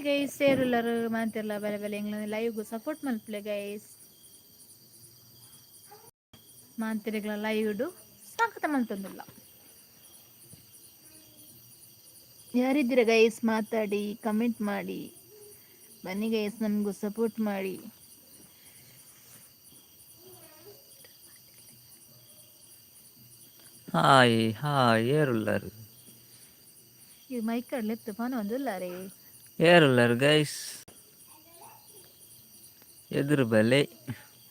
Hi guys, ಏರುಲ್ಲರು ಮಾಂತಿರ್ಲ? ಬಲೆ ಬಲೆ, ಎಂಗ್ಲ live support ಮಲ್ಪಲೆ guys. ಮಾಂತಿರೆಗ್ಲ live ಸ್ವಾಗತ ಮಲ್ತೊಂದುಲ್ಲ. ಯಾರಿದ್ದೀರ ಗೈಸ್? ಮಾತಾಡಿ, ಕಮೆಂಟ್ ಮಾಡಿ. ಬನ್ನಿ ಗೈಸ್, ನಮಗೂ ಸಪೋರ್ಟ್ ಮಾಡಿ. ಹಾಯ್ ಹಾಯ್, ಏರುಲ್ಲರು? ಈ ಮೈಕ್ ಲೆತ್ತು ಫೋನ್ ಒಂದುಲ್ಲ ರೀ. ಏರುಲ್ಲರು ಗೈಸ್? ಎದುರು ಬಲೆ.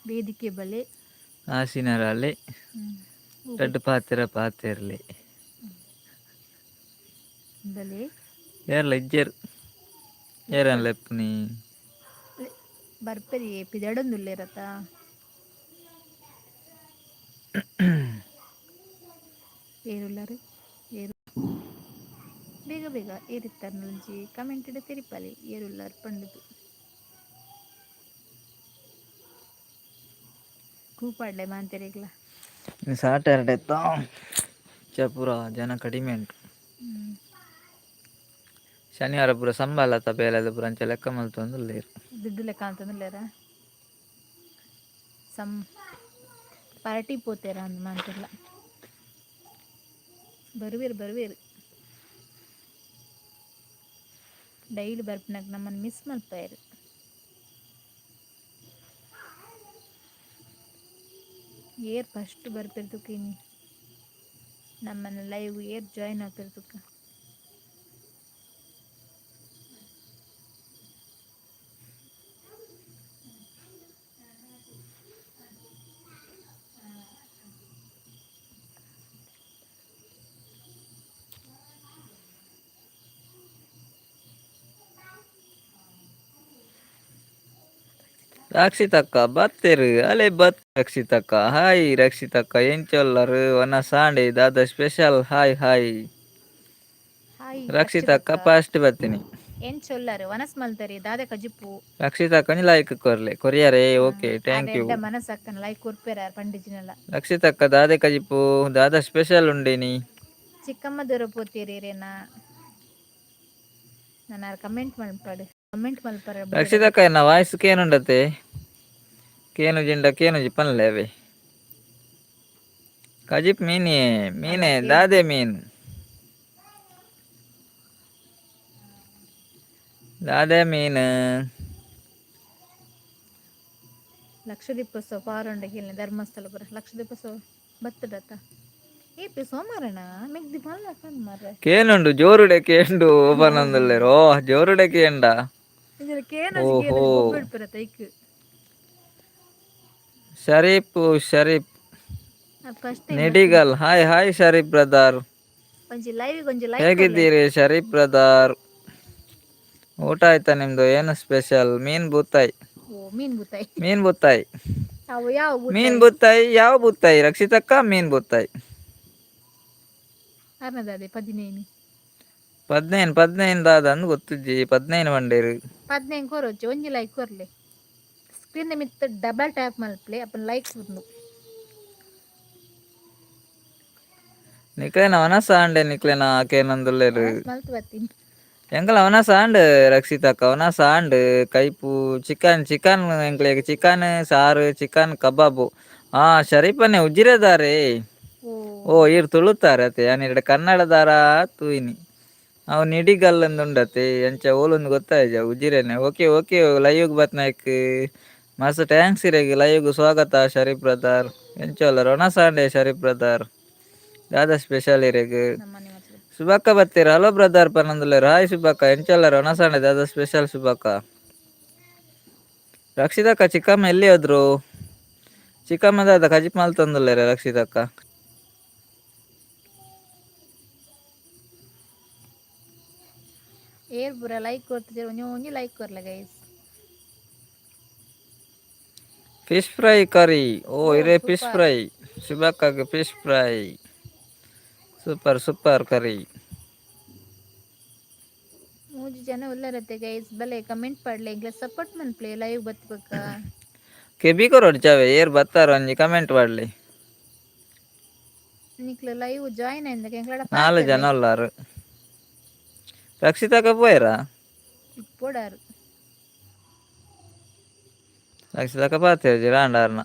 ವೇದಿಕೆ ಬಲೆ. ಆಸಿನರಾಲೆ. ರಡ್ಡು ಪಾತೆರ ಪಾತೆರ್ಲೆ. ಬಲೆ. ಏರ್ಲ ಇಜ್ಜೆರ್. ಏರನ್ ಲೆಪ್ಪುನಿ? ಬರ್ಪೆರಿ, ಪಿದಡೊಂದುಲ್ಲೇರತ. ಏರುಲ್ಲರು ಏರು? ಬೇಗ ಬೇಗ ಏರಿತ್ತಾರ ಒಂಜಿ ಕಮೆಂಟ್ ತೆರಿಪಾಲೆ, ಏರುಲ್ಲಾರ್ ಪಂಡುದು. ಕೂಪಾಡ್ಲೆ ಮಾಂತೆರೆಗ್ಲ. ಸಾಟರ್ಡೆ ಚ ಪೂರ ಜನ ಕಡಿಮೆ ಉಂಟು. ಶನಿವಾರ ಪೂರ ಸಂಬಾಲ ಬೇಲೆದ ಪೂರ ಅಂಚ ಲೆಕ್ಕ ಮಲ್ತೊಂದುಲ್ಲೆರ್. ದುಡ್ಡು ಲೆಕ್ಕ ಅಂತಂದುಲ್ಲೇರ. ಸಮ್ ಪಾರ್ಟಿ ಪೋತೇರ ಅಂದ್ ಮಾಂತೆರ್ಲ. ಬರುವೇರು ಬರುವೇರು. ಡೈಲಿ ಬರ್ಪಿನಾಗ ನಮ್ಮನ್ನು ಮಿಸ್ ಮಲ್ಪಾಯೆರ್. ಏರ್ ಫಸ್ಟ್ ಬರ್ಪೆರ್ ತುಕ ಇನಿ ನಮ್ಮನ್ನ ಲೈವ್? ಏರ್ ಜಾಯಿನ್ ಆಪೆರ್ ತುಕ? ರಕ್ಷಿತಕ್ಕ ಬತ್ತೆರ್, ಅಲೆ ಬತ್. ರಕ್ಷಿತಕ್ಕ, ಹಾಯ್ ರಕ್ಷಿತಕ್ಕ. ಎಂಚೊಲ್ಲರು? ವನಸ್ ಆಂಡ್? ದಾದ ಸ್ಪೆಷಲ್? Hi hi. Hi. ರಕ್ಷಿತಕ್ಕ ಫಸ್ಟ್ ಬತ್ತೀನಿ. ಎಂಚೊಲ್ಲರು? ವನಸ್ ಮಲ್ತರಿ? ದಾದ ಕಜಿಪು? ರಕ್ಷಿತಕ್ಕ ಲೈಕ್ ಕೊರ್ಲೆ ಕೊರಿಯರೇ. Okay, thank you. ಎಡ್ಡ ಮನಸ್ಸಕ್ಕನ ಲೈಕ್ ಕೊರ್ಪೆರ ಪಂಡಿಜಿನಲ್ಲ. ರಕ್ಷಿತಕ್ಕ, ದಾದೆ ಕಜಿಪು? ದಾದ ಸ್ಪೆಷಲ್ ಉಂಡೇನಿ? ಚಿಕ್ಕಮ್ಮ ದೂರ ಪೋತೀರಿ ರೇನಾ? ನಾನು ಕಮೆಂಟ್ ಮಲ್ಪಡು, ಕಮೆಂಟ್ ಮಲ್ಪರ. ರಕ್ಷಿತಕ್ಕ, ಎನ್ನ ವಾಯ್ಸ್ ಕೇನುಂಡತೆ? ಕೇನು ಜಿಂಡ ಕೇನುಜಿ ಪನ್ಲೆ ಅವೆ. ಕಜಿಪ್ ಮೀನೇ? ಮೀನೇ? ದಾದೆ ಮೀನ್? ದಾದೆ ಮೀನು? ಲಕ್ಷದೀಪೋತ್ಸವ ಪಾರುಂಡ ಕೇಳಿ. ಧರ್ಮಸ್ಥಳ ಪುರ ಲಕ್ಷದೀಪೋತ್ಸವ ಬತ್ತದತ್ತ ಏಪಿ ಸೋಮಾರಣ ಮೆಗ್ದಿ ಮಲ್ಲ ಮಾರ್ರೆ. ಕೇನುಂಡು, ಜೋರುಡೆ ಕೇಂಡು ಓಪನಂದುಲ್ಲೆರ್. ಓ, ಜೋರುಡೆ ಕೇಂಡ. ಕೇನ. ಓಹೋ. ತೈಕ್. ಶರೀಫ್ ಶರೀಫ್. First time. ನಿಡಿಗಲ್, ಹಾಯ್ ಹಾಯ್ ಶರೀಫ್ ಬ್ರದರ್. ಒಂಜಿ ಲೈವ್ ಒಂಜಿ ಲೈಕ್. ಹೇಗಿದ್ದೀರಿ ಶರೀಫ್ ಬ್ರದರ್? ಊಟ ಆಯ್ತಾ ನಿಮ್ದು? ಏನು ಸ್ಪೆಷಲ್? ಮೀನ್ ಬೂತಾಯಿ. ಓ, ಮೀನ್ ಬೂತಾಯಿ. ಮೀನ್ ಬೂತಾಯಿ. ಅವು ಯಾವ? ಮೀನ್ ಬೂತಾಯಿ. ಯಾವ ಬೂತಾಯಿ ರಕ್ಷಿತಕ್ಕ? ಮೀನ್ ಬೂತಾಯಿ. ಅರ್ನದಾದೆ 15. 15, 15 ದಾದ ಅಂದ್ ಗೊತ್ತುಜ್ಜಿ. 15 ಪಂಡೇರು. 15 ಕೊರೊಚ್ಚಿ, ಒಂಜಿ ಲೈಕ್ ಕೊರ್ಲೆ. ಸ್ಕ್ರೀನ್ ಮಿತ್ತ ಡಬಲ್ ಟ್ಯಾಪ್ ಮಲ್ಪಲೆ, ಅಪ್ಪನ ಲೈಕ್ ಉಂಡು. ನಿಕ್ಲೆನ ವನಸ ಆಂಡೆ? ನಿಕ್ಲೆನ ಕೇನಂದುಲ್ಲೆರು. ಮಲ್ತ್ ಬತ್ತೀನಿ. ಎಂಕಲ ವನಸ ಆಂಡ್ ರಕ್ಷಿತಕ್ಕ, ವನಸ ಆಂಡ್. ಕೈಪು ಚಿಕನ್, ಚಿಕನ್. ಎಂಕ್ಲೆಗ್ ಚಿಕನ್ ಸಾರು, ಚಿಕನ್ ಕಬಾಬು. ಹಾ, ಶರೀಫನ್ನೇ ಉಜ್ಜಿರೆದಾರೆ. ಓ. ಓ, ಈರ್ ತುಳುತ್ತಾರೆ ಅತೆ. ಯಾನ್ ಇರಡ ಕನ್ನಡದಾರ ತೂಯಿನಿ. ಅವು ನಿಡಿಗಲ್ಲಂದುಂಡತೆ, ಅಂಚ ಓಲೊಂದು ಗೊತ್ತಾಯ್ಜ. ಉಜಿರೆನೆ. ಓಕೆ ಓಕೆ, ಲೈವ್ಗ್ ಬತ್ನಾಯ್ಕ್ ಮಸ್ತ್ thanks. ಇರೆಗ್ ಲೈವ್ಗ್ ಸ್ವಾಗತ. ಶರೀಫ್ ಬ್ರದರ್, ಎಂಚೊಲ್ಲರ್? ವನಸ್ ಆಂಡೆ ಶರೀಫ್ ಬ್ರದರ್? ದಾದ ಸ್ಪೆಷಲ್ ಇರೆಗ್? ನಮ್ಮನೆ ಮಾತ್ರ. ಸುಬಕ್ಕ ಬತ್ತೀರ. ಹಲೋ ಬ್ರದರ್ ಪನೊಂದುಲ್ಲೆರ್. ಹಾಯ್ ಸುಬ್ಬಕ್ಕ, ಎಂಚೊಲ್ಲರ್? ವನಸ್ ಆಂಡೆ? ದಾದ ಸ್ಪೆಷಲ್ ಸುಬ್ಬಕ್ಕ? ರಕ್ಷಿತಕ್ಕ, ಚಿಕ್ಕಮ್ಮ ಎಲ್ಲಿ ಹೋದ್ರು? ಚಿಕ್ಕಮ್ಮ ದಾದ ಕಜಿಪ್ ಮಲ್ತೊಂದುಲ್ಲೆರ್ ರಕ್ಷಿತಕ್ಕ. ಏರ್ ಪೂರ ಲೈಕ್ ಕೊಡ್ತಿದ್ದೀರ? ಒಂಜಿ ಒಂಜಿ ಲೈಕ್ ಕೊರ್ಲೆ guys. Fish fry curry. ಓ. ಓ. ಇರೆ ಫಿಶ್ ಸೂಪರ್. ಫ್ರೈ. ಸುಬಕ್ಕಗ್ fish fry. Super super curry. ಮೂಜಿ ಜನ ಉಲ್ಲರತ್ತೆ ಗೈಸ್. ಬಲೆ, ಕಮೆಂಟ್ ಪಾಡ್ಲೆ, ಎಂಕ್ಲೆ ಸಪೋರ್ಟ್ ಮನ್ಪಲೆ ಲೈವ್ ಬತ್ಬೇಕ. ಕೆಬಿ ಕೊರೊಡು ಚಾವೆ. ಏರ್ ಬತ್ತಾರ ಒಂಜಿ ಕಮೆಂಟ್ ಪಾಡ್ಲೆ. ನಿಕ್ಲೆ ಲೈವ್ ಜಾಯಿನ್ ಆಯಿಂದಕ್ಕೆ ಎಂಕ್ಲಡ ನಾಲ್ ಪಾತೆರ್ಲೆ. ಜನ ಉಲ್ಲಾರು. ರಕ್ಷಿತಕ್ಕ ಪೋಯರಾ? ಇಪ್ಪೊಡಾರು. ರಕ್ಷಿತಕ್ಕ ಪಾತೆರ್ಜಿ ರಾಂಡಾರ್ನ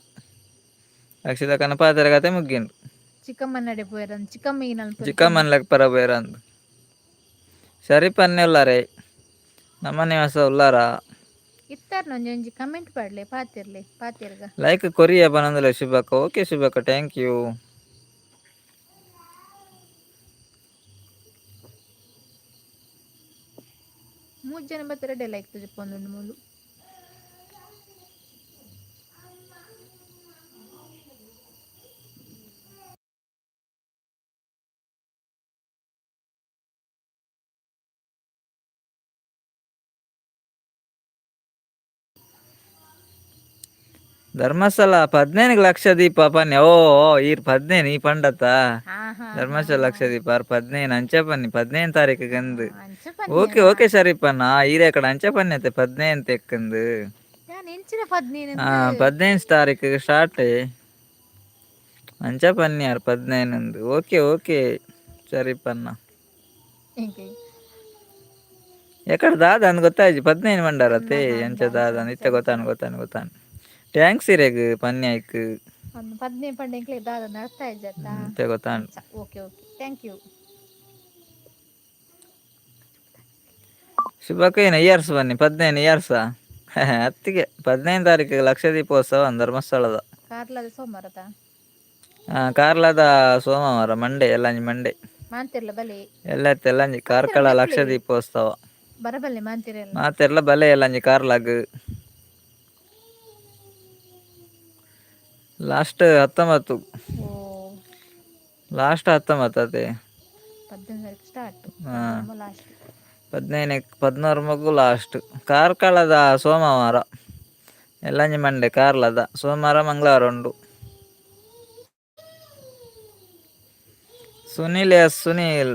ರಕ್ಷಿತಕ್ಕನ ಪಾತೆರ ಕತೆ ಮುಗ್ಗಿಂಡು. ಚಿಕ್ಕಮ್ಮನಡೆ ಪೋಯರಂದು ಚಿಕ್ಕಮ್ಮ ನಲ್ಪ. ಚಿಕ್ಕಮ್ಮನ ಲೆಕ್ಕ ಪರ ಪೋಯರಂದು. ಶರೀಫ್ ಅನ್ನೆ ಉಲ್ಲಾರೆ, ನಮ್ಮ ನಿವಾಸ ಉಲ್ಲಾರ. ಇತ್ತಾರ್ನ ಒಂಜಿ ಒಂಜಿ ಕಮೆಂಟ್ ಪಾಡ್ಲೆ, ಪಾತಿರ್ಲೆ ಪಾತಿರ್ಗ. ಲೈಕ್ ಕೊರಿಯ ಪನಂದಲೆ ಶುಭಕ್ಕ. ಓಕೆ ಶುಭಕ್ಕ, thank you. ಮೂರು ಜನ ಬತ್ತರ ಲೈಕ್ ತುಜಪ್ಪೊಂದುಂಡು ಮೂಲು. ಧರ್ಮಸ್ಥಳ 15 ಲಕ್ಷ ದೀಪ ಪನ್ನಿ. ಓ ಓ, ಈರ್ 15 ಈ ಪಂಡತ. ಹಾ ಹಾ. ಧರ್ಮಸ್ಥಳ ಲಕ್ಷ ದೀಪ ಆರ್ 15 ಅಂಚ ಪನ್ನಿ, 15 ತಾರೀಕು ಗಂದು. ಅಂಚ. ಓಕೆ ಓಕೆ ಶರೀಫಣ್ಣ, ಈರೆ ಕಡೆ ಅಂಚ ಪನ್ನಿ 15 ತೆಕ್ಕಂದು. ನಾನು ಎಂಚಿನ 15? ಹಾ, 15 ತಾರೀಕು ಸ್ಟಾರ್ಟ್ ಅಂಚ ಪನ್ನಿ ಆರ್ 15. ಓಕೆ ಓಕೆ ಶರೀಫಣ್ಣ. ಎಂಕೆ? ಎಕಡೆ ದಾದ ಅಂದ್ ಗೊತ್ತಾಯ್ತು, 15 ಮಂಡಾರತ್ತೆ ಎಂಚ ದಾದ ಇತ್ತೆ ಗೊತ್ತಾನು ಗೊತ್ತಾನು ಗೊತ್ತಾನು. Thanks ಇರೆಗ್ ಪನ್ನಿ ಐಕ್. ಒಂದು 15 ಪಂಡ ಎಂಕ್ಲೆ ದಾದ ಅರ್ಥ ಆಯ್ಜತ್ತಾ? ಇತ್ತೆ ಗೊತ್ತಾನು. Okay okay, thank you. ಶುಭಕ್ಕ ಏನು ಇಯರ್ಸ್ ಬನ್ನಿ, 15 ಇಯರ್ಸಾ? ಅತ್ತಿಗೆ 15 ತಾರೀಕು ಲಕ್ಷ ದೀಪೋತ್ಸವ ಧರ್ಮಸ್ಥಳದ. ಕಾರ್ಲದ ಸೋಮವಾರದ. ಹಾಂ, ಕಾರ್ಲದ ಸೋಮವಾರ, ಮಂಡೆ ಎಲ್ಲಂಜಿ ಮಂಡೆ. ಮಾಂತಿರ್ಲ ಬಲೆ. ಎಲ್ಲ ಎಲ್ಲಂಜಿ ಕಾರ್ಕಳ ಲಕ್ಷ ದೀಪೋತ್ಸವ. ಬರಬಲ್ಲೆ ಮಾಂತಿರಲ್ಲ. ಮಾತೆರ್ಲ ಬಲೆ ಎಲ್ಲಂಜಿ ಕಾರ್ಲಾಗ್. ಲಾಸ್ಟ್ 19. ಓ. ಲಾಸ್ಟ್ 19 ಅದೇ. 15 ತಾರೀಕು ಸ್ಟಾರ್ಟ್. ಹಾ. ಲಾಸ್ಟ್. 15 16 ಮಗು ಲಾಸ್ಟ್ ಕಾರ್ಕಳದ ಸೋಮವಾರ ಎಲ್ಲಂಜಿ ಮಂಡೆ. ಕಾರ್ಲದ ಸೋಮವಾರ ಮಂಗಳವಾರ ಉಂಡು. Sunil S Sunil,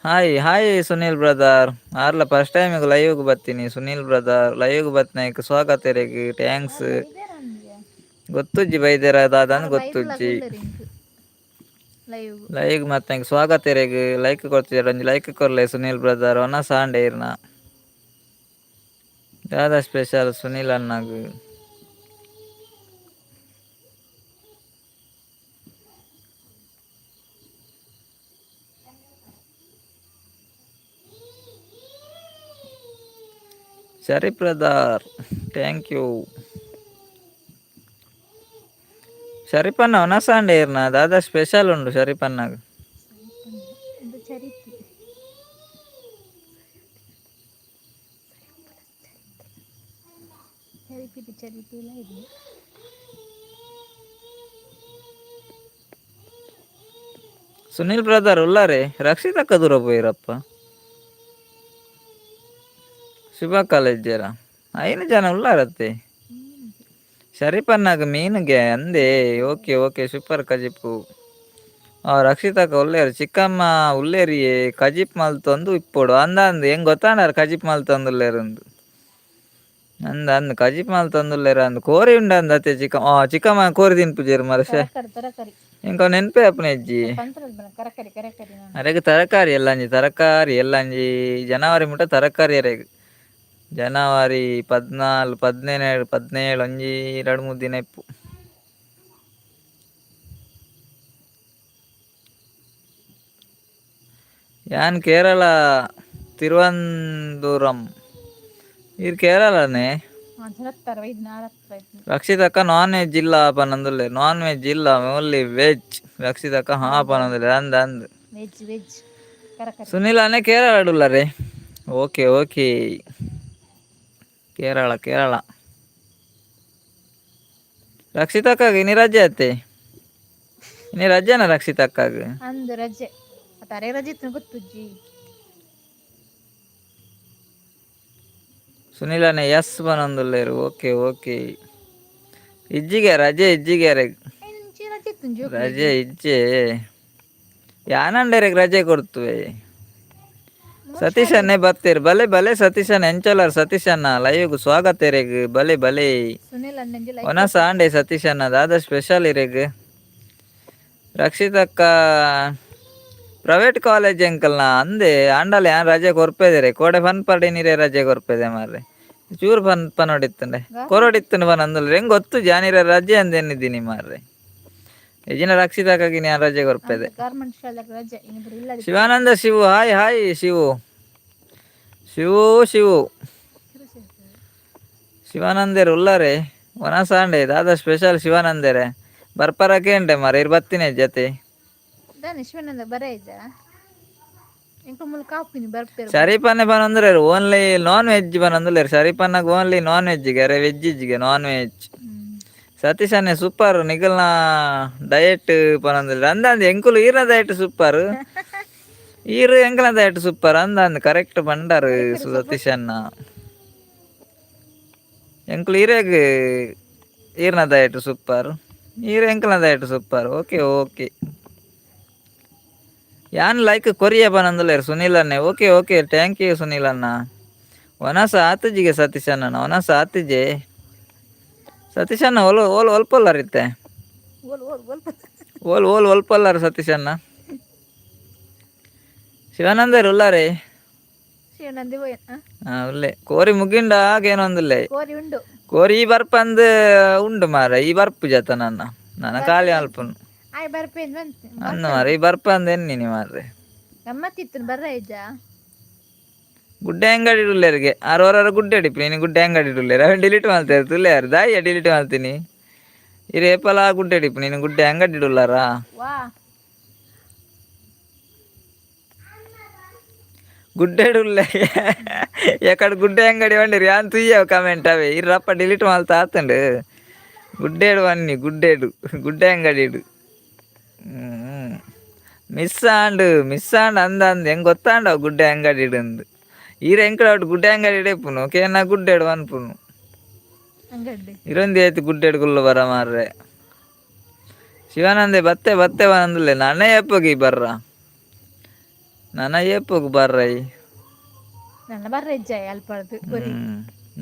hi hi Sunil brother. ಆರ್ಲ first ಟೈಮಿಗೆ ಲೈವ್ಗೆ ಬರ್ತೀನಿ. ಸುನೀಲ್ ಬ್ರದರ್, ಲೈವ್ಗೆ ಬತ್ತಿನಾಯ್ಕ ಸ್ವಾಗತ ಇರೆಗ್, thanks. ಗೊತ್ತುಜ್ಜಿ ಬೈದೇರ ದಾದಾನ ಗೊತ್ತುಜ್ಜಿ. ಲೈವ್. ಲೈವ್ ಮತ್ತೆ ಸ್ವಾಗತ ಇರೆಗ್. ಲೈಕ್ ಕೊಡ್ತಿದ್ದಾರೆ, ಒಂಜಿ ಲೈಕ್ ಕೊರ್ಲೆ ಸುನೀಲ್ ಬ್ರದರ್. ಒನ ಸಾಂಡೆ ಇರ್ನ ದಾದಾ ಸ್ಪೆಷಲ್ ಸುನೀಲ್ ಅಣ್ಣಗ್? ಸರಿ brother, thank you. ಶರೀಫಣ್ಣ ಒನಸಾಂಡೆ ಇರ್ನ ದಾದಾ ಸ್ಪೆಷಲ್ ಉಂಡು ಶರೀಫಣ್ಣಗ್? ಇದು ಚರಿತ್ರೆ ಚರಿಪಿತಿ ಚರಿಪಿ ಇಲ್ಲ ಇದು. ಸುನೀಲ್ ಬ್ರದರ್ ಉಲ್ಲಾರೆ. ರಕ್ಷಿತಕ್ಕ ದೂರ ಪೋಯಿರಪ್ಪ. ಶುಭ ಕಾಲೇಜ್ ಜರ ಐನು ಜನ ಉಲ್ಲಾರತ್ತೆ. ಶರೀಫಣ್ಣಗ್ ಮೀನುಗೆ ಅಂದೆ. Okay okay, super ಕಜಿಪು. ಆ ರಕ್ಷಿತಕ್ಕ ಉಲ್ಲೇರು, ಚಿಕ್ಕಮ್ಮ ಉಲ್ಲೇರಿಯೇ. ಕಜಿಪ್ ಮಲ್ತೊಂದು ಇಪ್ಪೊಡು ಅಂದ ಅಂದ್ ಹೆಂಗ್ ಗೊತ್ತಾಂಡಾರ ಕಜಿಪ್ ಮಲ್ತೊಂದು ಉಲ್ಲೇರಂದು ಅಂದ ಅಂದ್ ಕಜಿಪ್ ಮಲ್ತೊಂದು ಉಲ್ಲೇರ ಅಂದ್ ಕೋರಿ ಉಂಡ ಅಂದ್ ಅತ್ತೆ. ಚಿಕ್ಕಮ್ಮ, ಆ ಚಿಕ್ಕಮ್ಮ ಕೋರಿ ತಿನ್ಪುಜೇರು ಮರಸೆ. ತರಕಾರಿ ತರಕಾರಿ. ಇಂಕ ನೆನ್ಪೆ ಅಪ್ಪನ ಅಜ್ಜಿ. ಪಂತ್ರಲ್ ಬನ ಕರಕರಿ ಕರಕರಿ ನಾನು. ಅರೆಗ್ ತರಕಾರಿ ಎಲ್ಲಂಜಿ, ತರಕಾರಿ ಎಲ್ಲಂಜಿ. ಜನವರಿ ಮುಟ್ಟ ತರಕಾರಿ ಅರೆಗ್. ಜನವರಿ 14 17 17 ಒಂಜಿ 2 3 ದಿನ ಇಪ್ಪು. ಯಾನ್ ಕೇರಳ ತಿರುವಂದುರಂ. ಈರ್ ಕೇರಳನೇ? ರಕ್ಷಿತಕ್ಕ ನಾನ್ ವೆಜ್ ಇಲ್ಲ ಪನಂದುಲ್ಲೆ. ನಾನ್ ವೆಜ್ ಇಲ್ಲ, ಓನ್ಲಿ ವೆಜ್. ರಕ್ಷಿತಕ್ಕ ಹಾ ಪನಂದುಲ್ಲೆ. ಅಂದ್ ಅಂದ್. ವೆಜ್ ವೆಜ್ ಕರಕರಿ. ಸುನಿಲ್ ಅನೇ ಕೇರಳ ಉಲ್ಲರೆ. Okay okay, Kerala Kerala. ರಕ್ಷಿತಕ್ಕಾಗ ಇನಿ ರಜೆ ಅತ್ತೆ? ಇನಿ ರಜೆನ ರಕ್ಷಿತಕ್ಕಾಗ? ಅಂದು ರಜೆ ಅರೆ ರಜೆ ಇತ್ತು ಗೊತ್ತುಜ್ಜಿ. ಸುನಿಲ್ ಅನೇ ಎಸ್ ಪನೊಂದುಲ್ಲೆರ್. ಓಕೆ ಓಕೆ, ಇಜ್ಜಿಗೆ ರಜೆ ಇಜ್ಜಿಗೆ. ಇಂಚಿ ರಜೆ ಇತ್ತು ಜೋಕ್ಲೆಗ್. ರಜೆ ಇಜ್ಜೆ. ಯಾನಂಡೇರೆಗ್ ರಜೆ ಕೊಡ್ತುವೆ. ಸತೀಶ್ ಅನ್ನೇ ಬತ್ತೀರ್, ಬಲೆ ಬಲೆ. ಸತೀಶ್ ಅಣ್ಣ ಎಂಚಲರ್? ಸತೀಶ್ ಅಣ್ಣ ಲೈವ್ಗ್ ಸ್ವಾಗತ ಇರೆಗ್, ಬಲೆ ಬಲೆ. ಸುನಿಲ್ ಅಣ್ಣಂಜಿ ಲೈಕ್. ಒನಸ ಆಂಡೆ ಸತೀಶ್ ಅಣ್ಣ, ದಾದ ಸ್ಪೆಷಲ್ ಇರೆಗ್? ರಕ್ಷಿತಕ್ಕ Private college ಎಂಕಲ್ನ ಅಂದೆ ಆಂಡಲ ಯಾನ್ ರಜೆ ಕೊರ್ಪೆದಿರೆ ಕೋಡೆ ಫನ್ ಪಡಿನಿರೆ ರಜೆ ಕೊರ್ಪೆದೆ ಮಾರ್ರೆ. ಚೂರು ಫನ್ ಪನೊಡಿತ್ತುಂಡೆ ಕೊರೊಡಿತ್ತುಂಡು ಪನ್ ಅಂದುಲ್ಲೆ ಎಂಗ್ ಗೊತ್ತು ಜಾನಿರ ರಜೆ ಅಂದೆನ್ನಿದ್ದೀನಿ ಮಾರ್ರೆ. ಯಜಿನ ರಕ್ಷಿತಾಕಾಗಿ ನಾನು ರಜೆ ಕೊರ್ಪೆದೆ. ಗವರ್ಮೆಂಟ್ ಶಾಲೆ ರಜೆ ಇನ್ನು ಇಲ್ಲ. Shivananda Shivu, hi hi Shivu Shivu Shivu. ಶಿವಾನಂದೇರು ಉಲ್ಲಾರೆ ವನಸಾಂಡೆ ದಾದಾ ಸ್ಪೆಷಲ್ ಶಿವಾನಂದೇರೆ ಬರ್ಪರಕೇಂಡೆ ಮಾರ ಇರ್ ಬತ್ತಿನ ಜೊತೆ. ದಾನೆ ಶಿವಾನಂದ ಬರ ಇದ್ದ ಎಂಕು ಮುಲ್ ಕಾಪಿನಿ ಬರ್ಪೇರು. ಶರೀಫನ್ನೇ ಬನಂದ್ರೆ only non veg ಬನಂದುಲ್ಲೇರು. ಶರೀಫನ್ನಾಗ only non ವೆಜ್ಗೆ ಅರೆ ವೆಜ್ ಇಜ್ಜಿಗೆ ನಾನ್ ವೆಜ್. ಸತೀಶ್ ಅನ್ನೆ ಸೂಪರ್ ನಿಗಲ್ನ ಡಯಟ್ ಪನಂದಿಲ್ಲ ಅಂದ ಎಂಕುಲು ಈರ್ನ ಡಯಟ್ ಸೂಪರ್, ಈರು ಎಂಕಲ್ನ ಡಯಟ್ ಸೂಪರ್ ಅಂದ ಅಂದ್ ಕರೆಕ್ಟ್ ಬಂಡಾರು ಸತೀಶ್ ಅಣ್ಣ. ಎಂಕುಲು ಈರೆಗ್ ಈರ್ನ ಡಯಟ್ ಸೂಪರ್, ಈರು ಎಂಕಲ್ನ diet super. Okay okay. ಯಾನ್ ಲೈಕ್ ಕೊರಿಯ ಪನಂದುಲ್ಲೇರು ಸುನೀಲ್ ಅಣ್ಣೆ. Okay okay, thank you Sunil ಅಣ್ಣ. ವನಸ ಆತುಜಿಗೆ ಸತೀಶ್ ಅಣ್ಣ, ವನಸ ಆತುಜೆ ಸತೀಶ್ ಅಣ್ಣ. ಓಲ್ ಓಲ್ ಒಲ್ಪೊಲ್ಲರಿತ್ತೆ? ಓಲ್ ಓಲ್ ಓಲ್. ಓಲ್ ಓಲ್ ಒಲ್ಪೊಲ್ಲಾರ ಸತೀಶ್ ಅಣ್ಣ? ಶಿವಾನಂದರ್ ಉಲ್ಲಾರೆ? ಶಿವಾನಂದಿ ಹೋಯ್. ಹಾ ಉಲ್ಲೆ. ಕೋರಿ ಮುಗಿಂಡ ಏನೊಂದುಲ್ಲೆ? ಕೋರಿ ಉಂಡು. ಕೋರಿ ಈ ಬರ್ಪಂದು ಉಂಡು ಮಾರ. ಈ ಬರ್ಪು ಜತ ನನ್ನ ನನ್ನ ಖಾಲಿ ಅಲ್ಪುನು. ಆಯ್ ಬರ್ಪೇನ್ ಬಂತು. ಅಂದು ಮಾರ ಈ ಬರ್ಪಂದು ಎನ್ನಿನಿ ಮಾರ್ರೆ. ಗಮ್ಮತ್ತಿತ್ತು ಬರ್ರ ಇಜ್ಜ? ಗುಡ್ಡೆ ಅಂಗಡಿ ಉಲ್ಲೇರಿಗೆ ಆರು ವಾರ ಗುಡ್ಡೆ ಅಡಿಪಿ ನೀನು. ಗುಡ್ಡೆ ಅಂಗಡಿ ಉಲ್ಲೇರು ಅವನ್ ಡಿಲೀಟ್ ಮಾಡ್ತಾರೆ ತುಲ್ಲೇರು ದಾಯ ಡಿಲೀಟ್ ಮಾಡ್ತೀನಿ. ಈ ರೇಪಲ ಗುಡ್ಡೆ ಅಡಿಪು ನೀನು. ಗುಡ್ಡೆ ಅಂಗಡಿ ಉಲ್ಲಾರಾ? ವಾ. ಗುಡ್ಡೆಡು ಉಲ್ಲೆ ಎಕಡೆ ಗುಡ್ಡೆ ಅಂಗಡಿ వండిರಿ ಯಾನ್ ತುಯ್ಯವ ಕಮೆಂಟ್ ಅವೇ ಇರ್ರಪ್ಪ ಡಿಲೀಟ್ ಮಾಡ್ತಾ ಆತಂಡು. ಗುಡ್ಡೇಡು ಬನ್ನಿ ಗುಡ್ಡೇಡು ಗುಡ್ಡೆ ಅಂಗಡಿಡು miss and miss and ಅಂದ ಅಂದ್ ಹೆಂಗೆ ಗೊತ್ತಾಂಡವ ಗುಡ್ಡೆ ಅಂಗಡಿಡು ಅಂದು. ಈರ ಎಂಕಡ ಒಟ್ಟು ಗುಡ್ಡೆ ಅಂಗಡಿ ಇಪ್ಪುನು ಕೇನ ಗುಡ್ಡೇಡು ಅನ್ಪುನು. ಅಂಗಡಿ. ಇರೊಂದು ಆಯ್ತು ಗುಡ್ಡೇಡು ಗುಲ್ಲು ಬರ ಮಾರ್ರೆ. ಶಿವಾನಂದೆ ಬತ್ತೆ ಬತ್ತೆ ಬಂದುಲ್ಲೆ. ನಾನೇ ಏಪೋಗಿ ಬರ್ರ, ನನ್ನ ಏಪೋಗು ಬರ್ರೈ. ನನ್ನ ಬರ್ರ ಇಜ್ಜ ಅಲ್ಪಡ್ದು ಕೋರಿ.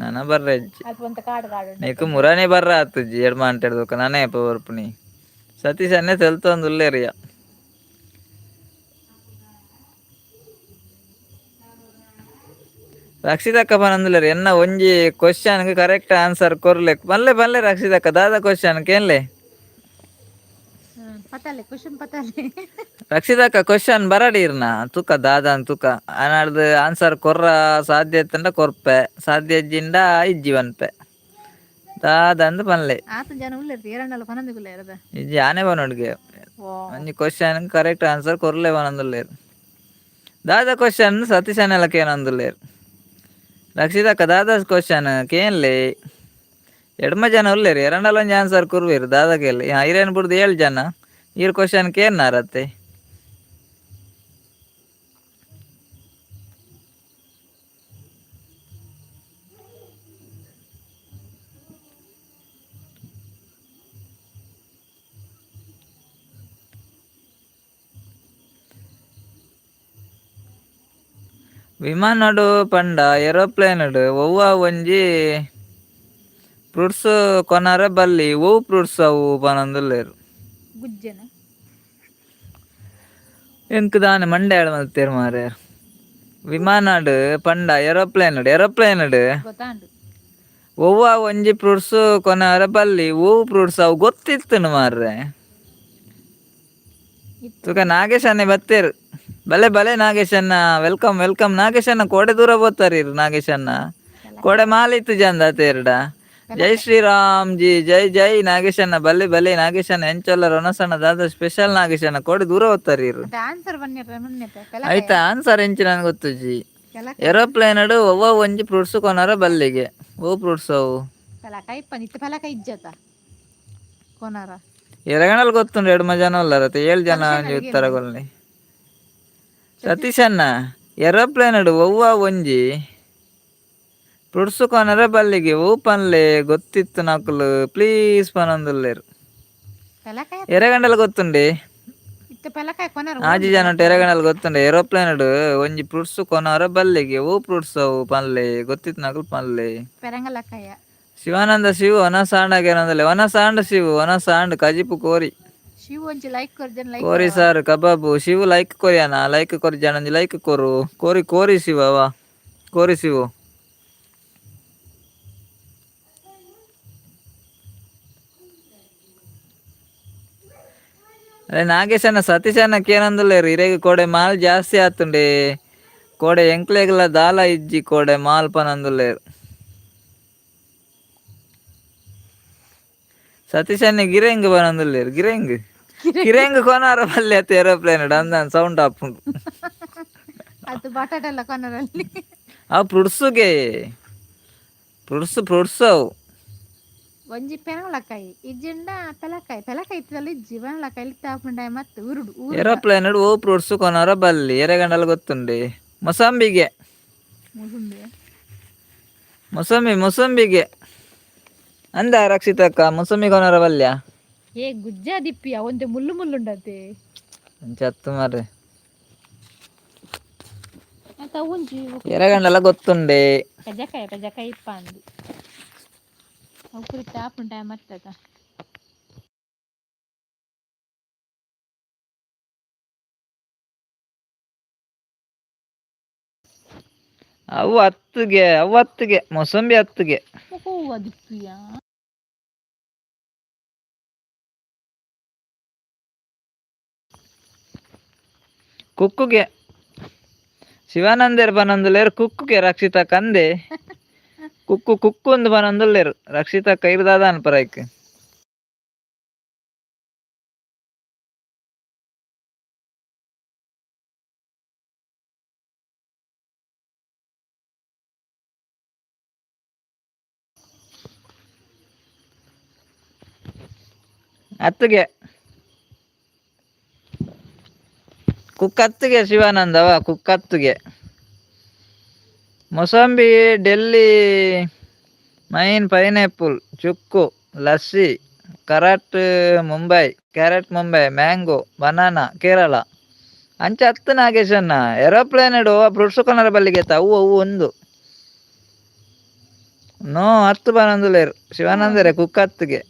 ನನ ಬರ್ರ ಇಜ್ಜಿ. ಅಲ್ಪ ಒಂತ ಕಾಡು ಕಾಡು ಉಂಡು. నీకు మురాని బర్ర ಆತುಜಿ ಎಡ್ಮ ಅಂಟೆಡ್ದೊಕ ನಾನೇ ಏಪ ಬರ್ಪುನಿ. ಸತೀಶ್ ಅನ್ನೆ ತೆಲ್ತೊಂದು ಉಲ್ಲೇರಿಯ. ರಕ್ಷಿತಕ್ಕ ಪನಂದುಲ್ಲೆರ್ ಎನ್ನ ಒಂಜಿ question correct answer ಕೊರ್ಲೆ. ಪನ್ಲೆ ಪನ್ಲೆ ರಕ್ಷಿತಕ್ಕ, ದಾದ ಕ್ವಶನ್ ಕೇನ್ಲೆ. ಪತಾಲೆ ಕ್ವಶನ್ ಪತಾಲೆ. ರಕ್ಷಿತಕ್ಕ ಕ್ವಶನ್ ಬರಡೀರ್ನ ತುಕ ದಾದ ತುಕ ಅನಾಡ್ದು ಆನ್ಸರ್ ಕೊರ್ರ ಸಾಧ್ಯ ಇತ್ತಂಡ ಕೊರ್ಪೆ, ಸಾಧ್ಯ ಇಜ್ಜಿಂಡ ಇಜ್ಜಿ ಪನ್ಪೆ. ದಾದ ಅಂದ್ ಪನ್ಲೆ. ಆತ ಜನ ಉಲ್ಲೆರ್ ಏರಂಡಲ ಪನಂದಿಗುಲ್ಲ ಇರದ. ಇಜ್ಜಿ ಆನೆ ಪನೊಡ್ಗೆ. ಓ. ಒಂಜಿ question correct answer ಕೊರ್ಲೆ ಪನೊಂದುಲ್ಲೆರ್. ದಾದ ಕ್ವಶನ್ ಸತೀಶ್ ಅನ್ನೆಲ ಕೇನೊಂದುಲ್ಲೆರ್. ರಕ್ಷಿತಕ್ಕ ದಾದ ಕ್ವಶನ್ ಕೇನ್ಲೆ. ಎಡ್ಮ ಜನ ಉಲ್ಲೆರ್, ಎರಡಲ್ಲ ಒಂಜಿ ಆನ್ಸರ್ ಕೊರ್ವೆರ್. ದಾದ ಕೇನ್ಲೆ. ಐರೇನ್ ಬುಡ್ದು ಏಳು ಜನ ಈರ್ ಕ್ವಶನ್ ಕೇನ್ನಾರತ್ತೆ. ವಿಮಾನಡು ಪಂಡ ಏರೋಪ್ಲೇನ್ ಒವ್ವ ಒಂಜಿ ಫ್ರೂಟ್ಸ್ ಕೊನರೆ ಬಲ್ಲಿ, ಒವು ಫ್ರೂಟ್ಸ್ ಅವು ಪನೊಂದುಲ್ಲೆರ್. ಗುಜ್ಜೆನ. ಎಂಕ್ ದಾನೆ ಮಂಡೆ ಹಾಳು ಮಲ್ತೇರ್ ಮಾರ್ರೆ. ವಿಮಾನಡ್ ಪಂಡ ಏರೋಪ್ಲೇನ್ ಏರೋಪ್ಲೇನ್ ಗೊತ್ತಾಂಡು. ಒವ್ವ ಒಂಜಿ ಫ್ರೂಟ್ಸ್ ಕೊನರೆ ಬಲ್ಲಿ, ಒವು ಫ್ರೂಟ್ಸ್ ಅವು ಗೊತ್ತಿತ್ತುಂಡು ಮಾರ್ರೆ. ಇತ್ತು. ತುಕ ನಾಗೇಶ್ ಅನ್ನೆ ಬತ್ತೇರು. ಬಲೆ ಬಲೆ ನಾಗೇಶ್ ಅಣ್ಣ, welcome welcome Nagesh ಅಣ್ಣ. ಕೋಡೆ ದೂರ ಬೋತಾರಿ ನಾಗೇಶ್ ಅಣ್ಣ. ಕೋಡೆ ಮಾಲಿತ್ತು ಜಂದ ತೇರ್ಡ. ಜೈ ಶ್ರೀರಾಮ್ ಜಿ ಜೈ ಜೈ ನಾಗೇಶ್ ಅಣ್ಣ. ಬಲೆ ಬಲೆ ನಾಗೇಶ್ ಅಣ್ಣ. ಎಂಚೊಲ್ಲ ರೊನಸಣ್ಣ? ದಾದ ಸ್ಪೆಷಲ್ ನಾಗೇಶ್ ಅಣ್ಣ? ಕೋಡೆ ದೂರ ಹೋಗ್ತಾರಿ. ಆನ್ಸರ್ ಬನ್ನಿ ಮೊನ್ನೆ. ಆಯ್ತಾ ಆನ್ಸರ್ ಎಂಚ ನನ್ಗೆ ಗೊತ್ತುಜಿ. ಪೆಲಕಾಯಿ. ಏರೋಪ್ಲೇನ್ ಒವ್ವ ಒಂಜಿ ಫ್ರೂಟ್ಸ್ ಕೊನರ ಬಲ್ಲಿಗೆ, ಓ ಫ್ರೂಟ್ಸ್ ಅವು? ಪೆಲಕಾಯಿ ಇಪ್ಪನ್ ಇತ್ತೆ ಪೆಲಕಾಯಿ ಇಜ್ಜತ ಕೊನಾರ. ಎರಗಣಲ್ ಗೊತ್ತುಂಡು. ಎರಡು ಜನ ಉಲ್ಲರತ್ತೆ, ಏಳು ಜನ ಒಂಜಿ ಉತ್ತರ ಕೊಲ್ಲಿ. ಸತೀಶ್ ಅಣ್ಣ, ಏರೋಪ್ಲೇನ್ ಒವ್ವ ಒಂಜಿ ಫ್ರೂಟ್ಸ್ ಕೊನರ ಬಲ್ಲಿಗೆ ಓ ಪನ್ಲೆ, ಗೊತ್ತಿತ್ತು ನಕುಲು ಪ್ಲೀಸ್ ಪನೊಂದುಲ್ಲೆರ್. ಪೆಲಕಾಯಿ. ಎರೆಗಂಡಲ್ ಗೊತ್ತುಂಡೆ. ಇತ್ತೆ ಪೆಲಕಾಯಿ ಕೊನಾರ. ಆಜಿ ಜನ ಎರೆಗಂಡಲ್ ಗೊತ್ತುಂಡೆ. ಏರೋಪ್ಲೇನ್ ಒಂಜಿ ಫ್ರೂಟ್ಸ್ ಕೊನರ ಬಲ್ಲಿಗೆ, ಓ ಫ್ರೂಟ್ಸ್ ಅವು ಪನ್ಲೆ, ಗೊತ್ತಿತ್ತು ನಕುಲು ಪನ್ಲೆ. ಪೆರಂಗಲಕಾಯ. ಶಿವಾನಂದ ಶಿವು ಒನ ಸಾಂಡಾಗ ಏನಂದಲೆ. ಒನ ಸಾಂಡ್ ಶಿವು, ಒನ ಸಾಂಡ್. ಕಜಿಪು ಕೋರಿ. Shiva ಒಂಜಿ ಲೈಕ್ ಕೊರ್ಜನ್ ಲೈಕ್. ಕೋರಿ ಸಾರು ಕಬಾಬು. ಶಿವು ಲೈಕ್ ಕೊರಿಯಾನ? ಲೈಕ್ ಕೊರಿ ಒಂಜಿ ಲೈಕ್ ಕೊರು. ಕೋರಿ ಕೋರಿ ಶಿವ ವಾ ಕೋರಿ ಶಿವು. ಅರೆ ನಾಗೇಶನ ಸತೀಶನ ಕೇನಂದುಲ್ಲೇರು. ಇರೆಗ್ ಕೋಡೆ ಮಾಲ್ ಜಾಸ್ತಿ ಆತುಂಡೆ, ಕೋಡೆ ಎಂಕ್ಲೆಗ್ಲ ದಾಲ ಇಜ್ಜಿ, ಕೋಡೆ ಮಾಲ್ ಪನಂದುಲ್ಲೇರು. ಸತೀಶನ್ನೆ ಗಿರೆಂಗ್ ಪನಂದುಲ್ಲೇರು. ಗಿರೆಂಗ್ ಗಿರೆಂಗ್ ಕೊನಾರ ಬಲ್ಲೆ ಅತ್ತ ಏರೋಪ್ಲೇನ್ ಅಂದಾನ್ ಸೌಂಡ್ ಆಪುಂಡು. ಅದು ಬಟಾಟೆ ಎಲ್ಲ ಕೊನರಲ್ಲಿ. ಅವು ಫ್ರೂಟ್ಸುಗೆ, ಫ್ರೂಟ್ಸ್ ಫ್ರೂಟ್ಸ್ ಅವು. ಒಂಜಿ ಪೆನಲಕಾಯಿ ಇಜ್ಜಿಂಡ ಪೆಲಕಾಯಿ, ಪೆಲಕಾಯಿ ಇತ್ತಲ್ಲ ಇಜ್ಜಿ, ಪೆನಲಕಾಯಿ ಇತ್ತ ಆಪುಂಡ ಮತ್ತೆ ಉರುಡು. ಏರೋಪ್ಲೇನ್ ಓ ಫ್ರೂಟ್ಸ್ ಕೊನಾರ ಬಲ್ಲಿ ಎರೆಗಂಡಲ ಗೊತ್ತುಂಡೆ. ಮೊಸಂಬಿಗೆ. ಮುಸುಂಬಿ. ಮೊಸಂಬಿ ಮೊಸಂಬಿಗೆ ಅಂದ ರಕ್ಷಿತಕ್ಕ, ಮೊಸಂಬಿ ಕೊನಾರ ಬಲ್ಯ. ಏ ಗುಜ್ಜಾ ದಿಪ್ಪಿಯ ಒಂತೆ ಮುಳ್ಳು ಮುಳ್ಳುಂಡತೆ. ಚತ್ತು ಮಾರ್ರೆ. ಅಂತ ಒಂಜಿ. ಎರೆಗಂಡಲ ಗೊತ್ತುಂಡೆ. ಪೆಜಕಾಯಿ ಪೆಜಕಾಯಿ ಇಪ್ಪ ಅಂದು ಅವು ಕುರಿತ ಆಪುಂಡ ಮತ್ತದ. ಅವು ಹತ್ತಿಗೆ, ಅವು ಹತ್ತಿಗೆ, ಮೊಸಂಬಿ ಹತ್ತಿಗೆ. ಹೂವು ದಿಪ್ಪಿಯ. ಕುಕ್ಕುಗೆ ಶಿವಾನಂದೇರ್ ಬನಂದುಲೇರು ಕುಕ್ಕುಗೆ ರಕ್ಷಿತ ಕಂದೆ. ಕುಕ್ಕು ಕುಕ್ಕು ಒಂದು ಬನಂದುಲ್ಲೇರು ರಕ್ಷಿತ ಕೈರ್ದಾದ ಅನ್ಪರೈಕ್. ಅತ್ತಿಗೆ ಕುಕ್ಕತ್ತಿಗೆ ಶಿವಾನಂದವ ಕುಕ್ಕತ್ತಿಗೆ. ಮೊಸಂಬಿ, ಡೆಲ್ಲಿ ಮೈನ್, ಪೈನಾಪಲ್, ಚುಕ್ಕು, lassi, carrot Mumbai, carrot Mumbai, mango, banana Kerala. ಅಂಚ ಹತ್ತು ನಾಗೇಶನ್ನ ಏರೋಪ್ಲೇನ್ ಇಡು ಫ್ರೂಟ್ಸ್ ಕೊನರ ಬಲ್ಲಿಗೆ ಅವು ಅವು ಒಂದು ನೋ ಹತ್ತು ಬನಂದುಲೇರು ಶಿವಾನಂದರೆ ಕುಕ್ಕತ್ತಿಗೆ.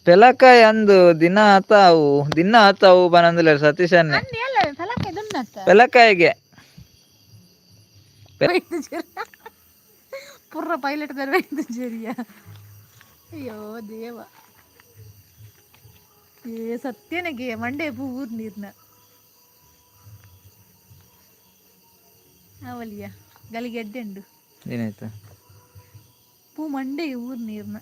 ಪೆಲಕಾಯಿ ಅಂದು ದಿನ ಆತಾವು ದಿನ ಆತಾವು ಬನಂದುಲೇರು ಸತೀಶನ್ನೇ. ಅಂದು ಎಲ್ಲ ಪೆಲಕಾಯಿ ದುನ್ನತ್ತ. ಪೆಲಕಾಯಿಗೆ. ಪುರ್ರ ಪೈಲಟ್ ಜರಿಯ. ಅಯ್ಯೋ ದೇವ, ಏ ಸತ್ಯನಗೆ ಮಂಡೆ ಪೂ ಊರ್ ನೀರ್ನ ಅವಲಿಯ ಗಲಿಗೆ ಎಡ್ಡೆ ಉಂಡು. ಏನಾಯ್ತು? ಪೂ ಮಂಡೆ ಊರ್ ನೀರ್ನ.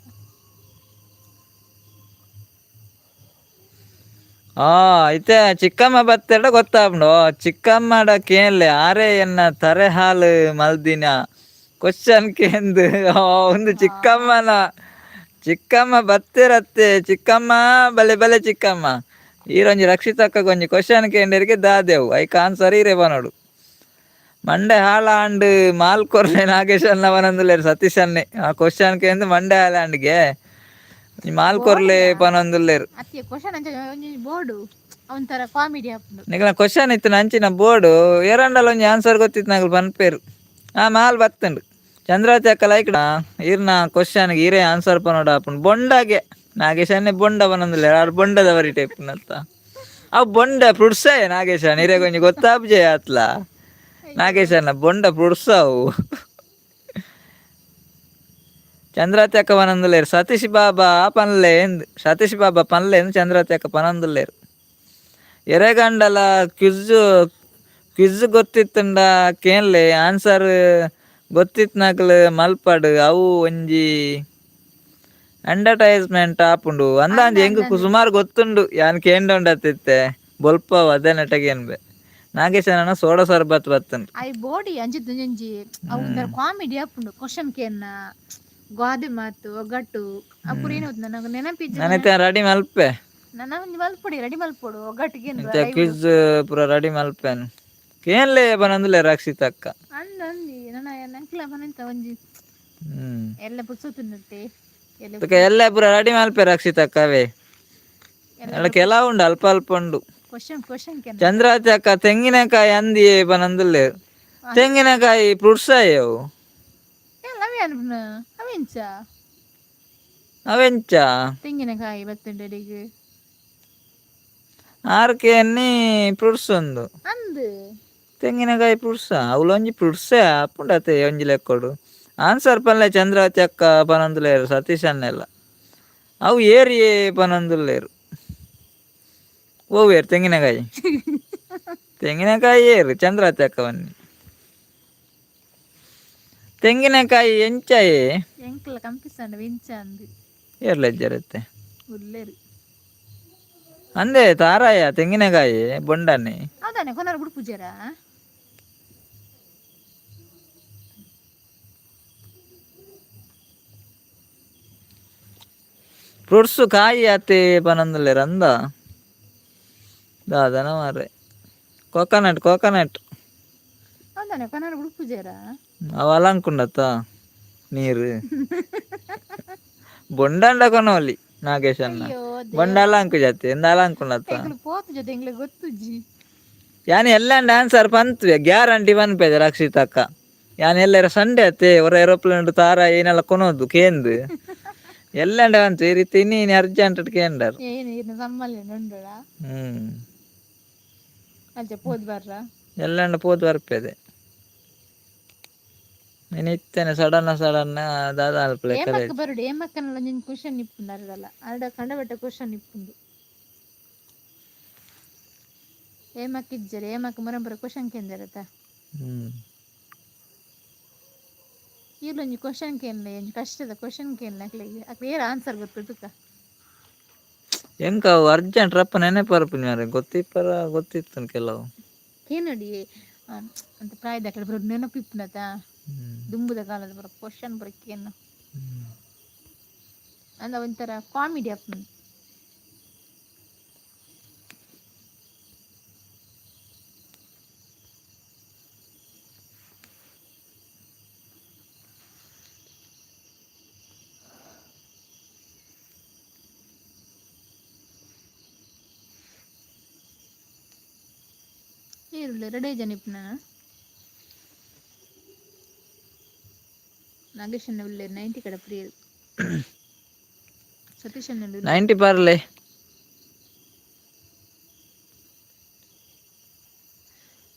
ಆ ಐತೆ ಚಿಕ್ಕಮ್ಮ ಬತ್ತೆರಡ ಗೊತ್ತಾಪುಂಡು. ಚಿಕ್ಕಮ್ಮಡ ಕೇನ್ಲೆ ಆರೆ ಎನ್ನ ತರೆ ಹಾಲು ಮಲ್ದಿನ ಕ್ವಶನ್ ಕೇಂದು. ಒಂದು ಚಿಕ್ಕಮ್ಮನ ಚಿಕ್ಕಮ್ಮ ಬತ್ತಿರತ್ತೆ. ಚಿಕ್ಕಮ್ಮ ಬಲೆ ಬಲೆ ಚಿಕ್ಕಮ್ಮ ಈರೊಂಜಿ ರಕ್ಷಿತಕ್ಕ ಒಂಜಿ ಕ್ವಶನ್ ಕೇಂಡರಿಗೆ ದಾದೆವು ಐಕ್ ಆನ್ಸರ್ ಈರೆ ಬನೋಡು. ಮಂಡೆ ಹಾಳ ಆಂಡ್ ಮಾಲ್ ಕೊರ್ಲೆ ನಾಗೇಶ್ ಪನೊಂದುಲ್ಲೆರ್ ಸತೀಶನ್ನೇ. ಆ ಕ್ವಶನ್ ಕೇಂದು ಮಂಡೆ ಹಾಳ ಆಂಡ್ಗೆ ಮಾಲ್ ಕೊರ್ಲೆ ಪನೊಂದುಲ್ಲೆರ್. ಅತ್ತೆ ಕ್ವಶನ್ ಅಂಚ ಒಂಜಿ ಬೋರ್ಡು ಒಂಥರ ಕಾಮಿಡಿ ಆಪುಂಡು. ನಿಕಲ್ನ ಕ್ವಶನ್ ಇತ್ತು ಅಂಚಿನ ಬೋರ್ಡು ಏರಂಡಲ ಒಂಜಿ ಆನ್ಸರ್ ಗೊತ್ತಿತ್ತು ನಕಲ್ ಪನ್ಪೇರು. ಆ ಮಾಲ್ ಬತ್ತುಂಡು ಚಂದ್ರಾವತಿ ಅಕ್ಕ ಲೈಕ್ ಈರ್ನ ಕ್ವಶನ್ಗೆ ಈರೇ ಆನ್ಸರ್ ಪನೋಡು ಆಪುಂಡು. ಬೊಂಡಾಗೆ ನಾಗೇಶನ್ನೇ ಬೊಂಡ ಪನೊಂದುಲ್ಲೆರ್. ಆರ್ ಬೊಂಡದ ಬರಿ ಟೈಪ್ ಅವು ಬೊಂಡ ಫ್ರೂಟ್ಸೇ ನಾಗೇಶ ನೀರೇ ಒಂಜಿ ಗೊತ್ತಾಪುಜೆ ಆತ್ಲ ನಾಗೇಶಣ್ಣ ಬೊಂಡ ಫ್ರೂಟ್ಸ್ ಅವು. ಚಂದ್ರಾವತಿ ಅಕ್ಕ ಪನೊಂದುಲ್ಲೆರ್ ಸತೀಶ್ ಬಾಬಾ ಪನ್ಲೆ ಎಂದ್ ಸತೀಶ್ ಬಾಬಾ ಪನ್ಲೆ ಎಂದು ಚಂದ್ರಾವತಿ ಅಕ್ಕ ಪನೊಂದುಲ್ಲೆರ್. ಎರೆಗಂಡಲ ಕ್ವಿಜ್ ಕ್ವಿಜ್ ಗೊತ್ತಿತ್ತುಂಡ ಕೇನ್ಲೆ, ಆನ್ಸರ್ ಗೊತ್ತಿತ್ನಕ್ಲ್ ಮಲ್ಪಡ್, ಅವು ಒಂಜಿ ಅಡ್ವರ್ಟೈಸ್ಮೆಂಟ್ ಆಪುಂಡು ಅಂದಾಂಜಿ. ಎಂಕ್ ಸುಮಾರು ಗೊತ್ತುಂಡು, ಯಾನ್ ಕೇಂಡೊಂಡತ್ತಿತ್ತೆ ಬೊಲ್ಪವು ಅದೇ ನೆಟಗೇನ್ಬೆ. ನಾಗೇಶನ ಸೋಡಾ ಸರ್ಬತ್ ಬತ್ತುಂಡು. I body ಅಂಚಿತ್ತು ಒಂಜಿ ಅವು ಒಂಥರ ಕಾಮಿಡಿ ಆಪುಂಡು. ಕ್ವಶನ್ ಕೇನ್ನ ಗಾದೆ ಮಾತು ಒಗ್ಗಟ್ಟು ಅಪುರು ಏನು ನನಗೆ ನೆನಪಿಜ್ಜಿ. ನಾನಿತ್ತೆ ರೆಡಿ ಮಲ್ಪೆ. ನನ್ನ ಒಂಜಿ ಮಲ್ಪೊಡಿ, ರೆಡಿ ಮಲ್ಪೊಡು ಒಗ್ಗಟ್ಟಿಗೆ. ಇಂಚ ಕ್ವಿಜ್ ಪೂರ ರೆಡಿ ಮಲ್ಪೆನ್ ಕೇನ್ಲೆ ಪನೊಂದುಲ್ಲೆ ರಕ್ಷಿತಕ್ಕ. ಅಂದ್ ಅಂದಿ ನನ್ನ ನಂಕ್ಲ ಪನಂತ ಒಂಜಿ ಎಲ್ಲ ಪುರ್ಸೊತ್ತುಂಡತ್ತೆ ಎಲ್ಲ. ತುಕ ಎಲ್ಲ ಪೂರ ರೆಡಿ ಮಲ್ಪೆ ರಕ್ಷಿತಕ್ಕ ಅವೇ. ಎಲ್ಲ ಕೆಲವು ಉಂಡು, ಅಲ್ಪ ಅಲ್ಪ ಉಂಡು. Question question ಕೇನ್ನ. ಚಂದ್ರಾವತಿ ಅಕ್ಕ ತೆಂಗಿನಕಾಯಿ ಅಂದಿಯೇ ಪನೊಂದುಲ್ಲೆ. ತೆಂಗಿನಕಾಯಿ ಫ್ರೂಟ್ಸ್ ಅವು. ಎಲ್ಲ ಅವೇ ಅನ್ಪುನ ಅವೆಂಚ? ಅವೆಂಚ? ತೆಂಗಿನಕಾಯಿ ಬತ್ತುಂಡಡಿಗೆ. ಆರ್ ಕೇನ್ನಿ ಫ್ರೂಟ್ಸ್ ಒಂದು. ಅಂದ್. ತೆಂಗಿನಕಾಯಿ ಫ್ರೂಟ್ಸಾ? ಅವ್ಲೊಂಜಿ ಫ್ರೂಟ್ಸೇ ಆಪುಂಡತೆ ಒಂಜಿ ಲೆಕ್ಕೊಡು. ಆನ್ಸರ್ ಪನ್ಲೆ ಚಂದ್ರಾವತಿ ಅಕ್ಕ ಪನೊಂದುಲ್ಲೆರ್ ಸತೀಶ್ ಅಣ್ಣೆಲ್ಲ. ಅವು ಏರಿಯೇ ಪನೊಂದುಲ್ಲೆರ್. ಓವೇರು ತೆಂಗಿನಕಾಯಿ? ತೆಂಗಿನಕಾಯಿ ಏರು ಚಂದ್ರಾವತಿ ಅಕ್ಕ ಬನ್ನಿ. ತೆಂಗಿನಕಾಯಿ ಎಂಚಾಯೆ? ಎಂಕ್ಲ ಕಂಪಿಸಂಡ ವಿಂಚ ಅಂದ್. ಏರ್ಲೆಜ್ಜರತ್ತೆ? ಉಲ್ಲೇರು. ಅಂದೆ ತಾರಾಯ ತೆಂಗಿನಕಾಯಿ ಬೊಂಡನೆ. ಹೌದಾನೆ ಕೊನರ ಬುಡ್ಪುಜೆರಾ? ಫ್ರೂಟ್ಸ್ ಕಾಯಿ ಆತೆ ಪನೊಂದುಲ್ಲೆರ್ ಅಂದ. ದಾದನ ಮಾರ್ರೆ. Coconut coconut. ಹೌದಾನೆ ಕೊನರ ಬುಡ್ಪುಜೆರಾ? ಅವು ಅಲಂಕುಂಡತ್ತ ನೀರು. ಬೊಂಡಂಡ ಕೊನೊಲಿ ನಾಗೇಶ್ ಅಣ್ಣ. ಅಯ್ಯೋ. ಬೊಂಡ ಅಲಂಕು ಜಾತಿ ಎಂದ ಅಲಂಕುಂಡತ್ತ. ಎಂಕ್ಲು ಪೋತು ಜೊತೆ ಎಂಕ್ಲೆ ಗೊತ್ತುಜ್ಜಿ. ಯಾನ್ ಎಲ್ಲಂಡ ಆನ್ಸರ್ ಪನ್ತುವೆ ಗ್ಯಾರಂಟಿ ಪನ್ಪೆದೆ ರಕ್ಷಿತ್ ಅಕ್ಕ. ಯಾನ್ ಎಲ್ಲರ ಸಂಡೆ ಅತ್ತೆ ಒರ ಏರೋಪ್ಲೇನ್ ತಾರಾಯಿ ಏನೆಲ್ಲ ಕೊನೊದು ಕೇಂದ್. ಎಲ್ಲಂಡ ಪನ್ತು ಈ ರೀತಿ ಇನಿ ಅರ್ಜೆಂಟ್ ಕೇಂಡರ್. ಏನು ಇರ್ನ ಸಮ್ಮಲೆ ಉಂಡುಡ? ಹ್ಮ್. ಅಂಚ ಪೋದು ಬರ್ರ. ಎಲ್ಲಂಡ ಪೋದು ಬರ್ಪೆದೆ. ಇನಿ ಇತ್ತೇನೆ ಸಡನ್ ಸಡನ್ ದಾದ ಅಲ್ಪಲೆ. ಏಮಕ್ಕ ಬರುಡು, ಏಮಕ್ಕನಲ್ಲ ನಿನ್ ಕ್ವಶನ್ ಇಪ್ಪುಂಡು ಅರಡಲ್ಲ ಅರಡ ಕಂಡಬಟ್ಟ ಕ್ವಶನ್ ಇಪ್ಪುಂಡು. ಏಮಕ್ಕ ಇಜ್ಜರೆ ಏಮಕ್ಕ ಮುರಂಬರ ಕ್ವಶನ್ ಕೇಂದರತ. ಹ್ಮ್. ಈರ್ಲೊಂಜಿ ಕ್ವಶನ್ ಕೇನ್ಲೆ, ಒಂಜಿ ಕಷ್ಟದ ಕ್ವಶನ್ ಕೇನ್ಲೆ ಅಕ್ಲೆಗ್, ಅಕ್ಲೆ ಏರ್ ಆನ್ಸರ್ ಗೊತ್ತುಟುಕ. ಎಂಕ ಅವು ಅರ್ಜೆಂಟ್ ರಪ್ಪ ನೆನಪರ್ಪುನಿ ಮಾರ್ರೆ, ಗೊತ್ತಿಪ್ಪರ ಗೊತ್ತಿತ್ತು ಕೆಲವು. ಕೇನಡಿ ಅಂತ ಪ್ರಾಯದಕ್ಲೆ ಬರೋ ನೆನಪು ಇಪ್ಪುನತ. ದುಂಬುದ ಕಾಲದ ಬರೋ ಕ್ವಶನ್ ಬರೋ ಕೇನು. ಅಂದ ಒಂಥರ ಕಾಮಿಡಿ ಆಪುಂಡು. ಏರುಳ್ಳಿ ರೆಡಿ ಜನ ಇಪ್ಪುನ ನಾಗೇಶ್ ಉಲ್ಲೇರ್ 90 ಕಡ ಪ್ರಿಯರು ಸತೀಶ್ ಅಣ್ಣ ಉಲ್ಲೇರ್. 90 ಪರ್ಲೆ.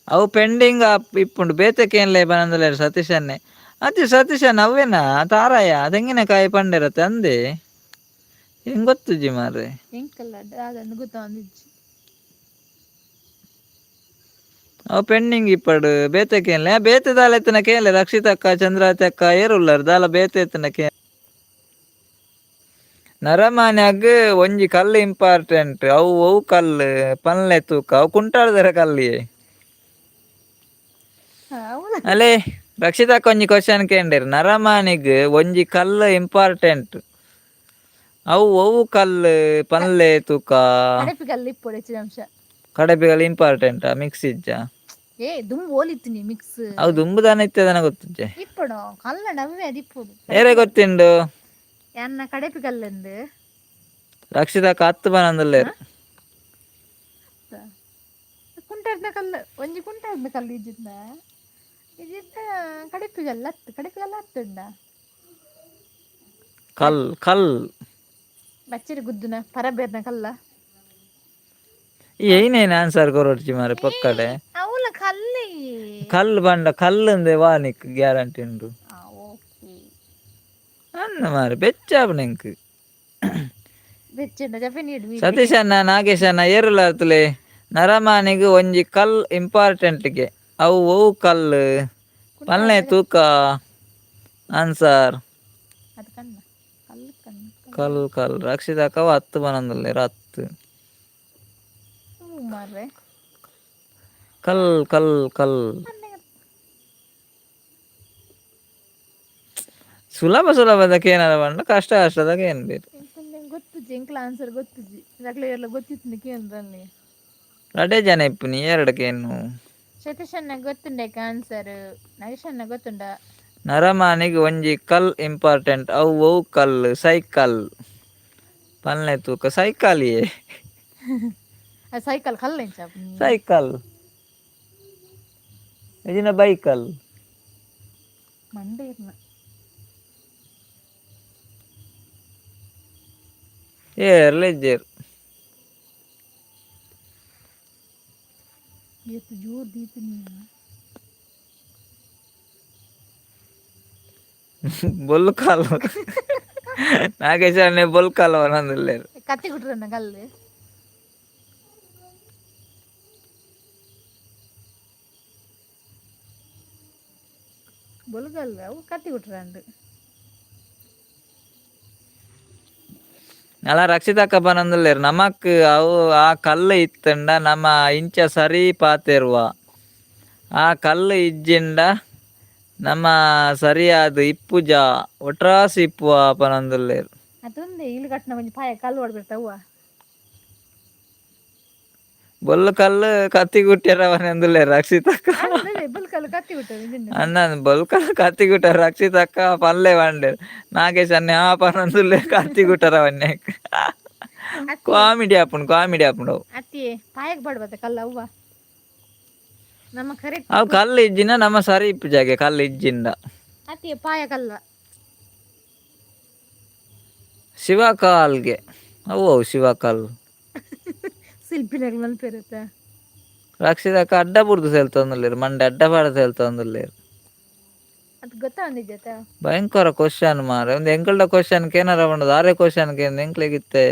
ಅವು ಪೆಂಡಿಂಗ್ ಇಪ್ಪುಂಡು ಬೇತೆ ಕೇನ್ಲೆ ಪನೊಂದುಲ್ಲೆರ್ ಸತೀಶ್ ಅಣ್ಣೆ. ಅತ್ತೆ ಸತೀಶ್ ಅಣ್ಣ ಅವ್ವೇನಾ ತಾರಾಯ ತೆಂಗಿನಕಾಯಿ ಪಂಡೆರತ್ತೆ ಅಂದೆ. ಎಂಗ್ ಗೊತ್ತುಜ್ಜಿ ಮಾರ್ರೆ. ಎಂಕಲ್ಲ ದಾದಂದ್ ಗೊತ್ತೊಂದಿಜ್ಜಿ. ಅವು ಪೆಂಡಿಂಗ್ ಇಪ್ಪಡು ಬೇತೆ ಕೇನ್ಲೆ ಬೇತೆ ದಾಲ ಇತ್ತಿನ ಕೇನ್ಲೆ ರಕ್ಷಿತ್ ಅಕ್ಕ ಚಂದ್ರಾವತಿ ಅಕ್ಕ ಏರುಲ್ಲರ್ ದಾಲ ಬೇತೆ ಇತ್ತಿನ ಕೇ. ನರಮಾನ್ಯಾಗ್ ಒಂಜಿ ಕಲ್ಲು ಇಂಪಾರ್ಟೆಂಟ್ ಅವು ಒವು ಕಲ್ಲು ಪನ್ಲೆ ತೂಕ. ಅವು ಕುಂಟಾಡ್ದರ ಕಲ್ಲಿಯೇ. ಹೌದಾ? ಅಲೇ ರಕ್ಷಿತಕ್ಕ ಒಂಜಿ ಕ್ವಶನ್ ಕೇಂಡೆರ್, ನರಮಾನಿಗ್ ಒಂಜಿ ಕಲ್ಲು ಇಂಪಾರ್ಟೆಂಟ್ ಅವು ಒವು ಕಲ್ಲು ಪನ್ಲೆ ತೂಕ. ಕಡೆಪಿಗಲ್ಲ ಇಪ್ಪೊಡು ಹೆಚ್ಚಿನ ಅಂಶ. ಕಡೆಪಿಗಲ್ ಇಂಪಾರ್ಟೆಂಟ್ ಮಿಕ್ಸ್ ಇಜ್ಜಾ? ಏ ದುಂಬು ಓಲಿತ್ತೀನಿ ಮಿಕ್ಸ್. ಅವು ದುಂಬುದಾನ ಇತ್ತದನ ಗೊತ್ತುಜ್ಜೆ. ಇಪ್ಪಡು ಕಲ್ಲಡ ಅವೇ ಅದಿಪ್ಪೊಡು. ಏರೆ ಗೊತ್ತಿಂಡು? ಯಾನ್ನ ಕಡೆಪಿಗಲ್ಲಂದು. ರಕ್ಷಿತಕ್ಕ ಹತ್ತು ಪನೊಂದುಲ್ಲೆರ್. ಕುಂಟಾಡ್ನ ಕಲ್ಲು, ಒಂಜಿ ಕುಂಟಾಡ್ನ ಕಲ್ಲು ಇಜ್ಜಿತ್ನ ಇಜ್ಜಿತ್ತ ಕಡೆಪಿಗಲ್ಲ ಹತ್ತು ಕಡೆಪಿಗಲ್ಲ ಹತ್ತುಂಡ. ಕಲ್ ಕಲ್. ಬಚ್ಚರಿ ಗುದ್ದುನ ಪರಬೇರ್ನ ಕಲ್ಲ. ಏನೇನು ಆನ್ಸರ್ ಕೊರೊಡ್ಚಿ ಮಾರ್ರೆ ಪೊಕ್ಕಡೆ. ಅವಲ ಕಲ್ಲಿ. ಕಲ್ಲು ಪಂಡ ಕಲ್ಲುಂದೆ ವಾ ನಿಕ್ ಗ್ಯಾರಂಟಿ ಉಂಡು. ಓಕೆ. ಅಂದ ಮಾರ್ರೆ ಬೆಚ್ಚಾಪುಂಡು ಎಂಕ್. ಬೆಚ್ಚಂಡ ಜಪೆ ನೀಡು. ಸತೀಶ್ ಅಣ್ಣ ನಾಗೇಶ್ ಅಣ್ಣ ಏರುಲಾರ್ತಲೆ. ನರಮಾನಿಗ್ ಒಂಜಿ ಕಲ್ ಇಂಪಾರ್ಟೆಂಟ್ಗೆ ಅವು ಒವು ಕಲ್ಲು ಪನ್ಲೆ ತೂಕ ಆನ್ಸರ್. ಅದು ಕಣ್ಣ ಕಲ್ಲು ಕಣ್ಣು. ಕಲ್ ಕಲ್ ರಕ್ಷಿತಕ್ಕ ಹತ್ತು ಪನೊಂದುಲ್ಲೆರ್ ಹತ್ತು. ಹ್ಞೂ ಮಾರ್ರೆ. ಕಲ್ ಕಲ್ ಕಲ್. ಸುಲಭ ಸುಲಭದ ಕೇನರ ಪಂಡ ಕಷ್ಟ ಕಷ್ಟದ ಕೇನ್ಬೆರ್. ಗೊತ್ತುಜ್ಜಿ ಎಂಕ್ಲ ಆನ್ಸರ್ ಗೊತ್ತುಜ್ಜಿ, ಅಕ್ಲೆ ಎಲ್ಲ ಗೊತ್ತಿತ್ತು ಕೇಂದ್ರಲ್ಲಿ. ರಡ್ಡೆ ಜನ ಇಪ್ಪುನಿ ಎರಡು ಕೇನು. ಸತೀಶ್ ಅಣ್ಣ ಗೊತ್ತುಂಡೆ ಆನ್ಸರ್, ನಾಗೇಶ್ ಅಣ್ಣ ಗೊತ್ತುಂಡ? ನರಮಾನಿಗ್ ಒಂಜಿ ಕಲ್ ಇಂಪಾರ್ಟೆಂಟ್ ಅವು ಒವು ಕಲ್ಲು ಸೈಕಲ್ ಪನ್ಲೆ ತೂಕ ಸೈಕಲಿಯೇ. ಅದು ಸೈಕಲ್ ಕಲ್ಲ ಎಂಚ? ಸೈಕಲ್ ಇಜಿನ ಬೈಕಲ್. ಮಂಡೆ ಇರ್ನ. ಏರ್ಲ ಇಜ್ಜೆರ್. ಏತ್ ಜೋರ್ ದೀಪಿನಿ. ಬೊಲ್ಲು ಕಾಲು ನಾಗೇಶ್ ಅಣ್ಣೆ ಬೊಲ್ಲು ಕಾಲು ಅನ್ನೊಂದುಲ್ಲೆರ್. ಕತ್ತಿ ಕುಟ್ರನ್ನ ಕಲ್ಲು. ಬೊಲ್ಗಲ್ಲು ಅವು ಕತ್ತಿ ಕುಟ್ರಂದು. ಅಲ್ಲ ರಕ್ಷಿತಕ್ಕ ಪನೊಂದುಲ್ಲೆರ್ ನಮಕ್ ಅವು ಆ ಕಲ್ಲು ಇತ್ತುಂಡ ನಮ ಇಂಚ ಸರಿ ಪಾತೆರುವ. ಆ ಕಲ್ಲು ಇಜ್ಜಿಂಡ ನಮ ಸರಿಯಾದ್ ಇಪ್ಪುಜ ಒಟ್ರಾಸಿ ಇಪ್ಪುವ ಪನೊಂದುಲ್ಲೆರ್. ಅದೊಂದೇ ಇಲ್ಲು ಕಟ್ಟನ ಒಂಜಿ ಪಾಯ ಕಲ್ಲು ಹೊಡ್ಬಿಡ್ತ ಅವ್ವ. ಬೊಲ್ಲು ಕಲ್ಲು ಕತ್ತಿ ಕುಟ್ಯರ ಪನೊಂದುಲ್ಲೆರ್ ರಕ್ಷಿತಕ್ಕ. ಅಂದ್ರೆ ಬೊಲ್ಕಲ್ಲು ಕತ್ತಿ ಬಿಟ್ಟರು ನಿಜ. ಅಣ್ಣ ಬೊಲ್ಕಲ್ಲು ಕತ್ತಿ ಕುಟ್ಟ ರಕ್ಷಿತಕ್ಕ ಪಲ್ಲೆ ಪಂಡೆರ್ ನಾಗೇಶ್ ಅಣ್ಣೆ ಆ ಪನೊಂದುಲ್ಲೆರ್ ಕತ್ತಿ ಕುಟ್ಟರ ಪನ್ನೆಕ್. ಅತ್ತಿ ಕಾಮಿಡಿ ಆಪುಂಡು ಕಾಮಿಡಿ ಆಪುಂಡು ಅವು. ಅತ್ತಿ ಪಾಯಕ್ ಬಡ್ಬತ್ತ ಕಲ್ಲು ಅವ್ವ. ನಮ್ಮ ಕರೆಕ್ಟ್. ಅವು ಕಲ್ಲು ಇಜ್ಜಿನ ನಮ್ಮ ಸರಿ ಇಪ್ಪುಜಾಗೆ ಕಲ್ಲು ಇಜ್ಜಿಂಡ. ಅತ್ತಿ ಪಾಯ ಕಲ್ಲ. ಶಿವಕಾಲ್ಗೆ ಅವು ಅವು ಶಿವಕಲ್. ಶಿಲ್ಪಿನಾಗ ಮಲ್ಪೆರತ್ತ. ರಕ್ಷಿತಕ್ಕ ಅಡ್ಡ ಬುಡ್ದು ಸೆಲ್ತೊಂದುಲ್ಲೆರ್ ಮಂಡೆ ಅಡ್ಡ ಪಾಡ್ದ್ ಸೆಲ್ತೊಂದುಲ್ಲೆರ್. ಅದು ಗೊತ್ತಾವಂದಿಜ್ಜತ. ಭಯಂಕರ ಕ್ವಶನ್ ಮಾರ್ರೆ ಉಂದು ಎಂಕಲ್ಡ ಕ್ವಶನ್ ಕೇನರ ಪಂಡುದು ಆರೆ ಕ್ವಶನ್ ಕೇಂದ್ ಎಂಕ್ಲೆಗಿತ್ತೆ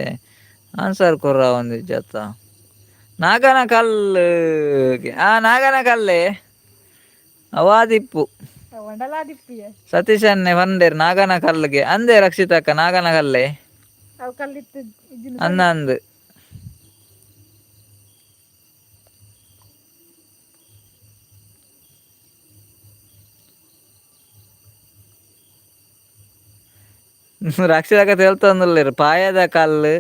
ಆನ್ಸರ್ ಕೊರ್ರ ಒಂದಿಜ್ಜತ್ತ. ನಾಗನ ಕಲ್ಲು ಆ ನಾಗನ ಕಲ್ಲೇ ಅವಾದಿಪ್ಪು. ವಂಡಲಾದಿಪ್ಪಿಯ. ಸತೀಶ್ ಅಣ್ಣೆ ಪಂಡೆರ್ ನಾಗನ ಕಲ್ಲುಗೆ ಅಂದೆ ರಕ್ಷಿತಕ್ಕ ನಾಗನ ಕಲ್ಲೇ. ಅವು ಕಲ್ಲಿತ್ತು ಇಜ್ಜಿನ. ಅಂದ ಅಂದ್. ರಕ್ಷಿತಕ್ಕ ತೆಲ್ತೊಂದುಲ್ಲೆರ್ ಪಾಯದ ಕಲ್ಲು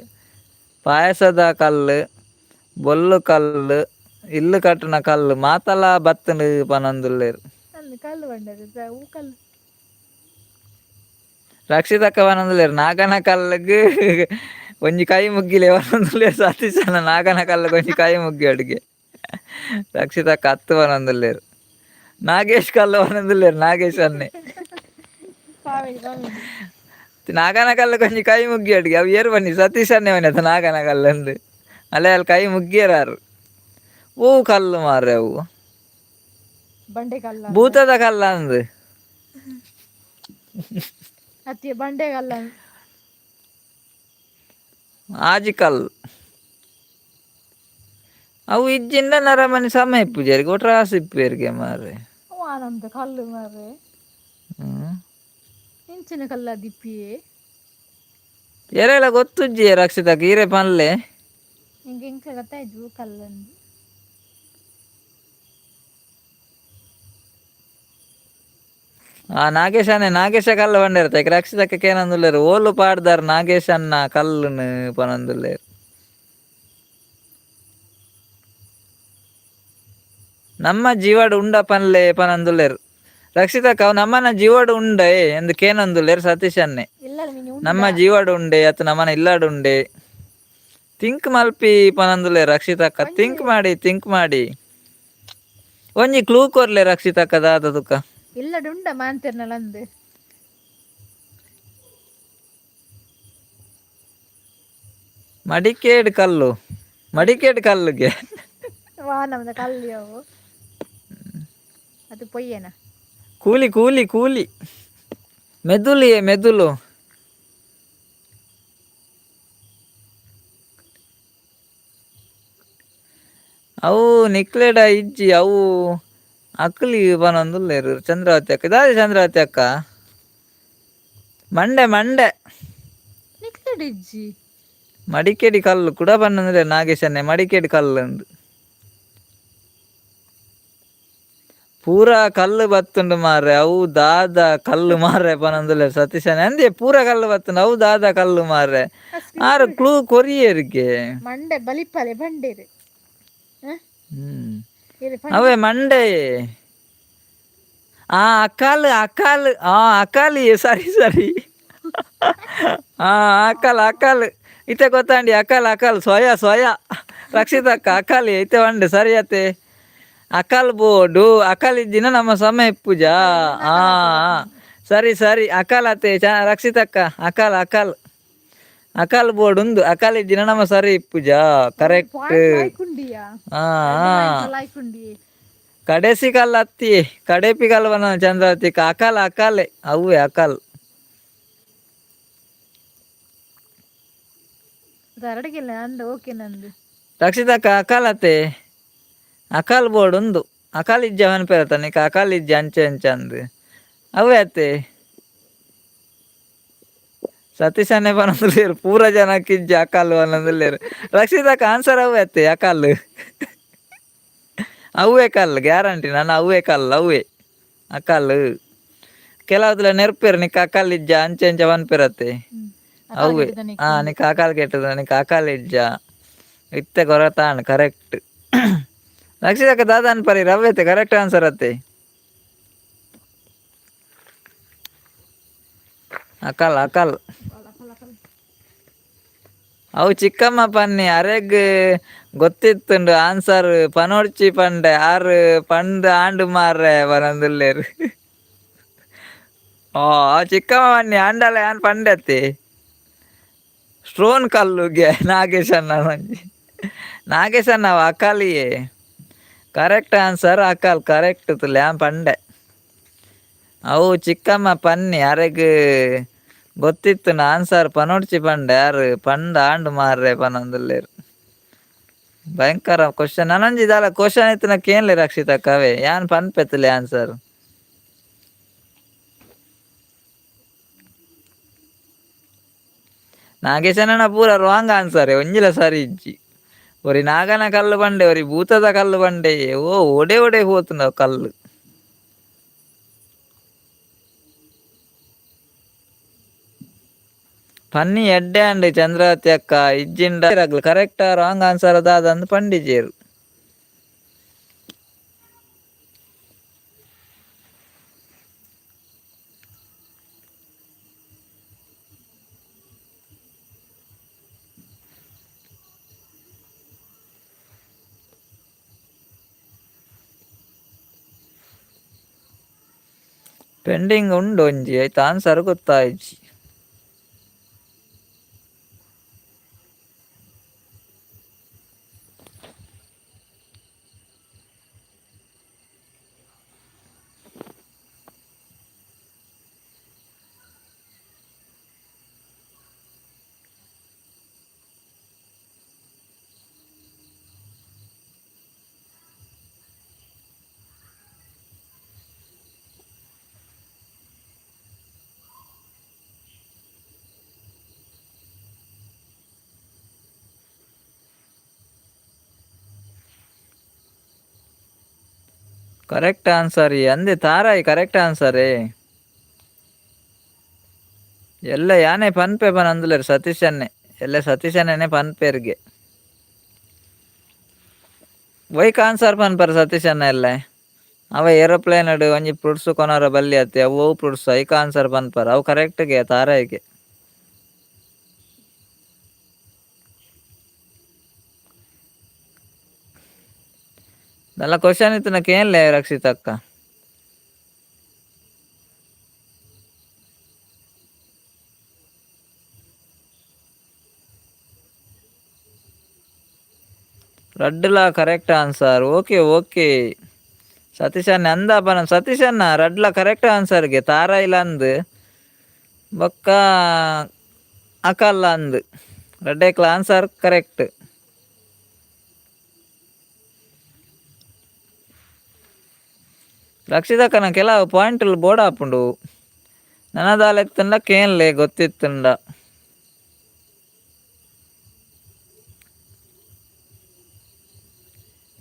ಪಾಯಸದ ಕಲ್ಲು ಬೊಲ್ಲು ಕಲ್ಲು ಇಲ್ಲು ಕಟ್ಟುನ ಕಲ್ಲು ಮಾತಲ ಬತ್ತುಂಡು ಪನೊಂದುಲ್ಲೆರ್. ಅಂದ್ ಕಲ್ಲು ಬಂಡದ ಹೂ ಕಲ್ಲು. ರಕ್ಷಿತಕ್ಕ ಪನೊಂದುಲ್ಲೆರ್ ನಾಗನ ಕಲ್ಲುಗ್ ಒಂಜಿ ಕೈ ಮುಗ್ಗಿಲೆ ಪನೊಂದುಲ್ಲೆರ್ ಸತೀಶ್ ಅಣ್ಣ ನಾಗನ ಕಲ್ಲುಗ್ ಒಂಜಿ ಕೈ ಮುಗ್ಗಿ ಅಡುಗೆ. ರಕ್ಷಿತಕ್ಕ ಅತ್ತು ಪನೊಂದುಲ್ಲೆರ್. ನಾಗೇಶ್ ಕಲ್ಲು ಪನೊಂದುಲ್ಲೆರ್ ನಾಗೇಶ್ ಅಣ್ಣೆ. Comedy comedy. ನಾಗನ ಕಲ್ಲು ಒಂಜಿ ಕೈ ಮುಗ್ಗಿ ಅಡುಗೆ ಅವು ಏರ್ ಬನ್ನಿ ಸತೀಶ್ ಅಣ್ಣೆ ಬನ್ನಿ ನಾಗನ ಕಲ್ಲಂದು ಅಲ್ಲೇ ಅಲ್ಲಿ ಕೈ ಮುಗ್ಗಿಯರಾರು. ಓ ಕಲ್ಲು ಮಾರ್ರೆ ಅವು. ಬಂಡೆ ಕಲ್ಲ. ಭೂತದ ಕಲ್ಲ ಅಂದು. ಅತ್ತಿ ಬಂಡೆ ಕಲ್ಲ. ಆಜಿ ಕಲ್ಲು ಅವು ಇಜ್ಜಿಂಡ ನರಮನಿ ಸಮಯ ಇಪ್ಪುಜೆರಿಗೆ ಒಟ್ರಾಸಿ ಇಪ್ಪುವೆರಿಗೆ ಮಾರ್ರೆ. ಅವು ಆನಂದ ಕಲ್ಲು ಮಾರ್ರೆ. ಹ್ಮ್. ಇಂಚಿನ ಕಲ್ಲ ದಿಪ್ಪಿಯೇ. ಎರೆಲ ಗೊತ್ತುಜ್ಜಿ ರಕ್ಷಿತಕ್ಕ ಈರೆ ಪನ್ಲೆ. ಇಂಕ ಇಂಕ ಗೊತ್ತಾಯ್ತು ಕಲ್ಲಂದು. ಆ ನಾಗೇಶ್ ಅಣ್ಣೆ ನಾಗೇಶ ಕಲ್ಲು ಪಂಡೆರ್ ರಕ್ಷಿತಕ್ಕ ಕೇನೊಂದುಲ್ಲೆರ್ ಓಲು ಪಾಡ್ದಾರ್ ನಾಗೇಶ್ ಅಣ್ಣ ಕಲ್ಲುನು ಪನೊಂದುಲ್ಲೆರ್. ನಮ್ಮ ಜೀವಡ್ ಉಂಡ ಪನ್ಲೆ ಪನೊಂದುಲ್ಲೆರ್. ರಕ್ಷಿತಕ್ಕ ಅವು ನಮ್ಮನ ಜೀವಡ್ ಉಂಡೆ ಎಂದು ಕೇನೊಂದುಲ್ಲೆರ್ ಸತೀಶ್ ಅಣ್ಣೆ. ಇಲ್ಲ ಮಿನಿ ಉಂಡ. ನಮ್ಮ ಜೀವಡ್ ಉಂಡೆ ಅತ್ ನಮ್ಮನ ಇಲ್ಲಡ್ ಉಂಡೆ ಥಿಂಕ್ ಮಲ್ಪಿ ಪನೊಂದುಲ್ಲೆರ್ ರಕ್ಷಿತಕ್ಕ. ಥಿಂಕ್ ಮಾಡಿ ಥಿಂಕ್ ಮಾಡಿ ಒಂಜಿ ಕ್ಲೂ ಕೊರ್ಲೆ ರಕ್ಷಿತಕ್ಕ ದಾದ ತುಕ. ಇಲ್ಲಡ್ ಉಂಡ ಮಾಂತಿರ್ನಲಂದು. ಮಡಿಕೇಡ್ ಕಲ್ಲು ಮಡಿಕೇಡ್ ಕಲ್ಲುಗೆ. ವಾ ನಮ್ದ ಕಲ್ಲು ಅವು. ಅದು ಪೊಯ್ಯೇನ. ಕೂಲಿ ಕೂಲಿ ಕೂಲಿ ಮೆದುಲಿಯೇ ಮೆದುಳು. ಅವು ನಿಕ್ಲೆಡ ಇಜ್ಜಿ ಅವು ಅಕ್ಲಿ ಪನೊಂದುಲ್ಲೆರ್ ಚಂದ್ರಾವತಿ ಅಕ್ಕ ದಾದೆ ಚಂದ್ರಾವತಿ ಅಕ್ಕ ಮಂಡೆ ಮಂಡೆ. ನಿಕ್ಲೆಡ್ ಇಜ್ಜಿ. ಮಡಿಕೇಡಿ ಕಲ್ಲು ಕೂಡ ಪನ್ನೊಂದುಲ್ಲೆರ್ ನಾಗೇಶ್ ಅಣ್ಣೆ ಮಡಿಕೇಡಿ ಕಲ್ಲು ಅಂದ್. ಪೂರಾ ಕಲ್ಲು ಬತ್ತುಂಡು ಮಾರ್ರೆ ಅವು ದಾದ ಕಲ್ಲು ಮಾರ್ರೆ ಪನೊಂದುಲ್ಲೆರ್ ಸತೀಶ್ ಅಣ್ಣೆ ಅಂದೆ ಪೂರಾ ಕಲ್ಲು ಬತ್ತುಂಡು ಅವು ದಾದ ಕಲ್ಲು ಮಾರ್ರೆ ಆರ್ ಕ್ಲೂ ಕೊರಿಯೆರ್ಗೆ. ಮಂಡೆ ಬಲಿಪಾಲೆ ಬಂಡೇರು. ಹ್ಮ್. ಇರು. ಅವೇ ಮಂಡೆ ಆ ಅಕಾಲ್ ಅಕಾಲ್ ಆ ಅಕಾಲಿ ಸರಿ ಸರಿ ಆ ಅಕಾಲ್ ಅಕಾಲ್ ಇತ್ತೆ ಗೊತ್ತಾಂಡಿ ಅಕಾಲ್ ಅಕಾಲ್ ಸೋಯಾ ಸೋಯಾ ರಕ್ಷಿತಕ್ಕ ಅಕಾಲಿ ಇತ್ತೆ వండు ಸರಿ ಅತ್ತೆ ಅಕಾಲ್ ಬೋಡು ಅಕಾಲ್ ಇಜ್ಜಿನ ನಮ್ಮ ಸಮಯ ಇಪ್ಪುಜಾ ಆ ಆ. ಸರಿ ಸರಿ ಅಕಾಲ್ ಅತ್ತೆ ಚ ರಕ್ಷಿತಕ್ಕ ಅಕಾಲ್ ಅಕಾಲ್ ಅಕಾಲ್ ಬೋರ್ಡ್ ಉಂದು ಅಕಾಲ್ ಇಜ್ಜಿನ ನಮ್ಮ ಸರಿ ಇಪ್ಪುಜಾ ಕರೆಕ್ಟ್. ಪಾಯಿಂಟ್ ಲಾಯ್ಕುಂಡಿಯಾ. ಹಾ ಹಾ. ಲಾಯ್ಕುಂಡಿ. ಕಡೆಸಿ ಕಲ್ ಅತ್ತಿ ಕಡೆಪಿ ಕಲ್ವನ ಚಂದ್ರಾವತಿ ಅಕಾಲ್ ಅಕಾಲೆ ಅವೇ ಅಕಾಲ್. ಅರಡಿಗೆಲ್ಲ ಅಂದ ಓಕೆ ನಂದು. ರಕ್ಷಿತಕ್ಕ ಅಕಾಲ್ ಅತ್ತೆ ಅಕಾಲ್ ಬೋರ್ಡ್ ಉಂದು ಅಕಾಲ್ ಇಜ್ಜ ಪನ್ಪೆರತ್ತ ನಿಕ್ ಅಕಾಲ್ ಇಜ್ಜ ಅಂಚೆ ಅಂಚೆ ಅಂದ್ ಅವೇ ಅತ್ತೆ. ಸತೀಶನ್ನೇ ಪನೊಂದುಲ್ಲೆರ್ ಪೂರ ಜನಕ್ಕೆ ಇಜ್ಜಿ ಅಕಾಲ್ ಪನೊಂದುಲ್ಲೆರ್. ರಕ್ಷಿತಕ್ಕ ಆನ್ಸರ್ ಅವೇ ಅತ್ತೆ ಅಕಾಲ್ ಅವೇ ಕಲ್ಲು ಗ್ಯಾರಂಟಿ ನಾನು ಅವೇ ಕಲ್ಲು ಅವೇ ಅಕಾಲ್. ಕೆಲವುದಲ ನೆರ್ಪೆರ್ ನಿಕ್ ಅಕಾಲ್ ಇಜ್ಜ ಅಂಚೆ ಅಂಚೆ ಪನ್ಪೆರತ್ತೆ. ಅವೇ ಹಾ ನಿಕ್ ಅಕಾಲ್ ಕೆಟ್ಟದ ನಿಕ್ ಅಕಾಲ್ ಇಜ್ಜ ಇತ್ತೆ ಕೊರತಾನ್ ಕರೆಕ್ಟ್. ರಕ್ಷಿತಕ್ಕ ದಾದ ಅನ್ಪರಿ ರವ್ಯತೆ ಕರೆಕ್ಟ್ ಆನ್ಸರ್ ಅತ್ತೆ ಅಕಾಲ್ ಅಕಾಲ್. ಅವು ಚಿಕ್ಕಮ್ಮ ಪನ್ನಿ ಅರೆಗ್ ಗೊತ್ತಿತ್ತುಂಡು ಆನ್ಸರ್ ಪನೊಡ್ಚಿ ಪಂಡೆ ಆರ್ ಪಂದ್ ಆಂಡ್ ಮಾರ್ರೆ ಪನೊಂದುಲ್ಲೆರ್. ಓ ಚಿಕ್ಕಮ್ಮ ಪನ್ನಿ ಆಂಡಲ ಯಾನ್ ಪಂಡೆ ಅತ್ತೆ. ಸ್ಟೋನ್ ಕಲ್ಲುಗೆ ನಾಗೇಶಣ್ಣ ಒಂಜಿ ನಾಗೇಶಣ್ಣ ಅವು ಅಕಾಲಿಯೇ ಕರೆಕ್ಟ್ ಆನ್ಸರ್ ಅಕಾಲ್ ಕರೆಕ್ಟ್ ತುಲೆ ಯಾನ್ ಪಂಡೆ. ಅವು ಚಿಕ್ಕಮ್ಮ ಪನ್ನಿ ಅರೆಗ್ ಗೊತ್ತಿತ್ತುಂಡು ಆನ್ಸರ್ ಪನೊಡ್ಚಿ ಪಂಡೆ ಆರ್ ಪಂದ್ ಆಂಡ್ ಮಾರ್ರೆ ಪನೊಂದುಲ್ಲೆರ್. ಭಯಂಕರ ಕ್ವಶನ್ ನನೊಂಜಿ ದಾಲ ಕ್ವಶನ್ ಇತ್ತಿನ ಕೇನ್ಲೆ ರಕ್ಷಿತಕ್ಕ ಅವೇ ಯಾನ್ ಪನ್ಪೆತ್ತಲೆ ಆನ್ಸರ್. ನಾಗೇಶನ ಪೂರ ರಾಂಗ್ ಆನ್ಸರ್ ಒಂಜಿಲ ಸರಿ ಇಜ್ಜಿ. ಒರಿ ನಾಗನ ಕಲ್ಲು ಬಂಡೆ ಒರಿ ಭೂತದ ಕಲ್ಲು ಬಂಡೆ ಓ ಒಡೆ ಒಡೆ ಪೋತುಂಡು ಕಲ್ಲು. ಪನ್ನಿ ಎಡ್ಡೆ ಅಂಡ್ ಚಂದ್ರಾವತಿ ಅಕ್ಕ ಇಜ್ಜಿಂಡ correct wrong answer ದಾದಂದು ಪಂಡಿಜೇರು. Pending ಉಂಡು ಒಂಜಿ ಐತ ಆನ್ಸರ್ ಗೊತ್ತಾಯಿಜಿ. ಕರೆಕ್ಟ್ ಆನ್ಸರ್ ಅಂದೆ ತಾರಾಯಿ ಕರೆಕ್ಟ್ ಆನ್ಸರೇ. ಎಲ್ಲ ಯಾನೇ ಪನ್ಪೆ ಪನೊಂದುಲ್ಲೆರ್ ಸತೀಶನ್ನೇ ಎಲ್ಲ ಸತೀಶನ್ನೇ ಪನ್ಪೆರ್ಗೆ. ಒಯ್ಕ್ ಆನ್ಸರ್ ಪನ್ಪರ್ ಸತೀಶಣ್ಣ ಎಲ್ಲ ಅವ ಏರೋಪ್ಲೇನ್ ಒಂಜಿ ಫ್ರೂಟ್ಸ್ ಕೊನರ ಬಲ್ಲಿ ಅತ್ತೆ ಅವು ಒವು ಫ್ರೂಟ್ಸ್ ಐಕ್ ಆನ್ಸರ್ ಪನ್ಪರ್ ಅವು ಕರೆಕ್ಟ್ಗೆ ತಾರಾಯಿಗೆ. ದಾಲ ಕ್ವಶನ್ ಇತ್ತಿನ ಕೇನ್ಲೆ ರಕ್ಷಿತಕ್ಕ. ರಡ್ಡ್ಲ correct answer okay okay. ಸತೀಶಣ್ಣ ಅಂದ ಸತೀಶಣ್ಣ ರಡ್ಡ್ಲ ಕರೆಕ್ಟ್ ಆನ್ಸರ್ಗೆ ತಾರಾಯಿಲ ಅಂದ್ ಬೊಕ್ಕ ಅಕಲ್ಲ ಅಂದ್ ರಡ್ಡೇಕ್ಲ ಆನ್ಸರ್ ಕರೆಕ್ಟ್. ರಕ್ಷಿತಕ್ಕನ ಕೆಲವು ಪಾಯಿಂಟ್ಲು ಬೋರ್ಡ್ ಆಪುಂಡು ನನದಾಲ ಇತ್ತುಂಡ ಕೇನ್ಲೆ ಗೊತ್ತಿತ್ತುಂಡ.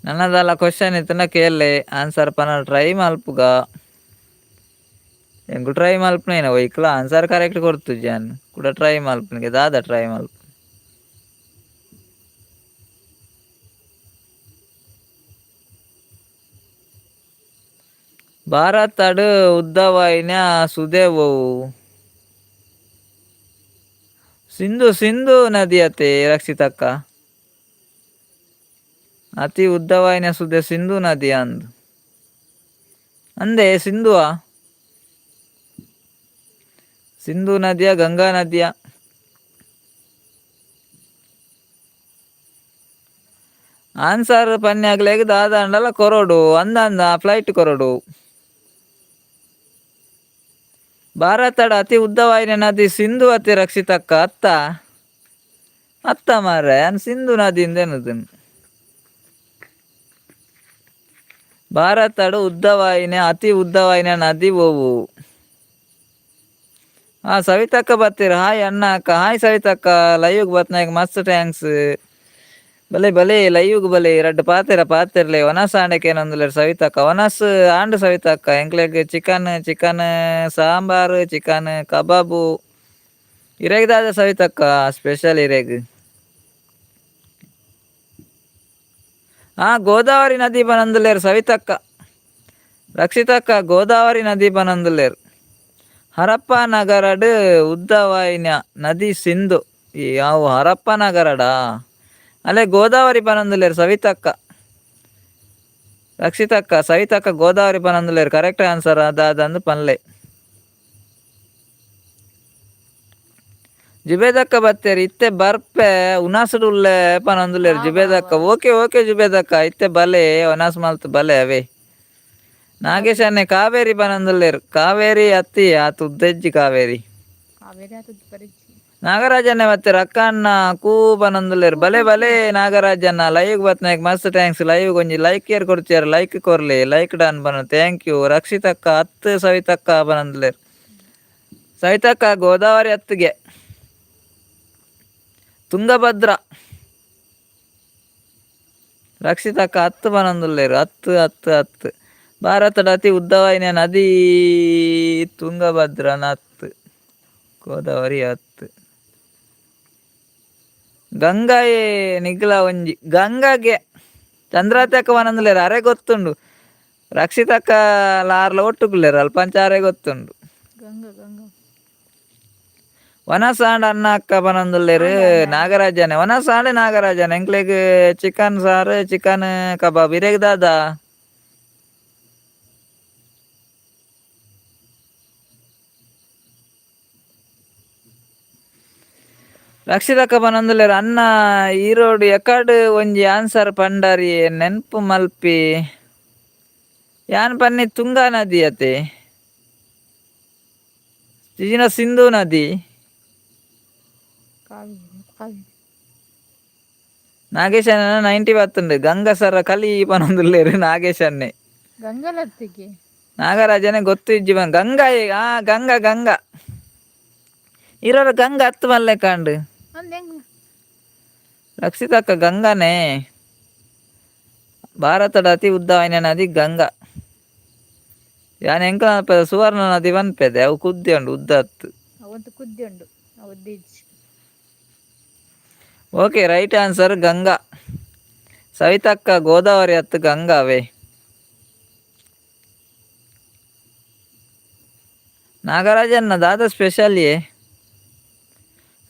ನನದಾಲ ಕ್ವಶನ್ ಇತ್ತುಂಡ ಕೇನ್ಲೆ ಆನ್ಸರ್ ಪನ ಟ್ರೈ ಮಲ್ಪುಗ. ಎಂಕ್ ಟ್ರೈ ಮಲ್ಪುನೇನ ಒಯ್ಕ್ಲ ಆನ್ಸರ್ ಕರೆಕ್ಟ್ ಕೊರ್ತುಜಿ ಯಾನ್ ಕುಡ ಟ್ರೈ ಮಲ್ಪುನಿಗೆ ದಾದ ಟ್ರೈ ಮಲ್ಪು. ಭಾರತಡ್ ಉದ್ದವಾಯಿನ ಸುದೆ ಒವು? ಸಿಂಧು ಸಿಂಧು ನದಿ ಅತ್ತೆ ರಕ್ಷಿತಕ್ಕ. ಅತಿ ಉದ್ದವಾಯಿನ ಸುದೆ ಸಿಂಧು ನದಿ ಅಂದ್ ಅಂದೆ ಸಿಂಧುವಾ ಸಿಂಧು ನದಿಯ ಗಂಗಾ ನದಿಯ. Answer ಪನ್ಯಾಗ್ಲೆಗ್ ದಾದಾಂಡಲ ಕೊರೊಡು ಅಂದಂದ ಫ್ಲೈಟ್ ಕೊರೊಡು. ಭಾರತದ ಅತಿ ಉದ್ದವಾಯಿನ ನದಿ ಸಿಂಧು ಅತಿ ರಕ್ಷಿತಕ್ಕ ಅತ್ತ ಅತ್ತ ಮಾರ್ರೆ, ಯಾನ್ ಸಿಂಧು ನದಿ ಇಂದೆನುದನ್. ಭಾರತಡ್ ಉದ್ದವಾಯಿನ ಅತಿ ಉದ್ದವಾಯಿನ ನದಿ ಒವು? ಹಾ, ಸವಿತಕ್ಕ ಬತ್ತೀರ್. ಹಾಯ್ ಅಣ್ಣ, ಅಕ್ಕ. ಹಾಯ್ ಸವಿತಕ್ಕ, ಲೈವ್ಗ್ ಬತ್ನಾಗ ಮಸ್ತ್ thanks. ಬಲೆ ಬಲೆ, ಲೈವ್ಗ್ ಬಲೆ, ರಡ್ಡ್ ಪಾತೆರ ಪಾತೆರ್ಲೆ. ವನಸ್ ಆಂಡಕೇನೊಂದುಲ್ಲೆರ್ ಸವಿತಕ್ಕ. ವನಸ್ ಆಂಡ್ ಸವಿತಕ್ಕ. ಎಂಕ್ಲೆಗ್ chicken, chicken sambar, chicken ಕಬಾಬು. ಇರೆಗ್ ದಾದ ಸವಿತಕ್ಕ ಸ್ಪೆಷಲ್ ಇರೆಗ್? ಹಾ, ಗೋದಾವರಿ ನದಿ ಪನೊಂದುಲ್ಲೆರ್ ಸವಿತಕ್ಕ. ರಕ್ಷಿತಕ್ಕ ಗೋದಾವರಿ ನದಿ ಪನೊಂದುಲ್ಲೆರ್. ಹರಪ್ಪ ನಗರಡ್ ಉದ್ದವಾಯಿನ ನದಿ ಸಿಂಧು. ಯಾವ ಹರಪ್ಪ ನಗರಡಾ? ಅಲ್ಲೇ ಗೋದಾವರಿ ಪನೊಂದುಲ್ಲೆರ್ ಸವಿತಕ್ಕ. ರಕ್ಷಿತಕ್ಕ, ಸವಿತಕ್ಕ ಗೋದಾವರಿ ಪನೊಂದುಲ್ಲೆರ್. ಕರೆಕ್ಟ್ ಆನ್ಸರ್ ದಾದಂದು ಪನ್ಲೆ. ಜುಬೇದಕ್ಕ ಬತ್ತೇರ್. ಇತ್ತೆ ಬರ್ಪೆ, ಉನಾಸುಡು ಉಲ್ಲೆ ಪನೊಂದುಲ್ಲೆರ್. ವಾ ವಾ ಜುಬೇದಕ್ಕ. ವಾ. ಓಕೆ ಓಕೆ ಜುಬೇದಕ್ಕ, ಇತ್ತೆ ಬಲೆ, ಒನಾಸ್ ಮಲ್ತ್ ಬಲೆ ಅವೇ. ನಾಗೇಶ್ ಅಣ್ಣೆ ಕಾವೇರಿ ಪನೊಂದುಲ್ಲೆರ್. ಕಾವೇರಿ ಅತ್ತಿ, ಆತ್ ಉದ್ದೆಜ್ಜಿ ಕಾವೇರಿ. ಕಾವೇರಿ ಆತದ ಪರಿಚಿ. ನಾಗರಾಜನ್ನೇ ಬತ್ತೆರ್. ಅಕ್ಕ ಅಣ್ಣ ಕೂ ಪನೊಂದುಲ್ಲೆರ್. ಕೂ ಬಲೆ ಕೂ ಬಲೆ ಕೂ. ನಾಗರಾಜಣ್ಣ, ಲೈವ್ ಬತ್ನಾಕ್ ಮಸ್ತ್ thanks. Live ಒಂಜಿ ಲೈಕ್ ಏರ್ ಕೊರ್ಚೆರ್, ಲೈಕ್ ಕೊರ್ಲೆ, ಲೈಕ್ ಡನ್ ಪನ. Thank you. ರಕ್ಷಿತಕ್ಕ ಅತ್ತು ಸವಿತಕ್ಕ ಪನೊಂದುಲ್ಲೆರ್. ಸವಿತಕ್ಕ ಗೋದಾವರಿ ಅತ್ತಿಗೆ, ತುಂಗಭದ್ರಾ. ರಕ್ಷಿತಕ್ಕ ಅತ್ತು ಪನೊಂದುಲ್ಲೆರ್. ಅತ್ತು ಅತ್ತು ಅತ್ತು. ಭಾರತದ ಅತಿ ಉದ್ದವಾಯಿನ ನದಿ ತುಂಗಭದ್ರನ ಅತ್ತು, ಗೋದಾವರಿ ಅತ್ತು. ಗಂಗಾಯೇ ನಿಗ್ಲ ಒಂಜಿ ಗಂಗಾಗೆ ಚಂದ್ರಾತಕ್ಕ ಪನೊಂದುಲ್ಲೆರ್. ಅರೆ ಗೊತ್ತುಂಡು. ರಕ್ಷಿತಕ್ಕ ಲಾರ್ಲ ಒಟ್ಟುಗುಲ್ಲೆರ್ ಅಲ್ಪಂಚ ಅರೆ ಗೊತ್ತುಂಡು. ಗಂಗಾ ಗಂಗಾ. ವನಸಾಂಡ್ ಅಣ್ಣ ಅಕ್ಕ ಪನೊಂದುಲ್ಲೆರ್. ಆಂಡ ಆಂಡ ಆಂಡ. ನಾಗರಾಜನೆ ವನಸಾಂಡ್ ನಾಗರಾಜನೆ. ಎಂಕ್ಲೆಗ್ ಚಿಕನ್ ಸಾರು, ಚಿಕನ್ ಕಬಾಬ್. ಇರೆಗ್ ದಾದಾ? ರಕ್ಷಿತಕ್ಕ ಪನೊಂದುಲ್ಲೆರ್ ಅಣ್ಣ ಈರೋಡು ಎಕಡ್ ಒಂಜಿ ಆನ್ಸರ್ ಪಂಡರಿ ನೆನ್ಪು ಮಲ್ಪಿ. ಯಾನ್ ಪನ್ನಿ ತುಂಗಾ ನದಿ ಅತೆ ಜಿಜಿನ ಸಿಂಧು ನದಿ. ಕಾವೇರಿ ಕಾವೇರಿ. ನಾಗೇಶನ 90 ಬತ್ತುಂಡು. ಗಂಗಸರ ಕಲಿ ಪನೊಂದುಲ್ಲೆರ್ ನಾಗೇಶನ್ನೇ. ಗಂಗಲತ್ತಿಗೆ. ನಾಗರಾಜನೇ ಗೊತ್ತು ಇಜ್ಜಿ ಬನ್ ಗಂಗಾ. ಆ ಗಂಗಾ ಗಂಗಾ ಇರೋರು ಗಂಗಾ ಹತ್ತು ಮಲ್ಲೆ ಕಾಂಡು. ಅಂದ್ ಹೆಂಗ್? ರಕ್ಷಿತಕ್ಕ ಗಂಗಾನೇ. ಭಾರತದ ಅತಿ ಉದ್ದವಾಯಿನ ನದಿ ಗಂಗಾ. ಯಾನ್ ಎಂಕ ಸುವರ್ಣ ನದಿ ಪನ್ಪೆದೆ, ಅವು ಕುದ್ದೆ ಉಂಡು, ಉದ್ದ ಅತ್ತು. ಅವಂತು ಕುದ್ದೆ ಉಂಡು, ಅವು ಉದ್ದ. Okay, right answer Ganga. ಸವಿತಕ್ಕ Godavari ಅತ್ತು, ಗಂಗಾವೇ. ನಾಗರಾಜನ್ನ ದಾದ ಸ್ಪೆಷಲ್ ಯೇ?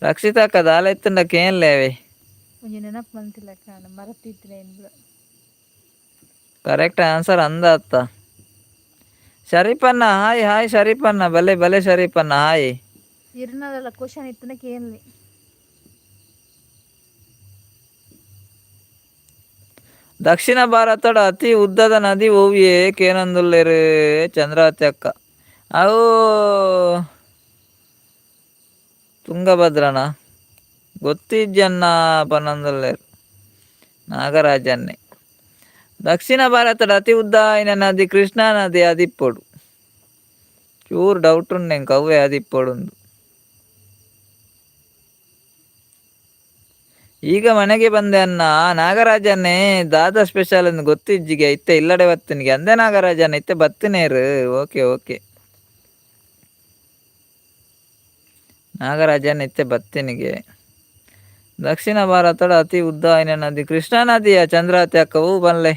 ರಕ್ಷಿತಕ್ಕ ದಾಲ ಇತ್ತುಂಡ ಕೇನ್ಲೇವೆ. ಒಂಜಿ ನೆನಪು ಮಂತಿಲ್ಲ ಕಾಣ ಮರತಿತ್ತಿನ ಇಂದ್ಲ. ಕರೆಕ್ಟ್ ಆನ್ಸರ್ ಅಂದ ಅತ್ತ. ಶರೀಫಣ್ಣ ಹಾಯ್ ಹಾಯ್ ಶರೀಫಣ್ಣ, ಬಲೆ ಬಲೆ ಶರೀಫಣ್ಣ, ಹಾಯ್. ಇರ್ನದಲ್ಲ ಕ್ವಶನ್ ಇತ್ತನ ಕೇನ್ಲಿ. ದಕ್ಷಿಣ ಭಾರತದ ಅತಿ ಉದ್ದದ ನದಿ ಓವಿಯೇ ಕೇನೊಂದುಲ್ಲೆರ್ ಚಂದ್ರಾವತಿ ಅಕ್ಕ. ಅವು ತುಂಗಭದ್ರನ? ಗೊತ್ತಿಜ್ಜನ್ನ ಪನೊಂದುಲ್ಲೆರ್ ನಾಗರಾಜನ್ನೇ. ದಕ್ಷಿಣ ಭಾರತದ ಅತಿ ಉದ್ದಾಯಿನ ನದಿ ಕೃಷ್ಣಾ ನದಿ ಆದಿಪ್ಪೊಡು. ಚೂರು ಡೌಟ್ ಉಂಡು ಎಂಕ್ ಅವ್ವೇ ಆದಿಪ್ಪೊಡುಂದು. ಈಗ ಮನೆಗೆ ಬಂದೆ ಅನ್ನ. ನಾಗರಾಜನ್ನೇ ದಾದ ಸ್ಪೆಷಲ್ ಅಂದ್ ಗೊತ್ತಿಜ್ಜಿಗೆ, ಇತ್ತೆ ಇಲ್ಲಡೆ ಬತ್ತಿನಿಗೆ ಅಂದೆ ನಾಗರಾಜನ್ನ. ಇತ್ತೆ ಬತ್ತಿನೇರು. ಓಕೆ ಓಕೆ ನಾಗರಾಜನ್, ಇತ್ತೆ ಬತ್ತಿನಿಗೆ. ದಕ್ಷಿಣ ಭಾರತದ ಅತಿ ಉದ್ದವಾಯಿನ ನದಿ ಕೃಷ್ಣಾ ನದಿಯ ಚಂದ್ರಾವತಿ ಅಕ್ಕ? ಹೂ ಬನ್ಲೆ.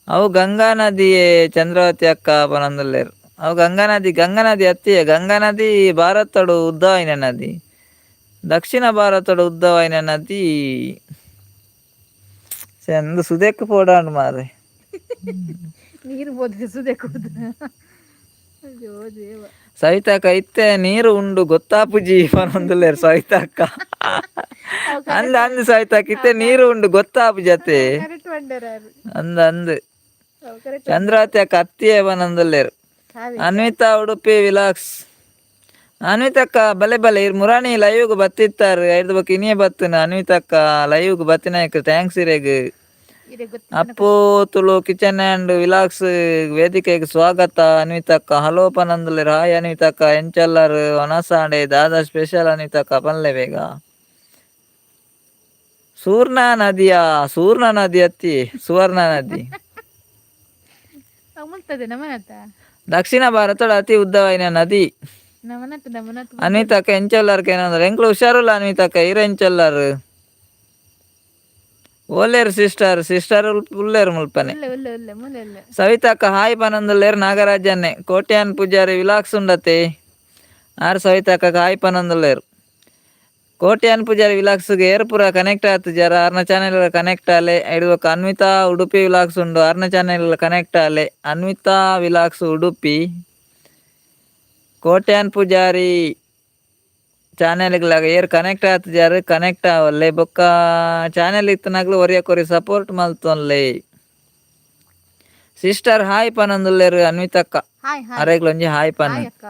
ಅವು ಗಂಗಾ ನದಿಯೇ ಚಂದ್ರಾವತಿ ಅಕ್ಕ ಪನೊಂದುಲ್ಲೆರ್. ಅವು ಗಂಗಾ ನದಿ. ಗಂಗಾ ನದಿ ಅತ್ತಿಯೇ. ಗಂಗಾ ನದಿ ಭಾರತಡು ಉದ್ದವಾಯಿನ ನದಿ. ದಕ್ಷಿಣ ಭಾರತಡು ಉದ್ದವಾಯಿನ ನದಿ ಚಂದ ಸುದೆಕ್ ಪೋಡಾಂಡ್ ಮಾರ್ರೆ. ನೀರು ಬೋದಿದೆ ಸುದೆ ಕೂದ, ಅಯ್ಯೋ ದೇವ. ಸವಿತಕ್ಕ ಇತ್ತೆ ನೀರು ಉಂಡು ಗೊತ್ತಾಪುಜಿ ಪನೊಂದುಲ್ಲೆರ್ ಸವಿತಕ್ಕ. ಅಂದ್ ಅಂದ್ ಸಾಯ್ತಾಕಿತ್ತೆ ನೀರು ಉಂಡು ಗೊತ್ತಾಪು ಜತೆ. ಕರೆಕ್ಟ್ ಬಂಡರಾರು. ಅಂದ್ ಅಂದ್. ಕರೆಕ್ಟ್. ಚಂದ್ರಾವತಿ ಅಕ್ಕ ಅತ್ತಿಯೇ ಬನಂದುಲ್ಲೇರು. ಅನ್ವಿತಾ ಉಡುಪಿ ವಿಲಾಕ್ಸ್, ಅನ್ವಿತಕ್ಕ ಬಲೆ ಬಲೆ ಇರ್ ಮುರಾಣಿ ಲೈವ್ಗ್ ಬತ್ತಿತ್ತಾರೆ. ಐದು ಬೊಕ್ಕ ಇನಿಯೇ ಬತ್ತಿನ. ಅನ್ವಿತಕ್ಕ ಲೈವ್ಗ್ ಬತ್ತಿನಾಯ್ಕ thanks ಇರೆಗ್. ಇರೆ ಗೊತ್ತ. ಅಪ್ಪು ತುಳು kitchen and vlogs ವೇದಿಕೆಗೆ ಸ್ವಾಗತ. ಅನ್ವಿತಕ್ಕ ಹಲೋ ಪನಂದುಲ್ಲೆರ್. ಹಾಯ್ ಅನ್ವಿತಕ್ಕ, ಎಂಚಲ್ಲಾರ್? ವನಸಾಂಡೆ ದಾದಾ ಸ್ಪೆಷಲ್ ಅನ್ವಿತಕ್ಕ, ಪನ್ಲೆ ಬೇಗ. ಸೂರ್ಣ ನದಿಯ, ಸೂರ್ಣ ನದಿ ಅತ್ತಿ, ಸುವರ್ಣ ನದಿ. ಮುಲ್ತದೆ ನಮನತ. ದಕ್ಷಿಣ ಭಾರತದ ಅತಿ ಉದ್ದವಾಯಿನ ನದಿ. ನಮನತ್ ನಮನತ್. ಅನ್ವಿತಕ್ಕ ಎಂಚಲ್ಲಾರ್ ಕೇನಂದ್ರೆ, ಎಂಕ್ಲು ಹುಷಾರುಲ್ಲ ಅನ್ವಿತಕ್ಕ, ಇರ ಎಂಚಲ್ಲಾರ್? ಓಲೇರು ಸಿಸ್ಟರ್? ಸಿಸ್ಟರ್ ಉಲ್ಲೇರು ಮುಲ್ಪನೆ. ಉಲ್ಲೆ ಉಲ್ಲೆ ಉಲ್ಲೆ ಮುಲ್ಲೆ ಉಲ್ಲೆ. ಸವಿತಕ್ಕ ಹಾಯ್ ಪನಂದುಲ್ಲೇರು. ನಾಗರಾಜನ್ನೆ ಕೋಟ್ಯಾನ್ ಪೂಜಾರಿ ವಿಲಾಕ್ಸ್ ಉಂಡತೆ ಆರ್ ಸವಿತಕ್ಕ ಹಾಯ್ ಪನಂದುಲ್ಲೇರು. ಕೋಟ್ಯಾನ್ ಪೂಜಾರಿ ವಿಲಾಕ್ಸ್ಗೆ ಏರ್ ಪೂರ ಕನೆಕ್ಟ್ ಆತು ಜರ ಆರ್ನ ಚಾನೆಲ್ ಕನೆಕ್ಟ್ ಆಲೆ. ಐದು ಅನ್ವಿತಾ ಉಡುಪಿ ವಿಲಾಕ್ಸ್ ಉಂಡು, ಆರ್ನ ಚಾನೆಲ್ ಕನೆಕ್ಟ್ ಆಲೆ. ಅನ್ವಿತಾ ವಿಲಾಕ್ಸ್ ಉಡುಪಿ, ಕೋಟ್ಯಾನ್ ಪೂಜಾರಿ ಚಾನೆಲ್ಗ್ಲಾಗ ಏರ್ ಕನೆಕ್ಟ್ ಆತು ಜಾರು ಕನೆಕ್ಟ್ ಆವಲ್ಲೆ. ಬೊಕ್ಕ ಚಾನೆಲ್ ಇತ್ತನಾಗ್ಲು ಒರಿಯ ಕೊರಿ ಸಪೋರ್ಟ್ ಮಲ್ತೊನ್ಲೆ. ಸಿಸ್ಟರ್ ಹಾಯ್ ಪನಂದುಲ್ಲೇರು ಅನ್ವಿತಕ್ಕ. Hi hi. ಅರೆಗ್ಲೊಂಜಿ hi ಪನ್. ಹಾಯ್ ಅಕ್ಕ,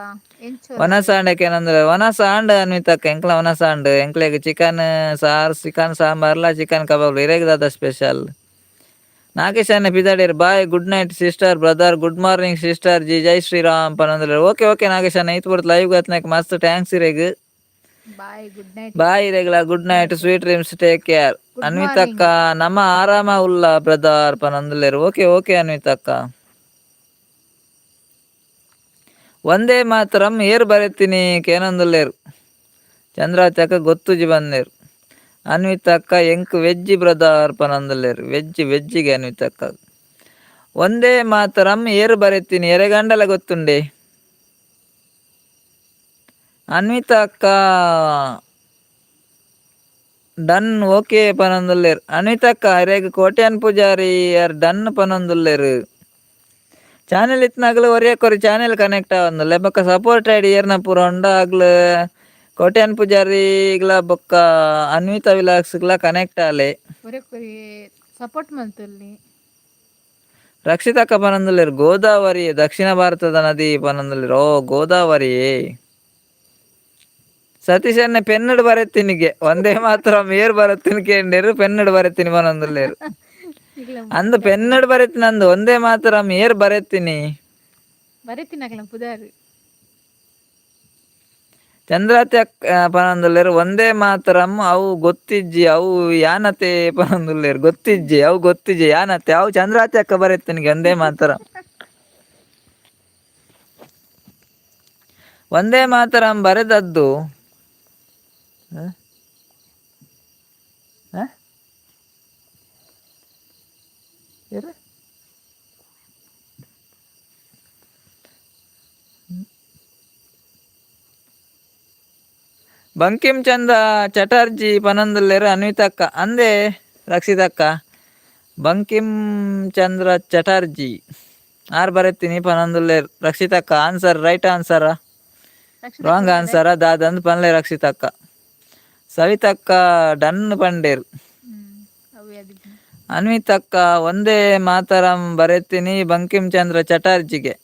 ಎಂಚ? ವನಸಾಂಡಕ್ಕೆ ಏನಂದ್ರೆ ವನಸಾಂಡ್ ಅನ್ವಿತಕ್ಕ, ಎಂಕ್ಲ ವನಸಾಂಡ್. ಎಂಕ್ಲೆಗ್ ಚಿಕನ್ ಸಾರ್, ಚಿಕನ್ ಸಾಂಬಾರ್ಲ, ಚಿಕನ್ ಕಬಾಬ್. ಇರೆಗ್ ದಾದ ಸ್ಪೆಷಲ್? ನಾಗೇಶ್ ಅಣ್ಣ ಪಿದಾಡೇರು. Bye, good night sister, brother, good morning sister G, ಜೈ ಶ್ರೀರಾಮ್ ಪನಂದ್ರೆ. ಓಕೆ ಓಕೆ ನಾಗೇಶ್ ಅಣ್ಣ, ಈತ್ ಬರುತ್ತೆ ಲೈವ್ ಗತ್ನಾಕ್ ಮಸ್ತ್ thanks ಇರೆಗ್. Bye, good night. ಬಾಯ್ ಇರೆಗ್ಲ, good night, sweet dreams, take care. ಅನ್ವಿತಕ್ಕ ನಮ್ಮ ಆರಾಮ ಉಲ್ಲ ಬ್ರದರ್ ಪನಂದುಲ್ಲೇರು. ಓಕೆ ಓಕೆ ಅನ್ವಿತಕ್ಕ. ಒಂದೇ ಮಾತರಂ ಏರ್ ಬರೆತೀನಿ ಕೇನಂದುಲ್ಲೇರು. ಚಂದ್ರಾವತಿ ಗೊತ್ತುಜಿ ಬಂದೇರು. ಅನ್ವಿತಕ್ಕ ಎಂಕ್ ವೆಜ್ ಬ್ರದರ್ ಪನಂದುಲ್ಲೇರು. ವೆಜ್ ವೆಜ್ಜಿಗೆ ಅನ್ವಿತಕ್ಕ. ಒಂದೇ ಮಾತರಂ ಏರು ಬರೆತೀನಿ ಎರೆಗಂಡಲ ಗೊತ್ತುಂಡೆ. ಅನ್ವಿತಕ್ಕ ಡನ್ ಓಕೆ ಪನಂದುಲ್ಲೇರು. ಅನ್ವಿತಕ್ಕ ಅರೆಗ್ ಕೋಟ್ಯಾನ್ ಪೂಜಾರಿ ಯಾರ್ ಡನ್ ಪನಂದುಲ್ಲೇರು. ಚಾನೆಲ್ ಇತ್ನಾಗಲು ಒರಿಯ ಕೊರಿ ಚಾನೆಲ್ ಕನೆಕ್ಟ್ ಆವಂದುಲ್ಲೆ. ಬೊಕ್ಕ ಸಪೋರ್ಟ್ ಐಡಿ ಏರ್ನ ಪೂರ ಉಂಡ ಆಗ್ಲು ಕೋಟ್ಯಾನ್ ಪೂಜಾರಿಗ್ಲ ಬೊಕ್ಕ ಅನ್ವಿತಾ ವಿಲಾಕ್ಸ್ಗ್ಲ ಕನೆಕ್ಟ್ ಆಲೆ. ಒರೆ ಕೊರಿ ಸಪೋರ್ಟ್ ಮಲ್ತಲ್ಲಿ. ರಕ್ಷಿತಕ್ಕ ಪನಂದುಲ್ಲೇರು ಗೋದಾವರಿ ದಕ್ಷಿಣ ಭಾರತದ ನದಿ ಪನಂದುಲ್ಲೇರು. ಓ ಗೋದಾವರಿ. ಸತೀಶ್ ಅಣ್ಣ ಪೆನ್ನಡು ಬರೆತ್ತಿನಿಗೆ ಒಂದೇ ಮಾತ್ರ ಮೇರ್ ಬರತ್ತಿನ ಕೇಂಡೇರು ಪೆನ್ನಡು ಬರೆತ್ತಿನಿ ಪನಂದುಲ್ಲೇರು. ಅಂದು ಪೆನ್ನಡು ಬರೆತ್ತಿನ ಅಂದು ಒಂದೇ ಮಾತ್ರ ಏರ್ ಬರೆತ್ತಿನಿ. ಬರೆತಿನ ಅಕ್ಲ ಪುದಾರು. ಚಂದ್ರಾತಿ ಪನಂದುಲ್ಲೇರು ಒಂದೇ ಮಾತರಂ ಅವು ಗೊತ್ತಿಜ್ಜಿ ಅವು ಯಾನತೆ ಪನಂದುಲ್ಲೇರು. ಗೊತ್ತಿಜ್ಜಿ ಅವು, ಗೊತ್ತಿಜ್ಜಿ ಯಾನತೆ ಅವು. ಚಂದ್ರಾತಿ ಅಕ್ಕ ಬರೆತ್ತಿನಿಗೆ ಒಂದೇ ಮಾತರಂ. ಒಂದೇ ಮಾತರಂ ಬರೆದದ್ದು ಹ? ಹ? ಏರು? ಬಂಕಿಂ ಚಂದ್ರ ಚಟರ್ಜಿ ಪನಂದುಲ್ಲೇರು ಅನ್ವಿತಕ್ಕ. ಅಂದೆ ರಕ್ಷಿತಕ್ಕ, ಬಂಕಿಂ ಚಂದ್ರ ಚಟರ್ಜಿ ಆರ್ ಬರೆತ್ತೀನಿ ಪನಂದುಲ್ಲೇರು. ರಕ್ಷಿತಕ್ಕ answer right answer wrong answer ದಾದಂದ್ ಪನ್ಲೆ ರಕ್ಷಿತಕ್ಕ. ಸವಿತಕ್ಕ ಡನ್ ಪಂಡೇರು. ಅವೇ ಅದು. ಅನ್ವಿತಕ್ಕ ಒಂದೇ ಮಾತರಂ ಬರೆತ್ತೀನಿ ಬಂಕಿಂ ಚಂದ್ರ ಚಟರ್ಜಿಗೆ.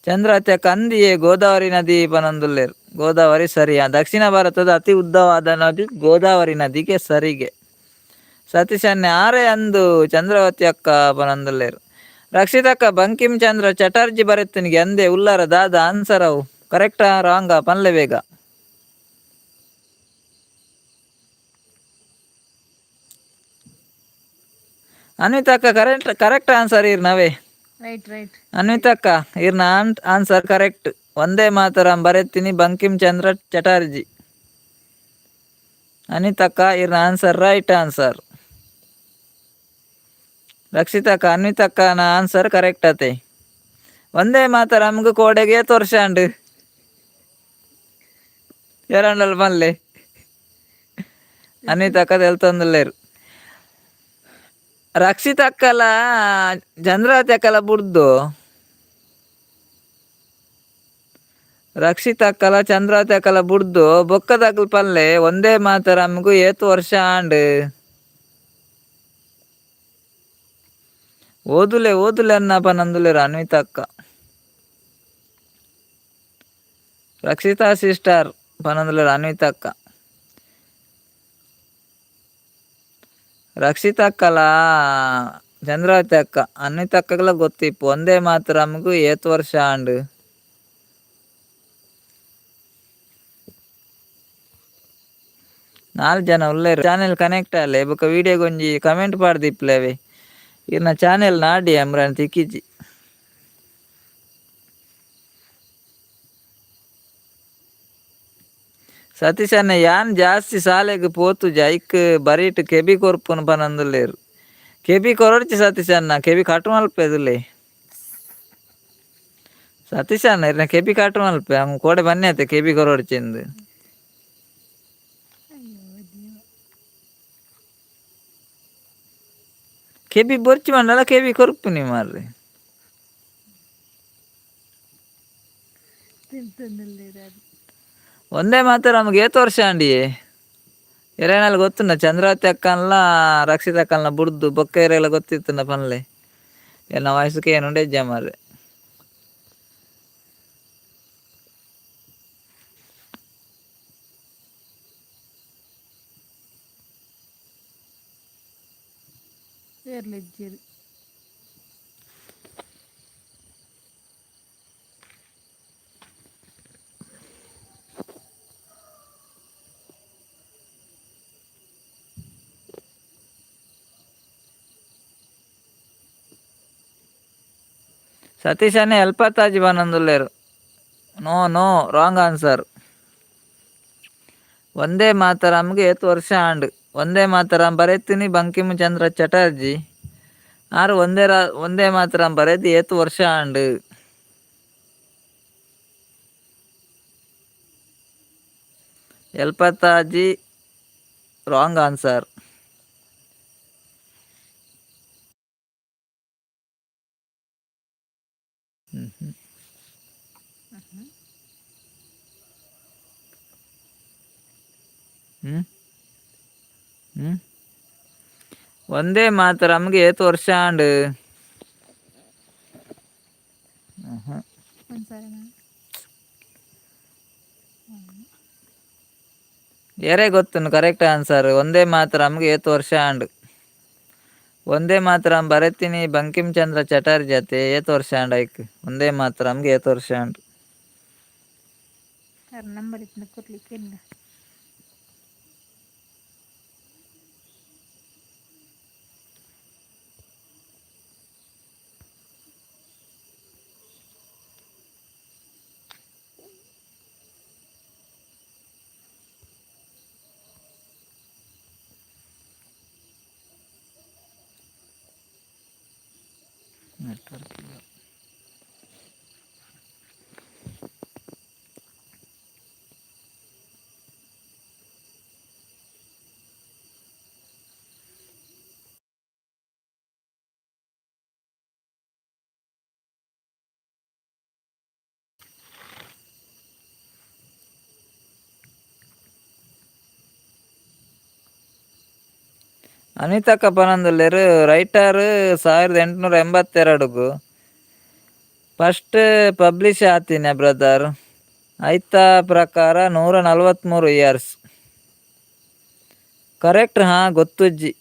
ಚಂದ್ರಾತ್ಯ ಕಂದಿಯೇ ಗೋದಾವರಿ ನದಿ ಪನಂದುಲ್ಲೇರು. ಗೋದಾವರಿ ಸರಿಯಾ? ದಕ್ಷಿಣ ಭಾರತದ ಅತಿ ಉದ್ದವಾದ ನದಿ ಗೋದಾವರಿ ನದಿಗೆ ಸರಿಗೆ. ಸತೀಶನ್ನೆ ಆರೆ ಅಂದು ಚಂದ್ರವತಿ ಅಕ್ಕ ಪನಂದುಲ್ಲೇರು. ರಕ್ಷಿತಕ್ಕ ಬಂಕಿಂ ಚಂದ್ರ ಚಟರ್ಜಿ ಬರೆತ್ತಿನಿಗೆ ಅಂದೆ ಉಲ್ಲಾರ ದಾದ ಆನ್ಸರ್ ಅವು ಕರೆಕ್ಟಾ ರಾಂಗಾ ಪನ್ಲೆ ಬೇಗ. ಅನ್ವಿತಕ್ಕ correct correct answer ಇರ್ ನಾವೇ. Right right. ಅನ್ವಿತಕ್ಕ ಇರ್ನ ಆನ್ಸರ್ ಕರೆಕ್ಟ್. ಒಂದೇ ಮಾತರಂ ಬರೆತ್ತೀನಿ ಬಂಕಿಂ ಚಂದ್ರ ಚಟರ್ಜಿ. ಅನಿತಕ್ಕ ಇರ್ನ answer right answer. ರಕ್ಷಿತಕ್ಕ ಅನ್ವಿತಕ್ಕನ answer correct ಅತೆ. ಒಂದೇ ಮಾತರಮ್ಗೆ ಕೋಡೆಗೆ ತೋರ್ಸಾಂಡ್ ಎರಂಡಲ್ ಪನ್ಲೆ. ಅನ್ವಿತಕ್ಕ ತೆಲ್ತೊಂದುಲ್ಲೇರು. ರಕ್ಷಿತಕ್ಕಲ ಚಂದ್ರಾವತಿ ಅಕ್ಕಲ ಬುಡ್ದು Rakshita ಅಕ್ಕಲ ಚಂದ್ರಾವತಿ ಅಕ್ಕಲ ಬುಡ್ದು ಬೊಕ್ಕದಕಲ್ ಪಲ್ಲೆ ಒಂದೇ ಮಾತರಮ್ಗು ಏತ್ ವರ್ಷ ಆಂಡ್. ಓದುಲೆ ಓದುಲೆ ಅನ್ನ ಪನಂದುಲೆರ್ ಅನ್ವಿತಾ ಅಕ್ಕ. ರಕ್ಷಿತಾ ಸಿಸ್ಟರ್ ಪನಂದುಲೆರ್ ಅನ್ವಿತಾ ಅಕ್ಕ. ರಕ್ಷಿತಾ ಅಕ್ಕಲ ಚಂದ್ರಾವತಿ ಅಕ್ಕ ಅನ್ವಿತಾ ಅಕ್ಕಗ್ಲ ಗೊತ್ತಿಪ್ಪು ಒಂದೇ ಮಾತರಮ್ಗು ಏತ್ ವರ್ಷ ಆಂಡ್. ನಾಲ್ ಜನ ಉಲ್ಲೆರ್ ಚಾನೆಲ್ ಕನೆಕ್ಟ್ ಆಲೆ ಬೊಕ ವಿಡಿಯೋಗೊಂಜಿ ಕಮೆಂಟ್ ಪಾಡ್ದಿಪ್ಪುಲೆವೆ ಇರ್ನ ಚಾನೆಲ್ ನಾಡಿ ಅಮ್ರಾನ್ ತಿಕ್ಕಿಜಿ. ಸತೀಶ್ ಅಣ್ಣ ಯಾನ್ ಜಾಸ್ತಿ ಸಾಲೆಗ್ ಪೋತುಜ ಐಕ್ ಬರೀಟ್ ಕೆಬಿ ಕೊರ್ಪುನು ಪನೊಂದುಲ್ಲೆರ್. ಕೆಬಿ ಕೊರೊಡ್ಚಿ ಸತೀಶ್ ಅಣ್ಣ ಕೆಬಿ ಕಟ್ ಮಲ್ಪೆದುಲ್ಲೆ. ಸತೀಶ್ ಅಣ್ಣ ಇರ್ನ ಕೆಬಿ ಕಟ್ ಮಲ್ಪೆ ಅವ್ ಕೋಡೆ ಬನ್ನಿ ಅತ್ತೆ ಕೆಬಿ ಕೊರೊಡ್ಚಿಂದು. ಅಯ್ಯೋ ದೇವ. ಕೆಬಿ ಬೊರ್ಚಿ ಮಂಡಲ ಕೆಬಿ ಕೊರ್ಪುನಿ ಮಾರ್ರೆ. ತಿಂತೊಂದುಲ್ಲೆರ್ ಅದು. ಒಂದೇ ಮಾತ್ರ ನಮ್ಗೆ ಏತ್ ವರ್ಷ ಆಂಡಿಯೇ ಎರೆನಾಲ್ ಗೊತ್ತುಂಡ ಚಂದ್ರಾವತಿ ಅಕ್ಕನ್ಲ ರಕ್ಷಿತ ಅಕ್ಕನ್ಲ ಬುಡ್ದು ಬೊಕ್ಕ ಎರೆಲ ಗೊತ್ತಿತ್ತುಂಡ ಪನ್ಲೆ ಎನ್ನ ವಯಸ್ಸುಗೆ ಏನುಂಡೆ ಇಜ್ಜ ಮಾರ್ರೆ. ಏರ್ಲೆಜ್ಜೆರ್. Satish ಅಣ್ಣೆ ಎಲ್ಪತ್ತಾಜಿ ಪನೊಂದುಲ್ಲೆರ್. No no wrong answer. ಒಂದೇ ಮಾತರಮ್ಗ್ ಏತ್ ವರ್ಷ ಆಂಡ್. ಒಂದೇ ಮಾತರಂ ಬರೆತಿನಿ ಬಂಕಿಮಚಂದ್ರ ಚಟರ್ಜಿ ಆರ್ ಒಂದೇ ಒಂದೇ ಮಾತರಂ ಬರೆದ್ ಏತ್ ವರ್ಷ ಆಂಡ್. ಎಲ್ಪತ್ತಾಜಿ ರಾಂಗ್ ಆನ್ಸರ್. ಹ್ಮ್ ಹ್ಮ್ ಒಂದೇ ಮಾತರಮ್ಗ್ ಏತ್ ವರ್ಷ ಆಂಡ್. ಒಂದ್ಸರಿನಾ? ಏರೇ ಗೊತ್ತುಂಡು ಕರೆಕ್ಟ್ ಆನ್ಸರ್. ಒಂದೇ ಮಾತರಮ್ಗ್ ಏತ್ ವರ್ಷ ಆಂಡ್. ಒಂದೇ ಮಾತರಂ ಬರೆತಿನಿ ಬಂಕಿಂಚಂದ್ರ ಚಟರ್ಜಿ ಅತೆ ಏತ್ ವರ್ಷ ಆಂಡ್ ಐಕ್ ಒಂದೇ ಮಾತರಮ್ಗ್ ಏತ್ ವರ್ಷ ಆಂಡ್. ಅರ್ ನಂಬರ್ ಇತ್ತ್ಂಡ ಕೊರ್ಲೆ ಕೇನ್ಗ. ನೆಟ್ವರ್ಕ್ ಇಲ್ಲ. ಅನಿತಕ್ಕ ಪನೊಂದುಲ್ಲೆರ್ ರೈಟರ್ 1882ಗ್ ಫಸ್ಟ್ ಪಬ್ಲಿಷ್ ಆತಿನ ಬ್ರದರ್ ಐತ ಪ್ರಕಾರ 143 ಇಯರ್ಸ್. ಕರೆಕ್ಟ್ ಹಾ ಗೊತ್ತುಜ್ಜಿ.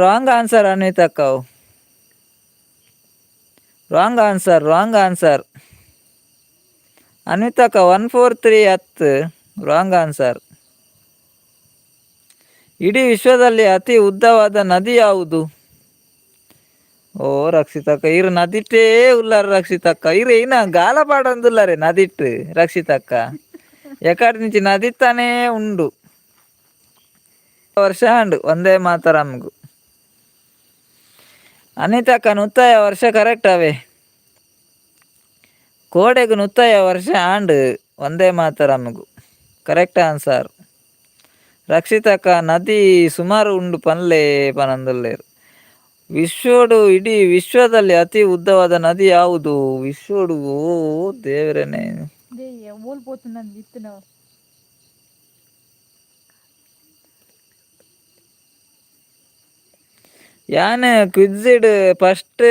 ರಾಂಗ್ ಆನ್ಸರ್ ಅನಿತಕ್ಕ ಅವು. Wrong answer wrong answer. ಅನಿತಕ್ಕ 143 ಅತ್ತ್ ರಾಂಗ್ ಆನ್ಸರ್. ಇಡೀ ವಿಶ್ವದಲ್ಲಿ ಅತಿ ಉದ್ದವಾದ ನದಿ ಯಾವುದು? ಓ ರಕ್ಷಿತಕ್ಕ ಇರು ನದಿಟ್ಟೇ ಉಲ್ಲಾರ ರಕ್ಷಿತಕ್ಕ ಇರು ಇನ್ನ ಗಾಲಪಾಡೊಂದುಲ್ಲಾರೆ ನದಿಟ್ಟು ರಕ್ಷಿತಕ್ಕ ಎಕಡೆ నుంచి ನದಿತ್ತಾನೇ ಉಂಡು. ವರ್ಷ ಆಂಡ್ ಒಂದೇ ಮಾತರಮ್ಗು. ಅನಿತಕ್ಕ ನುತ್ತಾಯ ವರ್ಷ ಕರೆಕ್ಟ್ ಅವೇ. ಕೋಡೆಗ್ ನುತ್ತಾಯ ವರ್ಷ ಆಂಡ್ ಒಂದೇ ಮಾತರಮ್ಗು ಕರೆಕ್ಟ್ ಆನ್ಸರ್. ರಕ್ಷಿತಕ್ಕ ನದಿ ಸುಮಾರು ಉಂಡು ಪನ್ಲೆ ಪನೊಂದುಲ್ಲೆರ್. ವಿಶ್ವಡು ಇಡೀ ವಿಶ್ವದಲ್ಲಿ ಅತಿ ಉದ್ದವಾದ ನದಿ ಯಾವುದು? ವಿಶ್ವಡು, ಓ ದೇವರನೇ. They ಓಲ್ ಪೋತು ಇತ್ತು ನಾವು. ಯಾನ್ ಕ್ವಿಜ್ಡ್ ಫಸ್ಟ್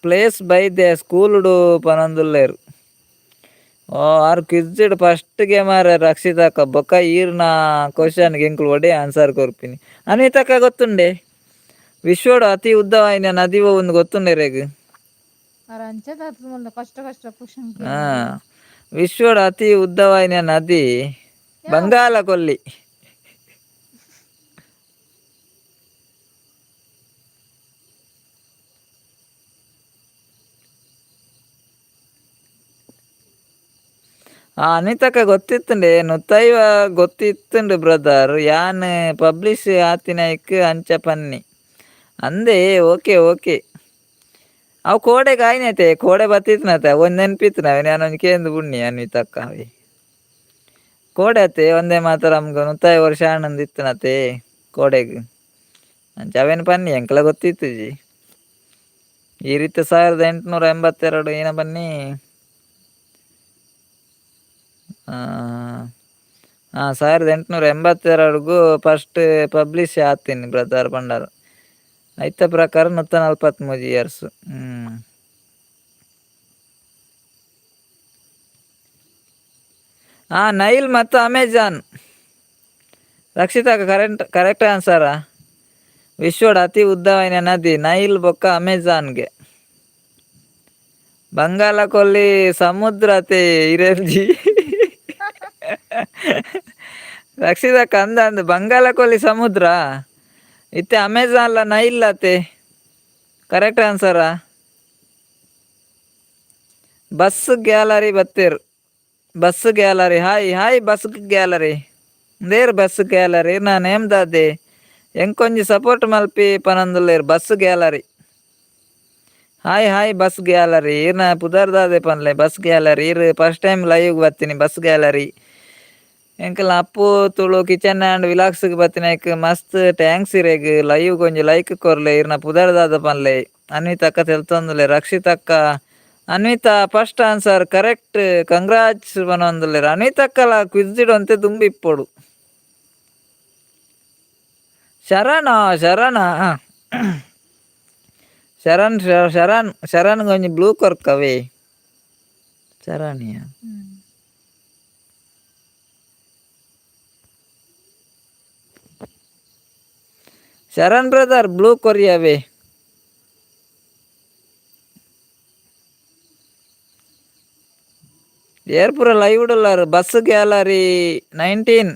ಪ್ಲೇಸ್ ಬೈದೆ ಸ್ಕೂಲ್ಡು ಪನೊಂದುಲ್ಲೆರ್. ಓ ಆರ್ ಕ್ವಿಜ್ಡ್ ಫಸ್ಟ್ ಗೆ ಮಾರ್ರೆ ರಕ್ಷಿತಕ್ಕ. ಬೊಕ್ಕ ಈರ್ನ ಕ್ವಶನ್ ಎಂಕುಲು ಒಡೆ ಆನ್ಸರ್ ಕೊರ್ಪಿನಿ. ಅನಿತಕ್ಕ ಗೊತ್ತುಂಡೆ? ವಿಶ್ವಡು ಅತಿ ಉದ್ದವಾಯಿನ ನದಿ ಒಂದು ಗೊತ್ತುಂಡೆ ರೇಗ್? ಅರ ಅಂಚದ ಕಷ್ಟ ಕಷ್ಟ ಕ್ವಶನ್. ಹಾ, ವಿಶ್ವಡು ಅತಿ ಉದ್ದವಾಯಿನ ನದಿ ಬಂಗಾಲ ಕೊಲ್ಲಿ. ಆ ಅನಿತಕ್ಕ ಗೊತ್ತಿತ್ತುಂಡೆ, ನುತ್ತೈವ ಗೊತ್ತಿತ್ತುಂಡು ಬ್ರದರ್. ಯಾನ್ ಪಬ್ಲಿಷ್ ಆತಿನೈಕ್ ಅಂಚ ಪನ್ನಿ ಅಂದೆ. ಓಕೆ ಓಕೆ, ಅವು ಕೋಡೆಗ್ ಆಯ್ನತೆ, ಕೋಡೆ ಬತ್ತಿತ್ನತೆ ಒಂದ್ ನೆನ್ಪಿತ್ತು. ನಾನು ಒಂಜಿ ಕೇಂದ್ ಬುಣ್ಣಿ ಅನ್ವಿತಕ್ಕ. ಅವಿ ಕೋಡೆ ಅತ್ತೆ ಒಂದೇ ಮಾತ್ರ ನಮ್ಗೆ ನುತ್ತಾಯ ವರ್ಷ ಆನಂದ್ ಇತ್ತನತೆ ಕೋಡೆಗ್. ಅಂಚ ಅವೇನು ಪನ್ನಿ, ಎಂಕಲ ಗೊತ್ತಿತ್ತುಜಿ. ಈ ರೀತಿ 1882 ಏನ ಬನ್ನಿ. ಹಾಂ, 1882ಗೂ ಫಸ್ಟ್ ಪಬ್ಲಿಷ್ ಆತೀನಿ ಬ್ರದರ್ ಪಂಡರ್. ಐತ ಪ್ರಕಾರ 143 ಇಯರ್ಸ್. ಹ್ಞೂ, ಹಾಂ, ನೈಲ್ ಮತ್ತು Amazon. Rakshita, current correct ಆನ್ಸರಾ. ವಿಶ್ವದ ಅತಿ ಉದ್ದವಾದ ನದಿ ನೈಲ್ ಬೊಕ್ಕ ಅಮೆಜಾನ್ಗೆ. ಬಂಗಾಲ ಕೊಲ್ಲಿ ಸಮುದ್ರ ಅತೆ ಇರೆಲ್ಜಿ. ರಕ್ಷಿತಕ್ಕ, ಅಂದ ಅಂದ್ ಬಂಗಾಲ ಕೊಲ್ಲಿ ಸಮುದ್ರ ಇತ್ತೆ, ಅಮೆಜಾನ್ಲ ನೈಲ್ ಅತೆ. ಕರೆಕ್ಟ್ ಆನ್ಸರಾ. ಬಸ್ ಗ್ಯಾಲರಿ ಬತ್ತೇರು. Bus gallery, hi hi bus gallery. There bus gallery ನಾ ನೇಮ್ ದಾದೆ? ಎಂಕೊಂಜಿ ಸಪೋರ್ಟ್ ಮಲ್ಪಿ ಪನೊಂದುಲ್ಲೆರ್. Bus gallery, hi hi bus gallery. ಈರ್ನ ಪುದರ್ ದಾದೆ ಪನ್ಲೆ ಬಸ್ ಗ್ಯಾಲರಿ? ಈರ್ first time live ಬತ್ತೀನಿ ಬಸ್ ಗ್ಯಾಲರಿ. ಎಂಕಲ್ನ ಅಪ್ಪು ತುಳು ಕಿಚನ್ ಆ್ಯಂಡ್ ವಿಲಾಗ್ಸ್ಗೆ ಬತ್ತಿನೈಕ್ ಮಸ್ತ್ thanks ಇರೆಗ್. ಲೈವ್ ಒಂಜಿ ಲೈಕ್ ಕೊರ್ಲೆ. ಇರ್ನ ಪುದರ್ ದಾದ ಪನ್ಲೆ. ಅನ್ವಿತಕ್ಕ ತೆಲ್ತೊಂದುಲ್ಲೆ. ರಕ್ಷಿತಕ್ಕ, Anvita first answer correct, congrats ಪನೊಂದುಲ್ಲೆರ್. ಅನ್ವಿತಕ್ಕಲ quiz ಒಂತೆ ದುಂಬು ಇಪ್ಪೊಡು. ಶರಣ ಶರಣ ಶರಣ್ ಶರಣ್ ಶರಣ್ ಒಂಜಿ ಬ್ಲೂ ಕೊರ್ಕವೇ ಶರಣಿಯ. ಶರಣ್ ಬ್ರದರ್, ಬ್ಲೂ ಕೊರಿಯಾವೇ. ಏರ್ಪುರ ಲೈವ್ ಉಳ್ಳಾರ್? Bus gallery 19,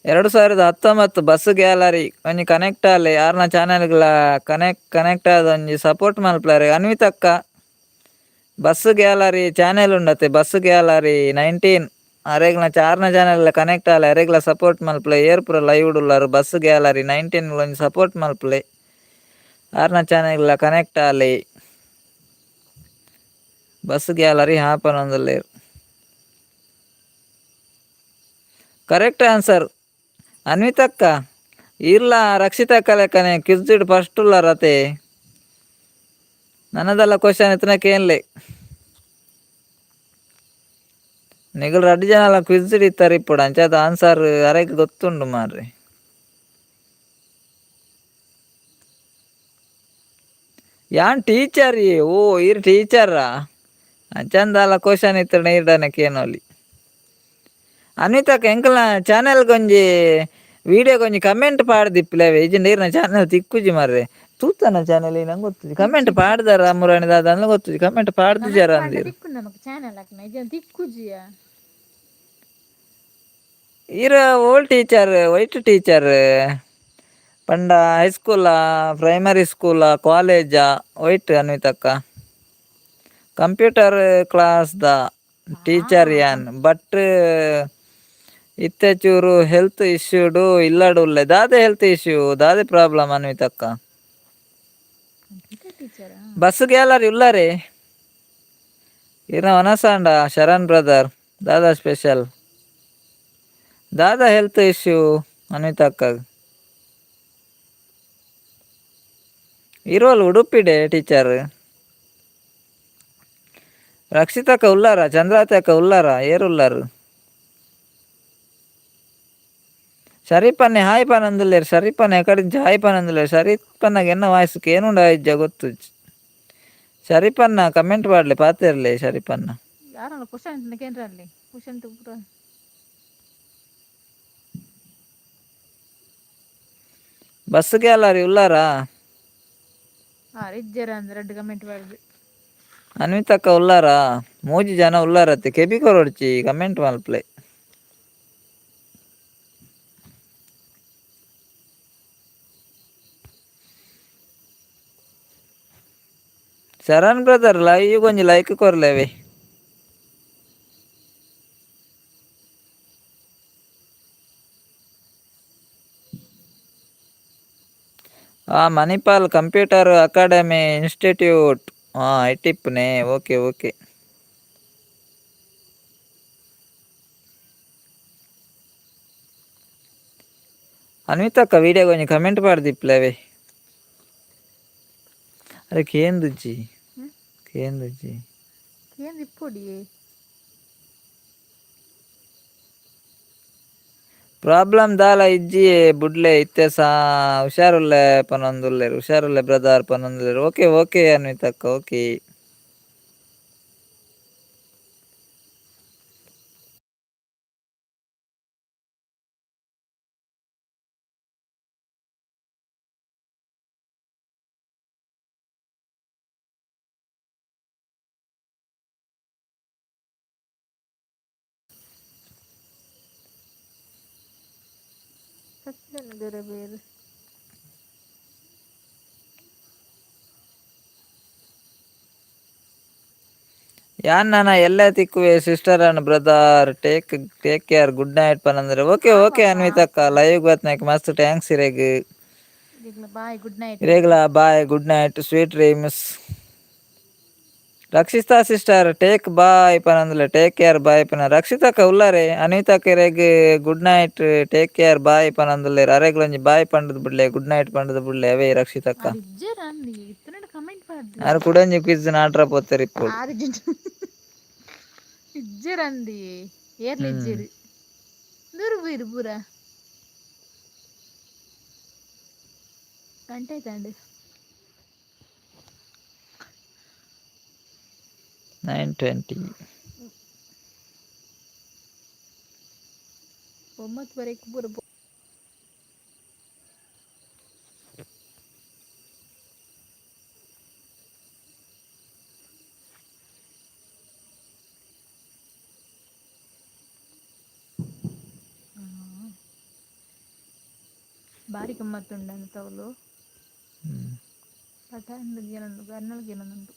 2019. Bus gallery ಒಂಜಿ ಕನೆಕ್ಟ್ ಆಲೆ. ಯಾರ್ನ ಚಾನೆಲ್ಗಳ ಕನೆಕ್ಟ್ ಕನೆಕ್ಟ್ ಆದ ಒಂಜಿ ಸಪೋರ್ಟ್ ಮಲ್ಪಲಾರೆ. ಅನ್ವಿತಕ್ಕ, bus gallery channel ಉಂಡತೆ, bus gallery 19. ಅರೆಗ್ಲ ಚಾರ್ನ channel connect ಆಲೆ, ಅರೆಗ್ಲ support ಮಲ್ಪಲೆ. ಏರ್ಪುರ live ಉಳ್ಳಾರು? Bus gallery 19 ಒಂಜಿ ಸಪೋರ್ಟ್ ಮಲ್ಪಲೆ, ಆರ್ನ ಚಾನೆಲ್ ಕನೆಕ್ಟ್ ಆಲೆ. ಬಸ್ ಗ್ಯಾಲರಿ ಹಾ ಪನೊಂದುಲ್ಲೆರ್. ಕರೆಕ್ಟ್ ಆನ್ಸರ್ ಅನ್ವಿತಕ್ಕ. ಇರ್ಲ ರಕ್ಷಿತಕ್ಕ ಲೆಕ್ಕನೆ ಕ್ವಿಜ್ಡ್ ಫಸ್ಟ್ ಉಲ್ಲಾರತೆ. ನನದಲ್ಲ ಕ್ವಶನ್ ಇತ್ತನ ಕೇನ್ಲೆ. ನಿಗಲ್ ರಡ್ಡ್ ಜನಲ ಕ್ವಿಜ್ ಇತ್ತಾರೆ ಇಪ್ಪೊಡು. ಅಂಚಾದ ಆನ್ಸರ್ ಅರೆಗ್ ಗೊತ್ತುಂಡು ಮಾರ್ರೆ. ಯಾನ್ ಟೀಚರ್. ಓ, ಈರ್ ಟೀಚರಾ? ಅಂಚಂದಾಲ ಕ್ವಶನ್ ಇತ್ತಡ ಈರ್ಡನೆ ಕೇನೊಲಿ. ಅನ್ವಿತಕ್ಕ, ಎಂಕಲ್ನ ಚಾನೆಲ್ಗೊಂಜಿ ಒಂಜಿ ವಿಡಿಯೋಗೊಂಜಿ ಒಂಜಿ ಕಮೆಂಟ್ ಪಾಡ್ದಿಪ್ಪುಲವೆ. ಇಜ್ಜಿಂಡ ಈರ್ನ ಚಾನೆಲ್ ತಿಕ್ಕುಜಿ ಮಾರ್ರೆ. ತೂತನ ಚಾನೆಲ್ ನಂಗೆ ಗೊತ್ತುಜಿ. ಕಮೆಂಟ್ ಪಾಡ್ದಾರ ಮುರಾಣಿ ದಾದ ಅಂದ್ಲ ಗೊತ್ತುಜಿ. ಕಮೆಂಟ್ ಪಾಡ್ದಿಜಾರ ಅಂದಿರು. ಚಾನೆಲ್ ಹಾಕ್ನ ತಿಕ್ಕುಜಿಯ. ಈರ old teacher, white teacher ಪಂಡ ಹೈಸ್ಕೂಲಾ, ಪ್ರೈಮರಿ ಸ್ಕೂಲಾ, ಕಾಲೇಜಾ, ವೈಟ್? ಅನ್ವಿತಕ್ಕ, computer class the teacher ಯಾನ್. ಬಟ್ ಇತ್ತೆ ಚೂರು ಹೆಲ್ತ್ ಇಶ್ಯೂಡು ಇಲ್ಲಡ್ ಉಲ್ಲೆ. ದಾದೆ ಹೆಲ್ತ್ ಇಶ್ಯೂ, ದಾದೆ ಪ್ರಾಬ್ಲಮ್ ಅನ್ವಿತಕ್ಕ? ಬಸ್ ಗ್ಯಾಲರಿ ಉಲ್ಲಾರೆ? ಇರ್ನ ವನಸಾಂಡ ಶರಣ್ ಬ್ರದರ್, ದಾದಾ ಸ್ಪೆಷಲ್? ದಾದಾ ಹೆಲ್ತ್ ಇಶ್ಯೂ ಅನ್ವಿತಕ್ಕ? ಇರೋಲ್ ಉಡುಪಿಡೆ ಟೀಚರ್. ರಕ್ಷಿತಕ್ಕ ಉಲ್ಲಾರ, ಚಂದ್ರಾವತಿ ಅಕ್ಕ ಉಲ್ಲಾರ, ಏರುಲ್ಲಾರು? ಶರೀಫನ್ನೇ ಹಾಯ್ ಪನಂದುಲ್ಲೇರು. ಶರೀಫನ್ನೇ ಎಕಡಿಂಚಿ ಹಾಯ್ ಪನಂದುಲ್ಲೇರು. ಶರೀಫನ್ನಾಗ ಎನ್ನ ವಾಯ್ಸ್ ಕೇನುಂಡ ಇಜ್ಜ ಗೊತ್ತು. ಶರೀಫನ್ನ ಕಮೆಂಟ್ ಪಾಡ್ಲೆ, ಪಾತೆರ್ಲೆ ಶರೀಫನ್ನ. ಯಾರಲ್ಲ ಕ್ವಶನ್ ಕೇಂದ್ರ ಅಲ್ಲಿ ಕ್ವಶನ್ ಪೂರ. ಬಸ್ಗೆ ಅಲ್ಲಾರಿ ಉಲ್ಲಾರಾ? ಆ ಇಜ್ಜರ ಅಂದ್ರೆ ರಡ್ಡ್ ಕಮೆಂಟ್ ಪಾಡ್ದು. ಅನ್ವಿತಕ್ಕ ಉಲ್ಲಾರಾ? ಮೂಜಿ ಜನ ಉಲ್ಲಾರತ್ತೆ. ಕೆಬಿ ಕೊರೊಡ್ಚಿ, ಕಮೆಂಟ್ ಮಲ್ಪಲೆ. ಶರಣ್ ಬ್ರದರ್, ಲೈವ್ ಒಂಜಿ ಲೈಕ್ ಕೊರ್ಲೆವೆ. ಆ ಮಣಿಪಾಲ್ computer academy institute, ಹಾಂ, ಐಟಿಪ್ಪನೆ. Okay okay. ಅನ್ವಿತಕ್ಕ, video ಒಂಜಿ ಕಮೆಂಟ್ ಪಾಡ್ದಿಪ್ಲೆವೆ. ಅರೆ, ಕೇಂದುಜ್ಜಿ. ಹ್ಮ್? ಕೇಂದುಜ್ಜಿ. ಕೇಂದ್ರ ಇಪ್ಪೊಡಿಯೇ. ಪ್ರಾಬ್ಲಮ್ ದಾಲ ಇಜ್ಜಿ, ಬುಡ್ಲೆ. ಇತ್ತೆ ಸಾ ಹುಷಾರುಲ್ಲೆ ಪನೊಂದುಲ್ಲೆರ್. ಹುಷಾರುಲ್ಲೆ ಬ್ರದರ್ ಪನೊಂದುಲ್ಲೆರ್. ಓಕೆ ಓಕೆ ಅನ್ವಿತಕ್ಕ, ಓಕೆ. ಸತ್ಯನ ಬೇರೆ ಬೇರೆ. ಯಾನ್ ನನ ಎಲ್ಲೆ ತಿಕ್ಕುವೆ sister and brother. Take take care, good night ಪನಂದ್ರೆ. Okay okay. ಆವಪ್ಪ. ಅನ್ವಿತಕ್ಕ, live ಬತ್ನಾಕ್ ಮಸ್ತ್ thanks ಇರೆಗ್. Bye, good night. ಇರೆಗ್ಲ bye, good night, sweet dreams. Rakshita sister, take bye ಪನಂದ್ಲೆ. Take care, ಬಾಯ್ ಪನ. ರಕ್ಷಿತಕ್ಕ ಉಲ್ಲಾರೆ? ಅನಿತಕ್ಕ, ಇರೆಗ್ good night, take care, bye ಪನಂದುಲ್ಲೆರ್. ಅರೆಗ್ಲೊಂಜಿ ಬಾಯ್ ಪಂಡದ್ ಬುಡ್ಲೆ, ಗುಡ್ ನೈಟ್ ಪಂಡದ್ ಬುಡ್ಲೆ ಅವೇ ರಕ್ಷಿತಕ್ಕ. ಆರ್ ಇಜ್ಜೆರ್ ಅಂದ್ ಇತ್ತನಡ ಕಮೆಂಟ್ ಪಾಡ್ದು. ಆರ್ ಕುಡೊಂಜಿ ಕ್ವಿಜ್ ನಾಟ್ರ ಪೋತೆರ್ ಇಪ್ಪೊಡು. ಆರ್ ಇಜ್ಜೆರ್ ಅಂದಿ, ಏರ್ಲ ಇಜ್ಜೆರ್. ದೂರ ಪೋಯಿರು ಪೂರ. ಗಂಟೆ ಆಯ್ತಂಡ್. 9:20. 9:30ಕ್ಕೆ ಪೂರ. ಬಾರಿ ಗಮ್ಮತ್ತುಂಡು ತೌಲು. ಪಟಾಂದ್ ಏನೊಂದು ಗರ್ನಲ್ಗ್ ಏನೊಂದುಂಡು.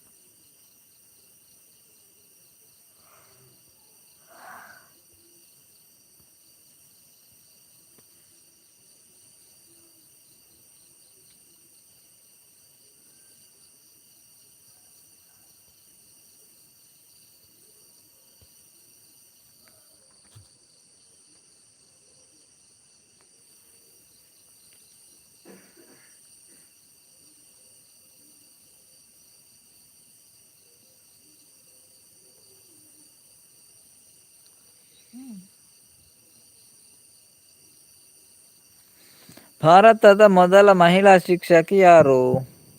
ಭಾರತದ ಮೊದಲ ಮಹಿಳಾ ಶಿಕ್ಷಕಿ ಯಾರು?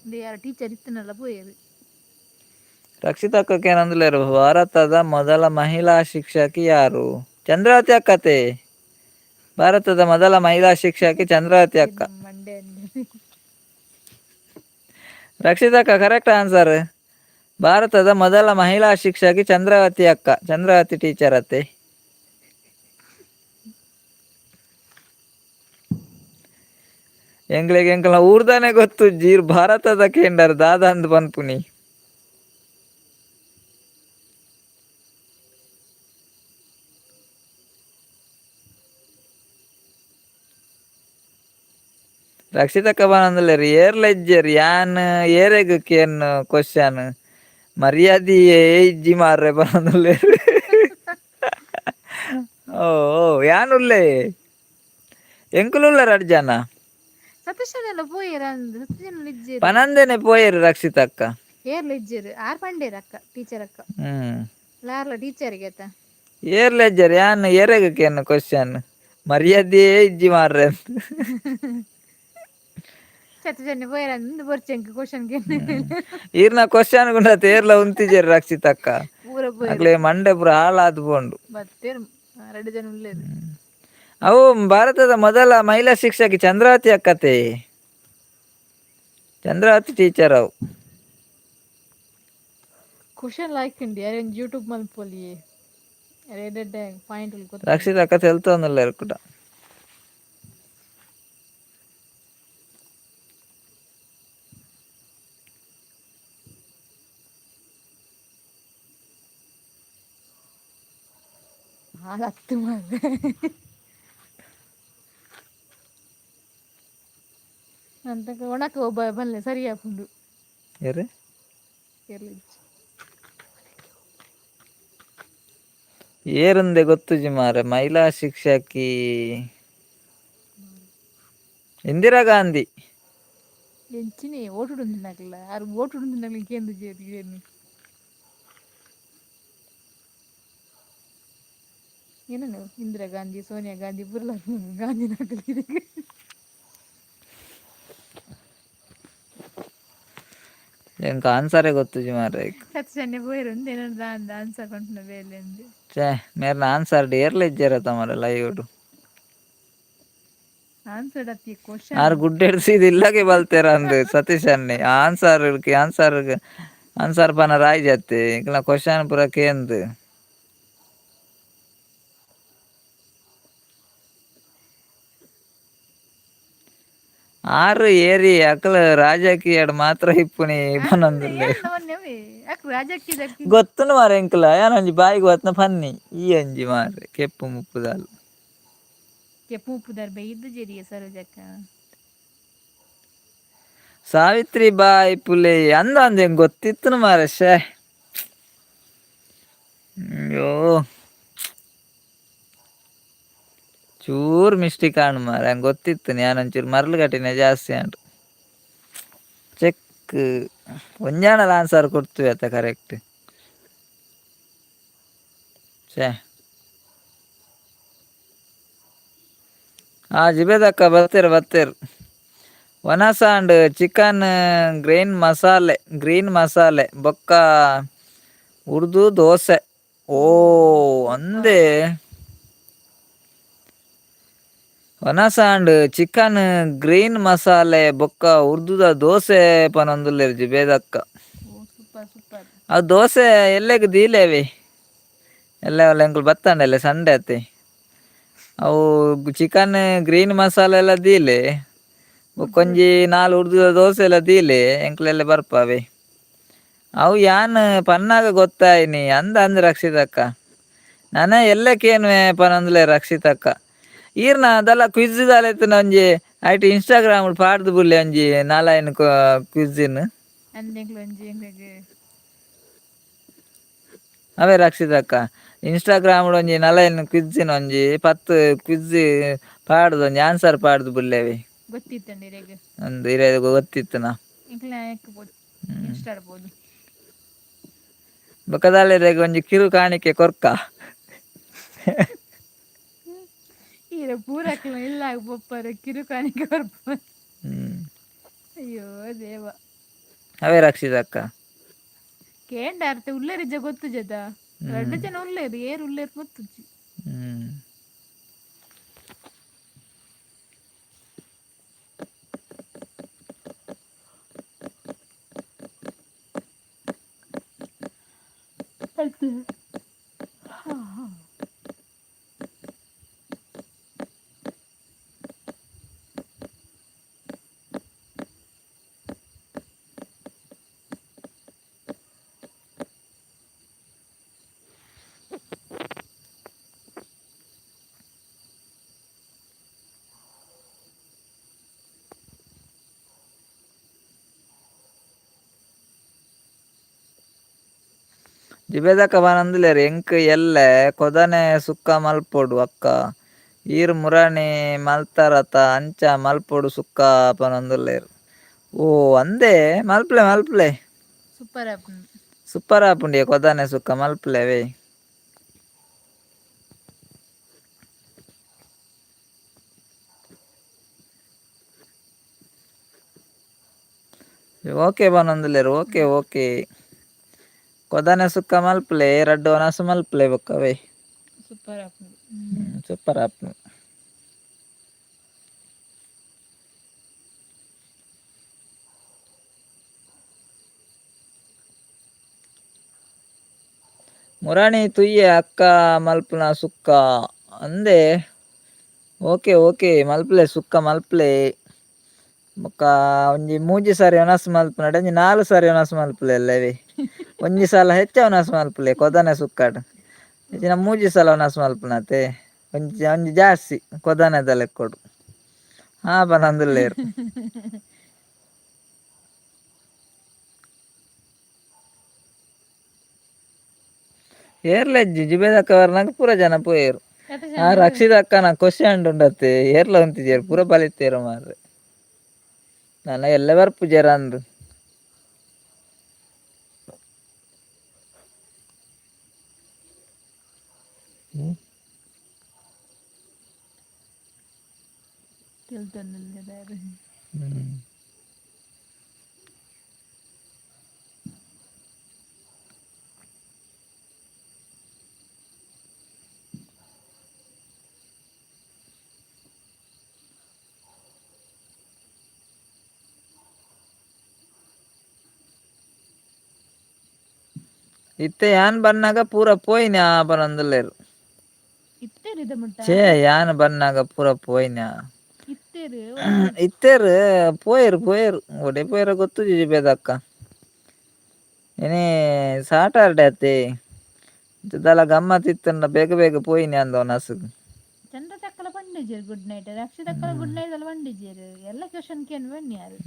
ಇಂದು ಯಾರ ಟೀಚರ್ ಇತ್ತನಲ್ಲ ಪೋಯೆರ್. ರಕ್ಷಿತಕ್ಕಕ್ಕೆ ಏನಂದ್ಲೇರು? ಭಾರತದ ಮೊದಲ ಮಹಿಳಾ ಶಿಕ್ಷಕಿ ಯಾರು? ಚಂದ್ರಾವತಿ ಅಕ್ಕತೆ. ಭಾರತದ ಮೊದಲ ಮಹಿಳಾ ಶಿಕ್ಷಕಿ ಚಂದ್ರಾವತಿ ಅಕ್ಕ. ಮಂಡೆ. ರಕ್ಷಿತಕ್ಕ, ಕರೆಕ್ಟ್ ಆನ್ಸರ್. ಭಾರತದ ಮೊದಲ ಮಹಿಳಾ ಶಿಕ್ಷಕಿ ಚಂದ್ರಾವತಿ ಅಕ್ಕ, ಚಂದ್ರಾವತಿ ಟೀಚರ್ ಅತ್ತೆ. ಎಂಗ್ಲಿಗೆ ಎಂಕಲ್ನ ಊರ್ದಾನೆ ಗೊತ್ತು ಜೀರ್, ಭಾರತದ ಕೇಂಡರ್ ದಾದ ಅಂದ್ ಪನ್ಪುನಿ. ರಕ್ಷಿತಕ್ಕ ಪನೊಂದುಲ್ಲೆರ್ ಏರ್ಲ ಇಜ್ಜೆರ್. ಯಾನ್ ಏರೆಗ್ ಕೇನ್ ಕ್ವಶನ್? ಮರ್ಯಾದಿ ಇಜ್ಜಿ ಮಾರ್ರೆ ಪನೊಂದುಲ್ಲೆರ್. ಓ ಓ, ಯಾನ್ ಉಲ್ಲೆ, ಎಂಕುಲು ಉಲ್ಲ ರಡ್ಡ್ ಜನ. ಸತೀಶನೆಲ್ಲ ಪೋಯೆರ್ ಅಂದ್ ಸತೀಶನೆಲ್ಲ ಇಜ್ಜೆರ್. ಪನಂದನೆ ಪೋಯೆರ್ ರಕ್ಷಿತಕ್ಕ. ಏರ್ಲ ಇಜ್ಜೆರ್ ಆರ್ ಪಂಡೇರ್ ಅಕ್ಕ ಟೀಚರ್ ಅಕ್ಕ. ಲಾರ್ಲ ಟೀಚರ್ ಗೆತ. ಏರ್ಲ ಇಜ್ಜೆರ್ ಯಾನ್ ಎರೆಗ್ ಕೇನ ಕ್ವಶನ್ ಮರ್ಯಾದೆಯೇ ಇಜ್ಜಿ ಮಾರ್ರೆ ಅಂತ. ಸತೀಶನ್ನೆ ಪೋಯೆರ್ ಅಂದ್ ಬೊರ್ಚೆಂಕ್ ಕ್ವಶನ್ ಕೇನ್. ಈರ್ನ ಕ್ವಶನ್ ಗುಂಡತ್ ಏರ್ಲ ಉಂತಿಜೆರ್ ರಕ್ಷಿತಕ್ಕ. ಪೂರ ಪೋಯೆರ್. ಅಕ್ಲೆ ಮಂಡೆ ಪೂರ ಹಾಳಾದ್ ಪೋಂಡು. ಬತ್ತೆರ್ ರಡ್ಡ್ ಜನ ಉಲ್ಲೆರ್. ಅವು ಭಾರತದ ಮೊದಲ ಮಹಿಳಾ ಶಿಕ್ಷಕಿ ಚಂದ್ರಾವತಿ ಅಕ್ಕತೆ. ಚಂದ್ರಾವತಿ ಟೀಚರ್ ಅವು. ಕ್ವಶನ್ ಲಾಯ್ಕ್ ಉಂಡು ಯಾರ್ ಒಂಜಿ ಯೂಟ್ಯೂಬ್ ಮಲ್ಪೊಲಿಯೇ ಎಡ್ಡೆ ಪಾಯಿಂಟ್ ಗೊತ್ತುಂಡು. ರಕ್ಷಿತಕ್ಕ ತೆಲ್ತೊಂದುಲ್ಲೆರ್ ಕುಡ. ಹಾಳಾತ್ ಮಾರ್ರೆ. ಅಂತಕ ಒಣಕ ಒಬ್ಬ ಬಲ್ಲೆ ಸರಿ ಆಪುಂಡು. ಏರ್? ಏರ್ಲ ಇಜ್ಜಿ. ಏರುಂದೆ ಗೊತ್ತುಜಿ ಮಾರ್ರೆ ಮಹಿಳಾ ಶಿಕ್ಷಕಿ ಇಂದಿರಾ ಗಾಂಧಿ. ಎಂಚಿನೆ ಓಟುಡು ಉಂತಿನಕ್ಲ ಆರ್ ಓಟುಡು ಉಂತಿನಕ್ಲ ಕೇಂದ್ ಏನು ಏನನು ಇಂದಿರಾ ಗಾಂಧಿ ಸೋನಿಯಾ ಗಾಂಧಿ ಪೂರ್ಲ ಗಾಂಧಿ ನಕಲಿ. ಎಂಕ್ ಆನ್ಸರೇ ಗೊತ್ತುಜಿ ಮಾರ್ರೆ. ಸತೀಶನ್ನೆ ಪೋಯೆರ್ ಉಂದು ದಾಂದ ಆನ್ಸರ್ ಪನ್ಪುನ ಬೇಲೆ ಅಂದ್. ಛೇ ಮೇರ್ನ ಆನ್ಸರ್ ಏರ್ಲ ಇಜ್ಜೆರತ ಮಾರ್ರೆ ಲೈವ್. ಆನ್ಸರ್ ಅತ್ತಿ ಕ್ವಶನ್. ಆರ್ ಗುಡ್ಡೆಡ್ ಸೀದ ಇಲ್ಲಗೆ ಬಲ್ತೆರ್ ಅಂದ್ ಸತೀಶ್ ಅಣ್ಣೆ answer answer answer ಪನ ರಾಯ್ಜತ್ತೆ ಇಂಕ್ಲ ಕ್ವಶನ್ ಪೂರ ಕೇಂದ್. ಆರು ಏರಿ ಅಕಲ್ ರಾಜಕೀಯಡ್ ಮಾತ್ರ ಇಪ್ಪುನಿ ಪನೊಂದುಲ್ಲೆ. ರಾಜಕೀಯ ಗೊತ್ತುಂಡು ಮಾರ್ರೆ ಎಂಕ್ಲ ಯಾನ್ ಒಂಜಿ ಬಾಯಿಗ್ ಬತ್ತ್ನ ಪನ್ನಿ ಈ ಒಂಜಿ ಮಾರ್ರೆ ಕೆಪ್ಪು ಮುಪ್ಪುದಾಲ್. ಕೆಪ್ಪು ಉಪ್ಪುದಾರ್ ಬೈದು ಜೆರಿಯ ಸರೋಜಕ್ಕ. ಸಾವಿತ್ರಿ ಬಾಯಿ ಪುಲೆ ಅಂದ ಅಂದ ಎಂಕ್ ಗೊತ್ತಿತ್ತುನು ಮಾರ್ರೆ ಶ್ಯೆ. ಅಯ್ಯೋ ಚೂರು ಮಿಸ್ಟೇಕ್ ಆಂಡ್ ಮಾರ್ರೆ ಎಂಕ್ ಗೊತ್ತಿತ್ತು ಯಾನ್ ಒಂಚೂರು ಮರ್ಲ್ ಕಟ್ಟಿನ ಜಾಸ್ತಿ ಆಂಡ್. ಚೆಕ್ ಒಂಜಾಂಡಲ ಆನ್ಸರ್ ಕೊಡ್ತುವೆ ಅತ್ತ ಕರೆಕ್ಟ್. ಛೇ ಆ ಜಿಬೇದಕ್ಕ ಬತ್ತೆರ್ ಬತ್ತೆರ್. ವನಸ and chicken green masala green masala ಬೊಕ್ಕ ಉರ್ದು ದೋಸೆ. ಓ ಅಂದೆ ವನಸ and chicken green ಮಸಾಲೆ ಬೊಕ್ಕ ಉರ್ದುದ ದೋಸೆ ಪನೊಂದುಲ್ಲೆರ್ ಜಿಬೇದಕ್ಕ. ಓ ಸೂಪರ್ ಸೂಪರ್. ಅವು ದೋಸೆ ಎಲ್ಲೆಗ್ ದೀಲೇವಿ ಎಲ್ಲ ಎಂಕುಲು ಬತ್ತಂಡಲ್ಲ ಸಂಡೆ ಅತ್ತೆ. ಅವು ಚಿಕನ್ ಗ್ರೀನ್ ಮಸಾಲೆ ಎಲ್ಲ ದೀಲೆ ಬೊಕ್ಕೊಂಜಿ ನಾಲ್ ಉರ್ದುದ ದೋಸೆ ಎಲ್ಲ ದೀಲೆ ಎಂಕ್ಲೆಲ್ಲ ಬರ್ಪಾವೆ. ಅವು ಯಾನ್ ಪನ್ನಾಗ ಗೊತ್ತಾಯಿನಿ ಅಂದ ಅಂದ್ ರಕ್ಷಿತಕ್ಕ. ನನ ಎಲ್ಲ ಕೇನುವೆ ಪನೊಂದುಲ್ಲೆ ರಕ್ಷಿತಕ್ಕ. ಈರ್ನ ಅದೆಲ್ಲ ಕ್ವಿಜ್ ದಾಲ ಇತ್ತಿನ ಒಂಜಿ ಐಟ್ ಇನ್ಸ್ಟಾಗ್ರಾಮ್ ಪಾಡ್ದು ಬುಡ್ಲೆ ಒಂಜಿ ನಾಲಾಯಿನ್ ಕ್ವಿಝಿನ್. ಅಂದ್ ಎಂಕ್ಲ ಒಂಜಿ ಎಂಕ್ಲೆಗ್. ಅವೇ ರಕ್ಷಿತಕ್ಕ ಇನ್ಸ್ಟಾಗ್ರಾಮ್ ಒಂಜಿ ನಲೈನ್ ಕ್ವಿಝಿನ್ ಒಂಜಿ 10 ಕ್ವಿಜ್ ಪಾಡ್ದು ಒಂಜಿ ಆನ್ಸರ್ ಪಾಡ್ದು ಬುಡ್ಲೆವಿ. ಗೊತ್ತಿತ್ತಂಡ ಇರೆಗ್. ಅಂದ್ ಇರೆಗ್ ಗೊತ್ತಿತ್ತುನ. ಎಂಕ್ಲ ಬೋದು ಇನ್ಸ್ಟಾಡ್ ಬೋದು. ಬೊಕ್ಕ ದಾಲ ಇರೆಗ್ ಒಂಜಿ ಕಿರು ಕಾಣಿಕೆ ಕೊರ್ಕ. ಈರ ಪೂರಕ್ಲ ಇಲ್ಲಾಗ ಪೊಪ್ಪರೆ ಕಿರು ಕಾಣಿಕೆ ಕೊರ್ಪ. ಅಯ್ಯೋ ದೇವ. ಅವೇ ರಕ್ಷಿತಕ್ಕ. ಕೇಂಡ ಅರ್ಥ ಉಲ್ಲೇರಿಜ್ಜ ಗೊತ್ತುಜದ ರಡ್ಡ್ ಜನ ಉಲ್ಲೇರು ಏರ್ ಉಲ್ಲೇರು ಗೊತ್ತುಜ್ಜಿ. ಜಿಬೇದಕ್ಕ ಪನೊಂದುಲ್ಲೆರ್ ಎಂಕ್ ಎಲ್ಲೆ ಕೊದನೆ ಸುಕ್ಕ ಮಲ್ಪೊಡು ಅಕ್ಕ. ಈರ್ ಮುರಾಣಿ ಮಲ್ತಾರತ ಅಂಚ ಮಲ್ಪೊಡು ಸುಕ್ಕ ಪನೊಂದುಲ್ಲೆರ್. ಓ ಅಂದೆ ಮಲ್ಪಲೆ ಮಲ್ಪಲೆ. ಸೂಪರ್ ಆಪುಂಡು. ಸೂಪರ್ ಆಪುಂಡಿಯ ಕೊದಾನೆ ಸುಕ್ಕ ಮಲ್ಪಲೆವೇ. ಓಕೆ ಪನೊಂದುಲ್ಲೆರ್ ಓಕೆ ಓಕೆ. ಕೊದಾನೆ ಸುಕ್ಕ ಮಲ್ಪಲೆ ರಡ್ಡ್ ವನಸ್ ಮಲ್ಪಲೆ ಬೊಕ್ಕವೇ. ಸೂಪರ್ ಆಪುಂಡು. ಸೂಪರ್ ಆಪುಂಡು. ಮುರಾಣಿ ತುಯ್ಯೆ ಅಕ್ಕ ಮಲ್ಪುನ ಸುಕ್ಕ ಅಂದೆ. ಓಕೆ ಓಕೆ ಮಲ್ಪಲೆ ಸುಕ್ಕ ಮಲ್ಪಲೆ. ಬೊಕ್ಕ ಒಂಜಿ ಮೂಜಿ ಸಾರಿ ಒನಸ್ ಮಲ್ಪುನಡ ಒಂಜಿ 4 ಸಾರಿ ಒನಸ್ ಮಲ್ಪಲೆ ಅಲ್ಲವೇ. ಒಂಜಿ ಸಲ ಹೆಚ್ಚ ಒನಸ್ ಮಲ್ಪಲೆ ಕೊದನೆ ಸುಕ್ಕಡ್. ಇಜ್ಜಿನ 3 ಸಲ ಒನಸ್ ಮಲ್ಪುನತೆ ಒಂಜಿ ಒಂಜಿ ಜಾಸ್ತಿ ಕೊದನೆದ ಲೆಕ್ಕೊಡು. ಹಾ ಪನೊಂದುಲ್ಲೆರ್. ಏರ್ಲೆಜ್ಜಿ ಜುಬೇದಕ್ಕ ವರ್ನಾಗ ಪೂರ ಜನ ಪೋಯೆರ್. ಆ ರಕ್ಷಿತ ಅಕ್ಕನ ಕ್ವಶನ್ ಉಂಡತ್ತೆ ಏರ್ಲ ಉಂತಿಜೆರ್ ಪೂರ ಬಲಿತೇರು ಮಾರ್ರೆ. ನನ ಎಲ್ಲ ಬರ್ಪುಜೆರ್ ಅಂದ್. ಇತ್ತೆ ಯಾನ್ ಬನ್ನಾಗ ಪೂರ ಪೋಯಿನ ಪನೊಂದುಲ್ಲೆರ್. ಛೇ ಯಾನ್ ಬನ್ನಾಗ ಪೂರ ಪೋಯಿನ. ಇತ್ತೆರ್ ಪೋಯೆರ್ ಪೋಯೆರ್ ಒಡೆ ಪೋಯೆರ ಗೊತ್ತುಜಿ ಜುಬೇದಕ್ಕ. ಇನಿ ಸಾಟರ್ಡೆ ಅತ್ತೆ ದಾಲ ಗಮ್ಮತ್ ಇತ್ತುಂಡ ಬೇಗ ಬೇಗ ಪೋಯಿನಿ ಅಂದ ಒನಸುಗು. ಚಂದ್ರ ತಕ್ಕಲ ಪಂಡಿಜೆರ್ ಗುಡ್ ನೈಟ್, ರಕ್ಷಿತಕ್ಕಲ ಗುಡ್ ನೈಟ್ ಅಲ್ಲ ಪಂಡಿಜೆರ್. ಎಲ್ಲ ಕ್ವಶನ್ ಕೇನ್ ಬನ್ನಿ ಯಾರು.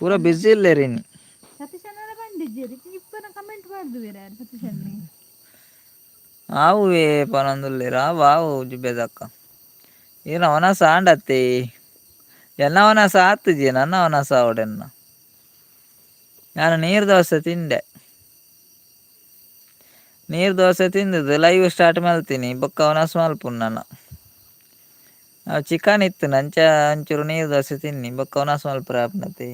ಪೂರ ಬಿಸಿ ಇಲ್ಲೇರ್ ಇನಿ. ಸತೀಶಣ್ಣನ ಪಂಡಿಜೆರ್ ಇಪ್ಪನ ಕಮೆಂಟ್ ಮಾಡ್ದುವೆರ್ ಯಾರು ಸತೀಶಣ್ಣೆ. ಆವುವೇ ಪನೊಂದುಲ್ಲೆರ್ ಆವು ಆವು ಜುಬೇದಕ್ಕ. ಈರ್ನ ಒನಸ್ ಆಂಡತ್ತೆ ಎನ್ನ ಒನಸ್ ಆತುಜಿ ನನ್ನ ಒನಸ್ ಆವೊಡೆನ್ನ. ನಾನು ನೀರು ದೋಸೆ ತಿಂಡೆ. ನೀರು ದೋಸೆ ತಿಂದದ್ದು ಲೈವ್ ಸ್ಟಾರ್ಟ್ ಮಲ್ತೀನಿ ಬೊಕ್ಕ ಒನಸ್ ಮಲ್ಪುನು ನನ. ಚಿಕನ್ ಇತ್ತು ಅಂಚ ಒಂಚೂರು ನೀರು ದೋಸೆ ತಿನ್ನಿ ಬೊಕ್ಕ ಒನಸ್ ಮಲ್ಪುರ ಆಪುನತೆ.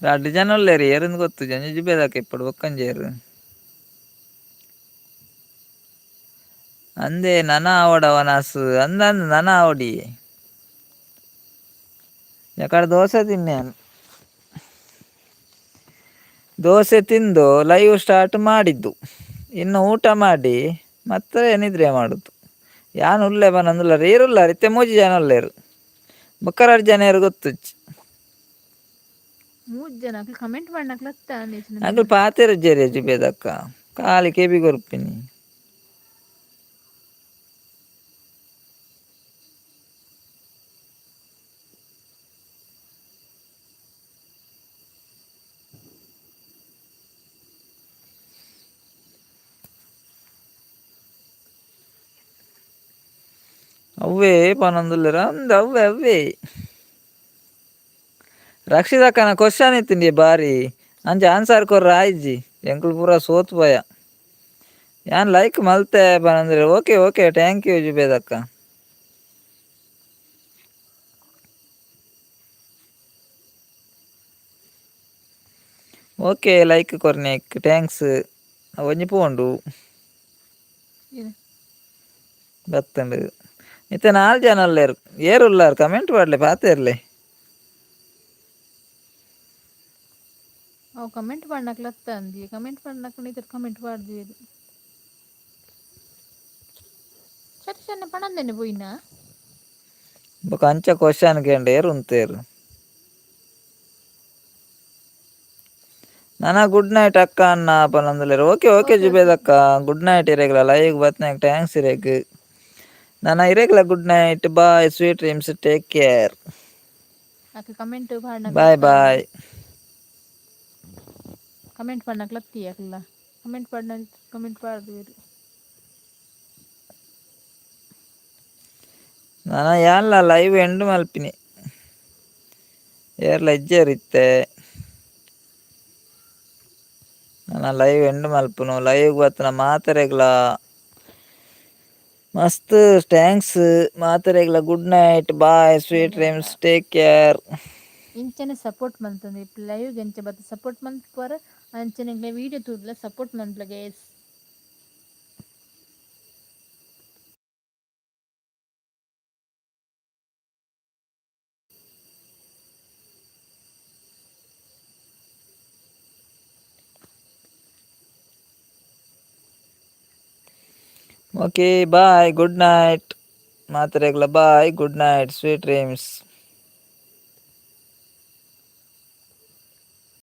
ರಡ್ಡ್ ಜನ ಉಲ್ಲೆರ್ ಏರುಂದು ಗೊತ್ತುಜಿ ಒಂಜಿ ಜುಬೇದಕ್ಕ ಇಪ್ಪೊಡು ಬೊಕ್ಕೊಂಜಿ ಏರು. ಅಂದೆ ನನ ಆವಡ ಒನಸ್ ಅಂದಂದ್ ನನ ಆವೊಡಿ. ಯಾಕಡೆ ದೋಸೆ ತಿನ್ನೆ ಯಾನ್. ದೋಸೆ ತಿಂದು ಲೈವ್ ಸ್ಟಾರ್ಟ್ ಮಾಡಿದ್ದು. ಇನ್ನು ಊಟ ಮಾಡಿ ಮತ್ತೆ ನಿದ್ರೆ ಮಾಡುದು. ಯಾನ್ ಉಲ್ಲೆ ಪನೊಂದುಲ್ಲೆರ್ ಏರುಲ್ಲಾರ್ ಇತ್ತೆ ಮೂಜಿ ಜನ ಉಲ್ಲೆರ್. ಬೊಕ್ಕ ರಡ್ಡ್ ಜನ ಏರ್ ಗೊತ್ತುಜ್ಜಿ. ಮೂಜಿ ಜನ ಅಕ್ಲು ಕಮೆಂಟ್ ಮಾಡ್ನಕ್ಲ ಅತ್ತ. ಅಕುಲು ಪಾತೆರುಜ್ಜೆರ್ ಜುಬೇದಕ್ಕ ಖಾಲಿ ಕೆಬಿ ಕೊರ್ಪಿನಿ. ಅವ್ವೇ ಪನೊಂದುಲ್ಲೆರ್ ಅಂದ್ ಅವ್ವೆ ಅವ್ವೆ. ರಕ್ಷಿತಕ್ಕನ ಕ್ವಶನ್ ಇತ್ತಿಂಡಿ ಬಾರಿ ಅಂಚ ಆನ್ಸರ್ ಕೊರ್ರ ಆಯ್ಜಿ ಎಂಕುಲು ಪೂರ ಸೋತ್ ಪೋಯ. ಯಾನ್ ಲೈಕ್ ಮಲ್ತೆ ಪನೊಂದುಲ್ಲೆರ್ okay okay thank you ಜುಬೇದಕ್ಕ. Okay like ಕೊರ್ನೆಕ್ thanks. ಒಂಜಿ ಪೋಂಡು ಬತ್ತುಂಡು. ಇತ್ತೆ 4 ಜನ ಉಲ್ಲೆರ್ ಏರ್ ಉಲ್ಲಾರ್ ಕಮೆಂಟ್ ಪಾಡ್ಲೆ ಪಾತೆರ್ಲೆ. ಅವು ಕಮೆಂಟ್ ಪಾಡ್ನಕ್ಲ ಅತ್ತ ಅಂದಿ ಕಮೆಂಟ್ ಪಾಡ್ನಕ್ಲ ಇತರ ಕಮೆಂಟ್ ಪಾಡ್ದುವೆರ್. ಸತೀಶಣ್ಣ ಪಣಂದೆನೆ ಪೋಯಿನ. ಬೊಕ ಅಂಚ ಕ್ವಶನ್ ಕೇಂಡ ಏರ್ ಉಂತೇರ್. ನನ ಗುಡ್ ನೈಟ್ ಅಕ್ಕ ಅಣ್ಣ ಪನೊಂದುಲ್ಲೆರ್ okay okay okay okay. ಜುಬೇದಕ್ಕ good night ಇರೆಗ್ಲ live ಬತ್ತ್ನಾಕ್ thanks ಇರೆಗ್. ನನ ಇರೆಗ್ಲ good night bye sweet dreams take care. ಅಕ್ಲ್ comment ಪಾಡ್ನಕ್ಲ ಬಾಯ್ ಅತ್ತ ಅಂದ್. ಬಾಯ್. ಕಮೆಂಟ್ ಪಾಡ್ನಕ್ಲ ಅಕ್ಲ ಕಮೆಂಟ್ ಪಾಡ್ನ ಕಮೆಂಟ್ ಪಾಡ್ದು. ನಾನ ಯಾನ್ಲ ಲೈವ್ ಎಂಡ್ ಮಲ್ಪಿನಿ. ಏರ್ಲ ಇಜ್ಜೆರ್ ಇತ್ತೆ. ನನ ಲೈವ್ ಎಂಡ್ ಮಲ್ಪುನು. ಲೈವ್ ಬತ್ತಿನ ಮಾತೆರೆಗ್ಲ ಮಸ್ತ್ thanks. ಮಾತೆರೆಗ್ಲ good night, bye, sweet dreams, take care. ಇಂಚನೆ ಸಪೋರ್ಟ್ ಮಂತೊಂದು ಲೈವ್ ಎಂಚ ಬತ್ತ ಸಪೋರ್ಟ್ ಮನ್ಪುವರ್ ಅಂಚನೆ ವೀಡಿಯೋ ತೂದುಲ ಸಪೋರ್ಟ್ ಮನ್ಪುಲೆ guys. Okay, bye, good night. ಮಾತೆರೆಗ್ಲ bye, good night, sweet dreams.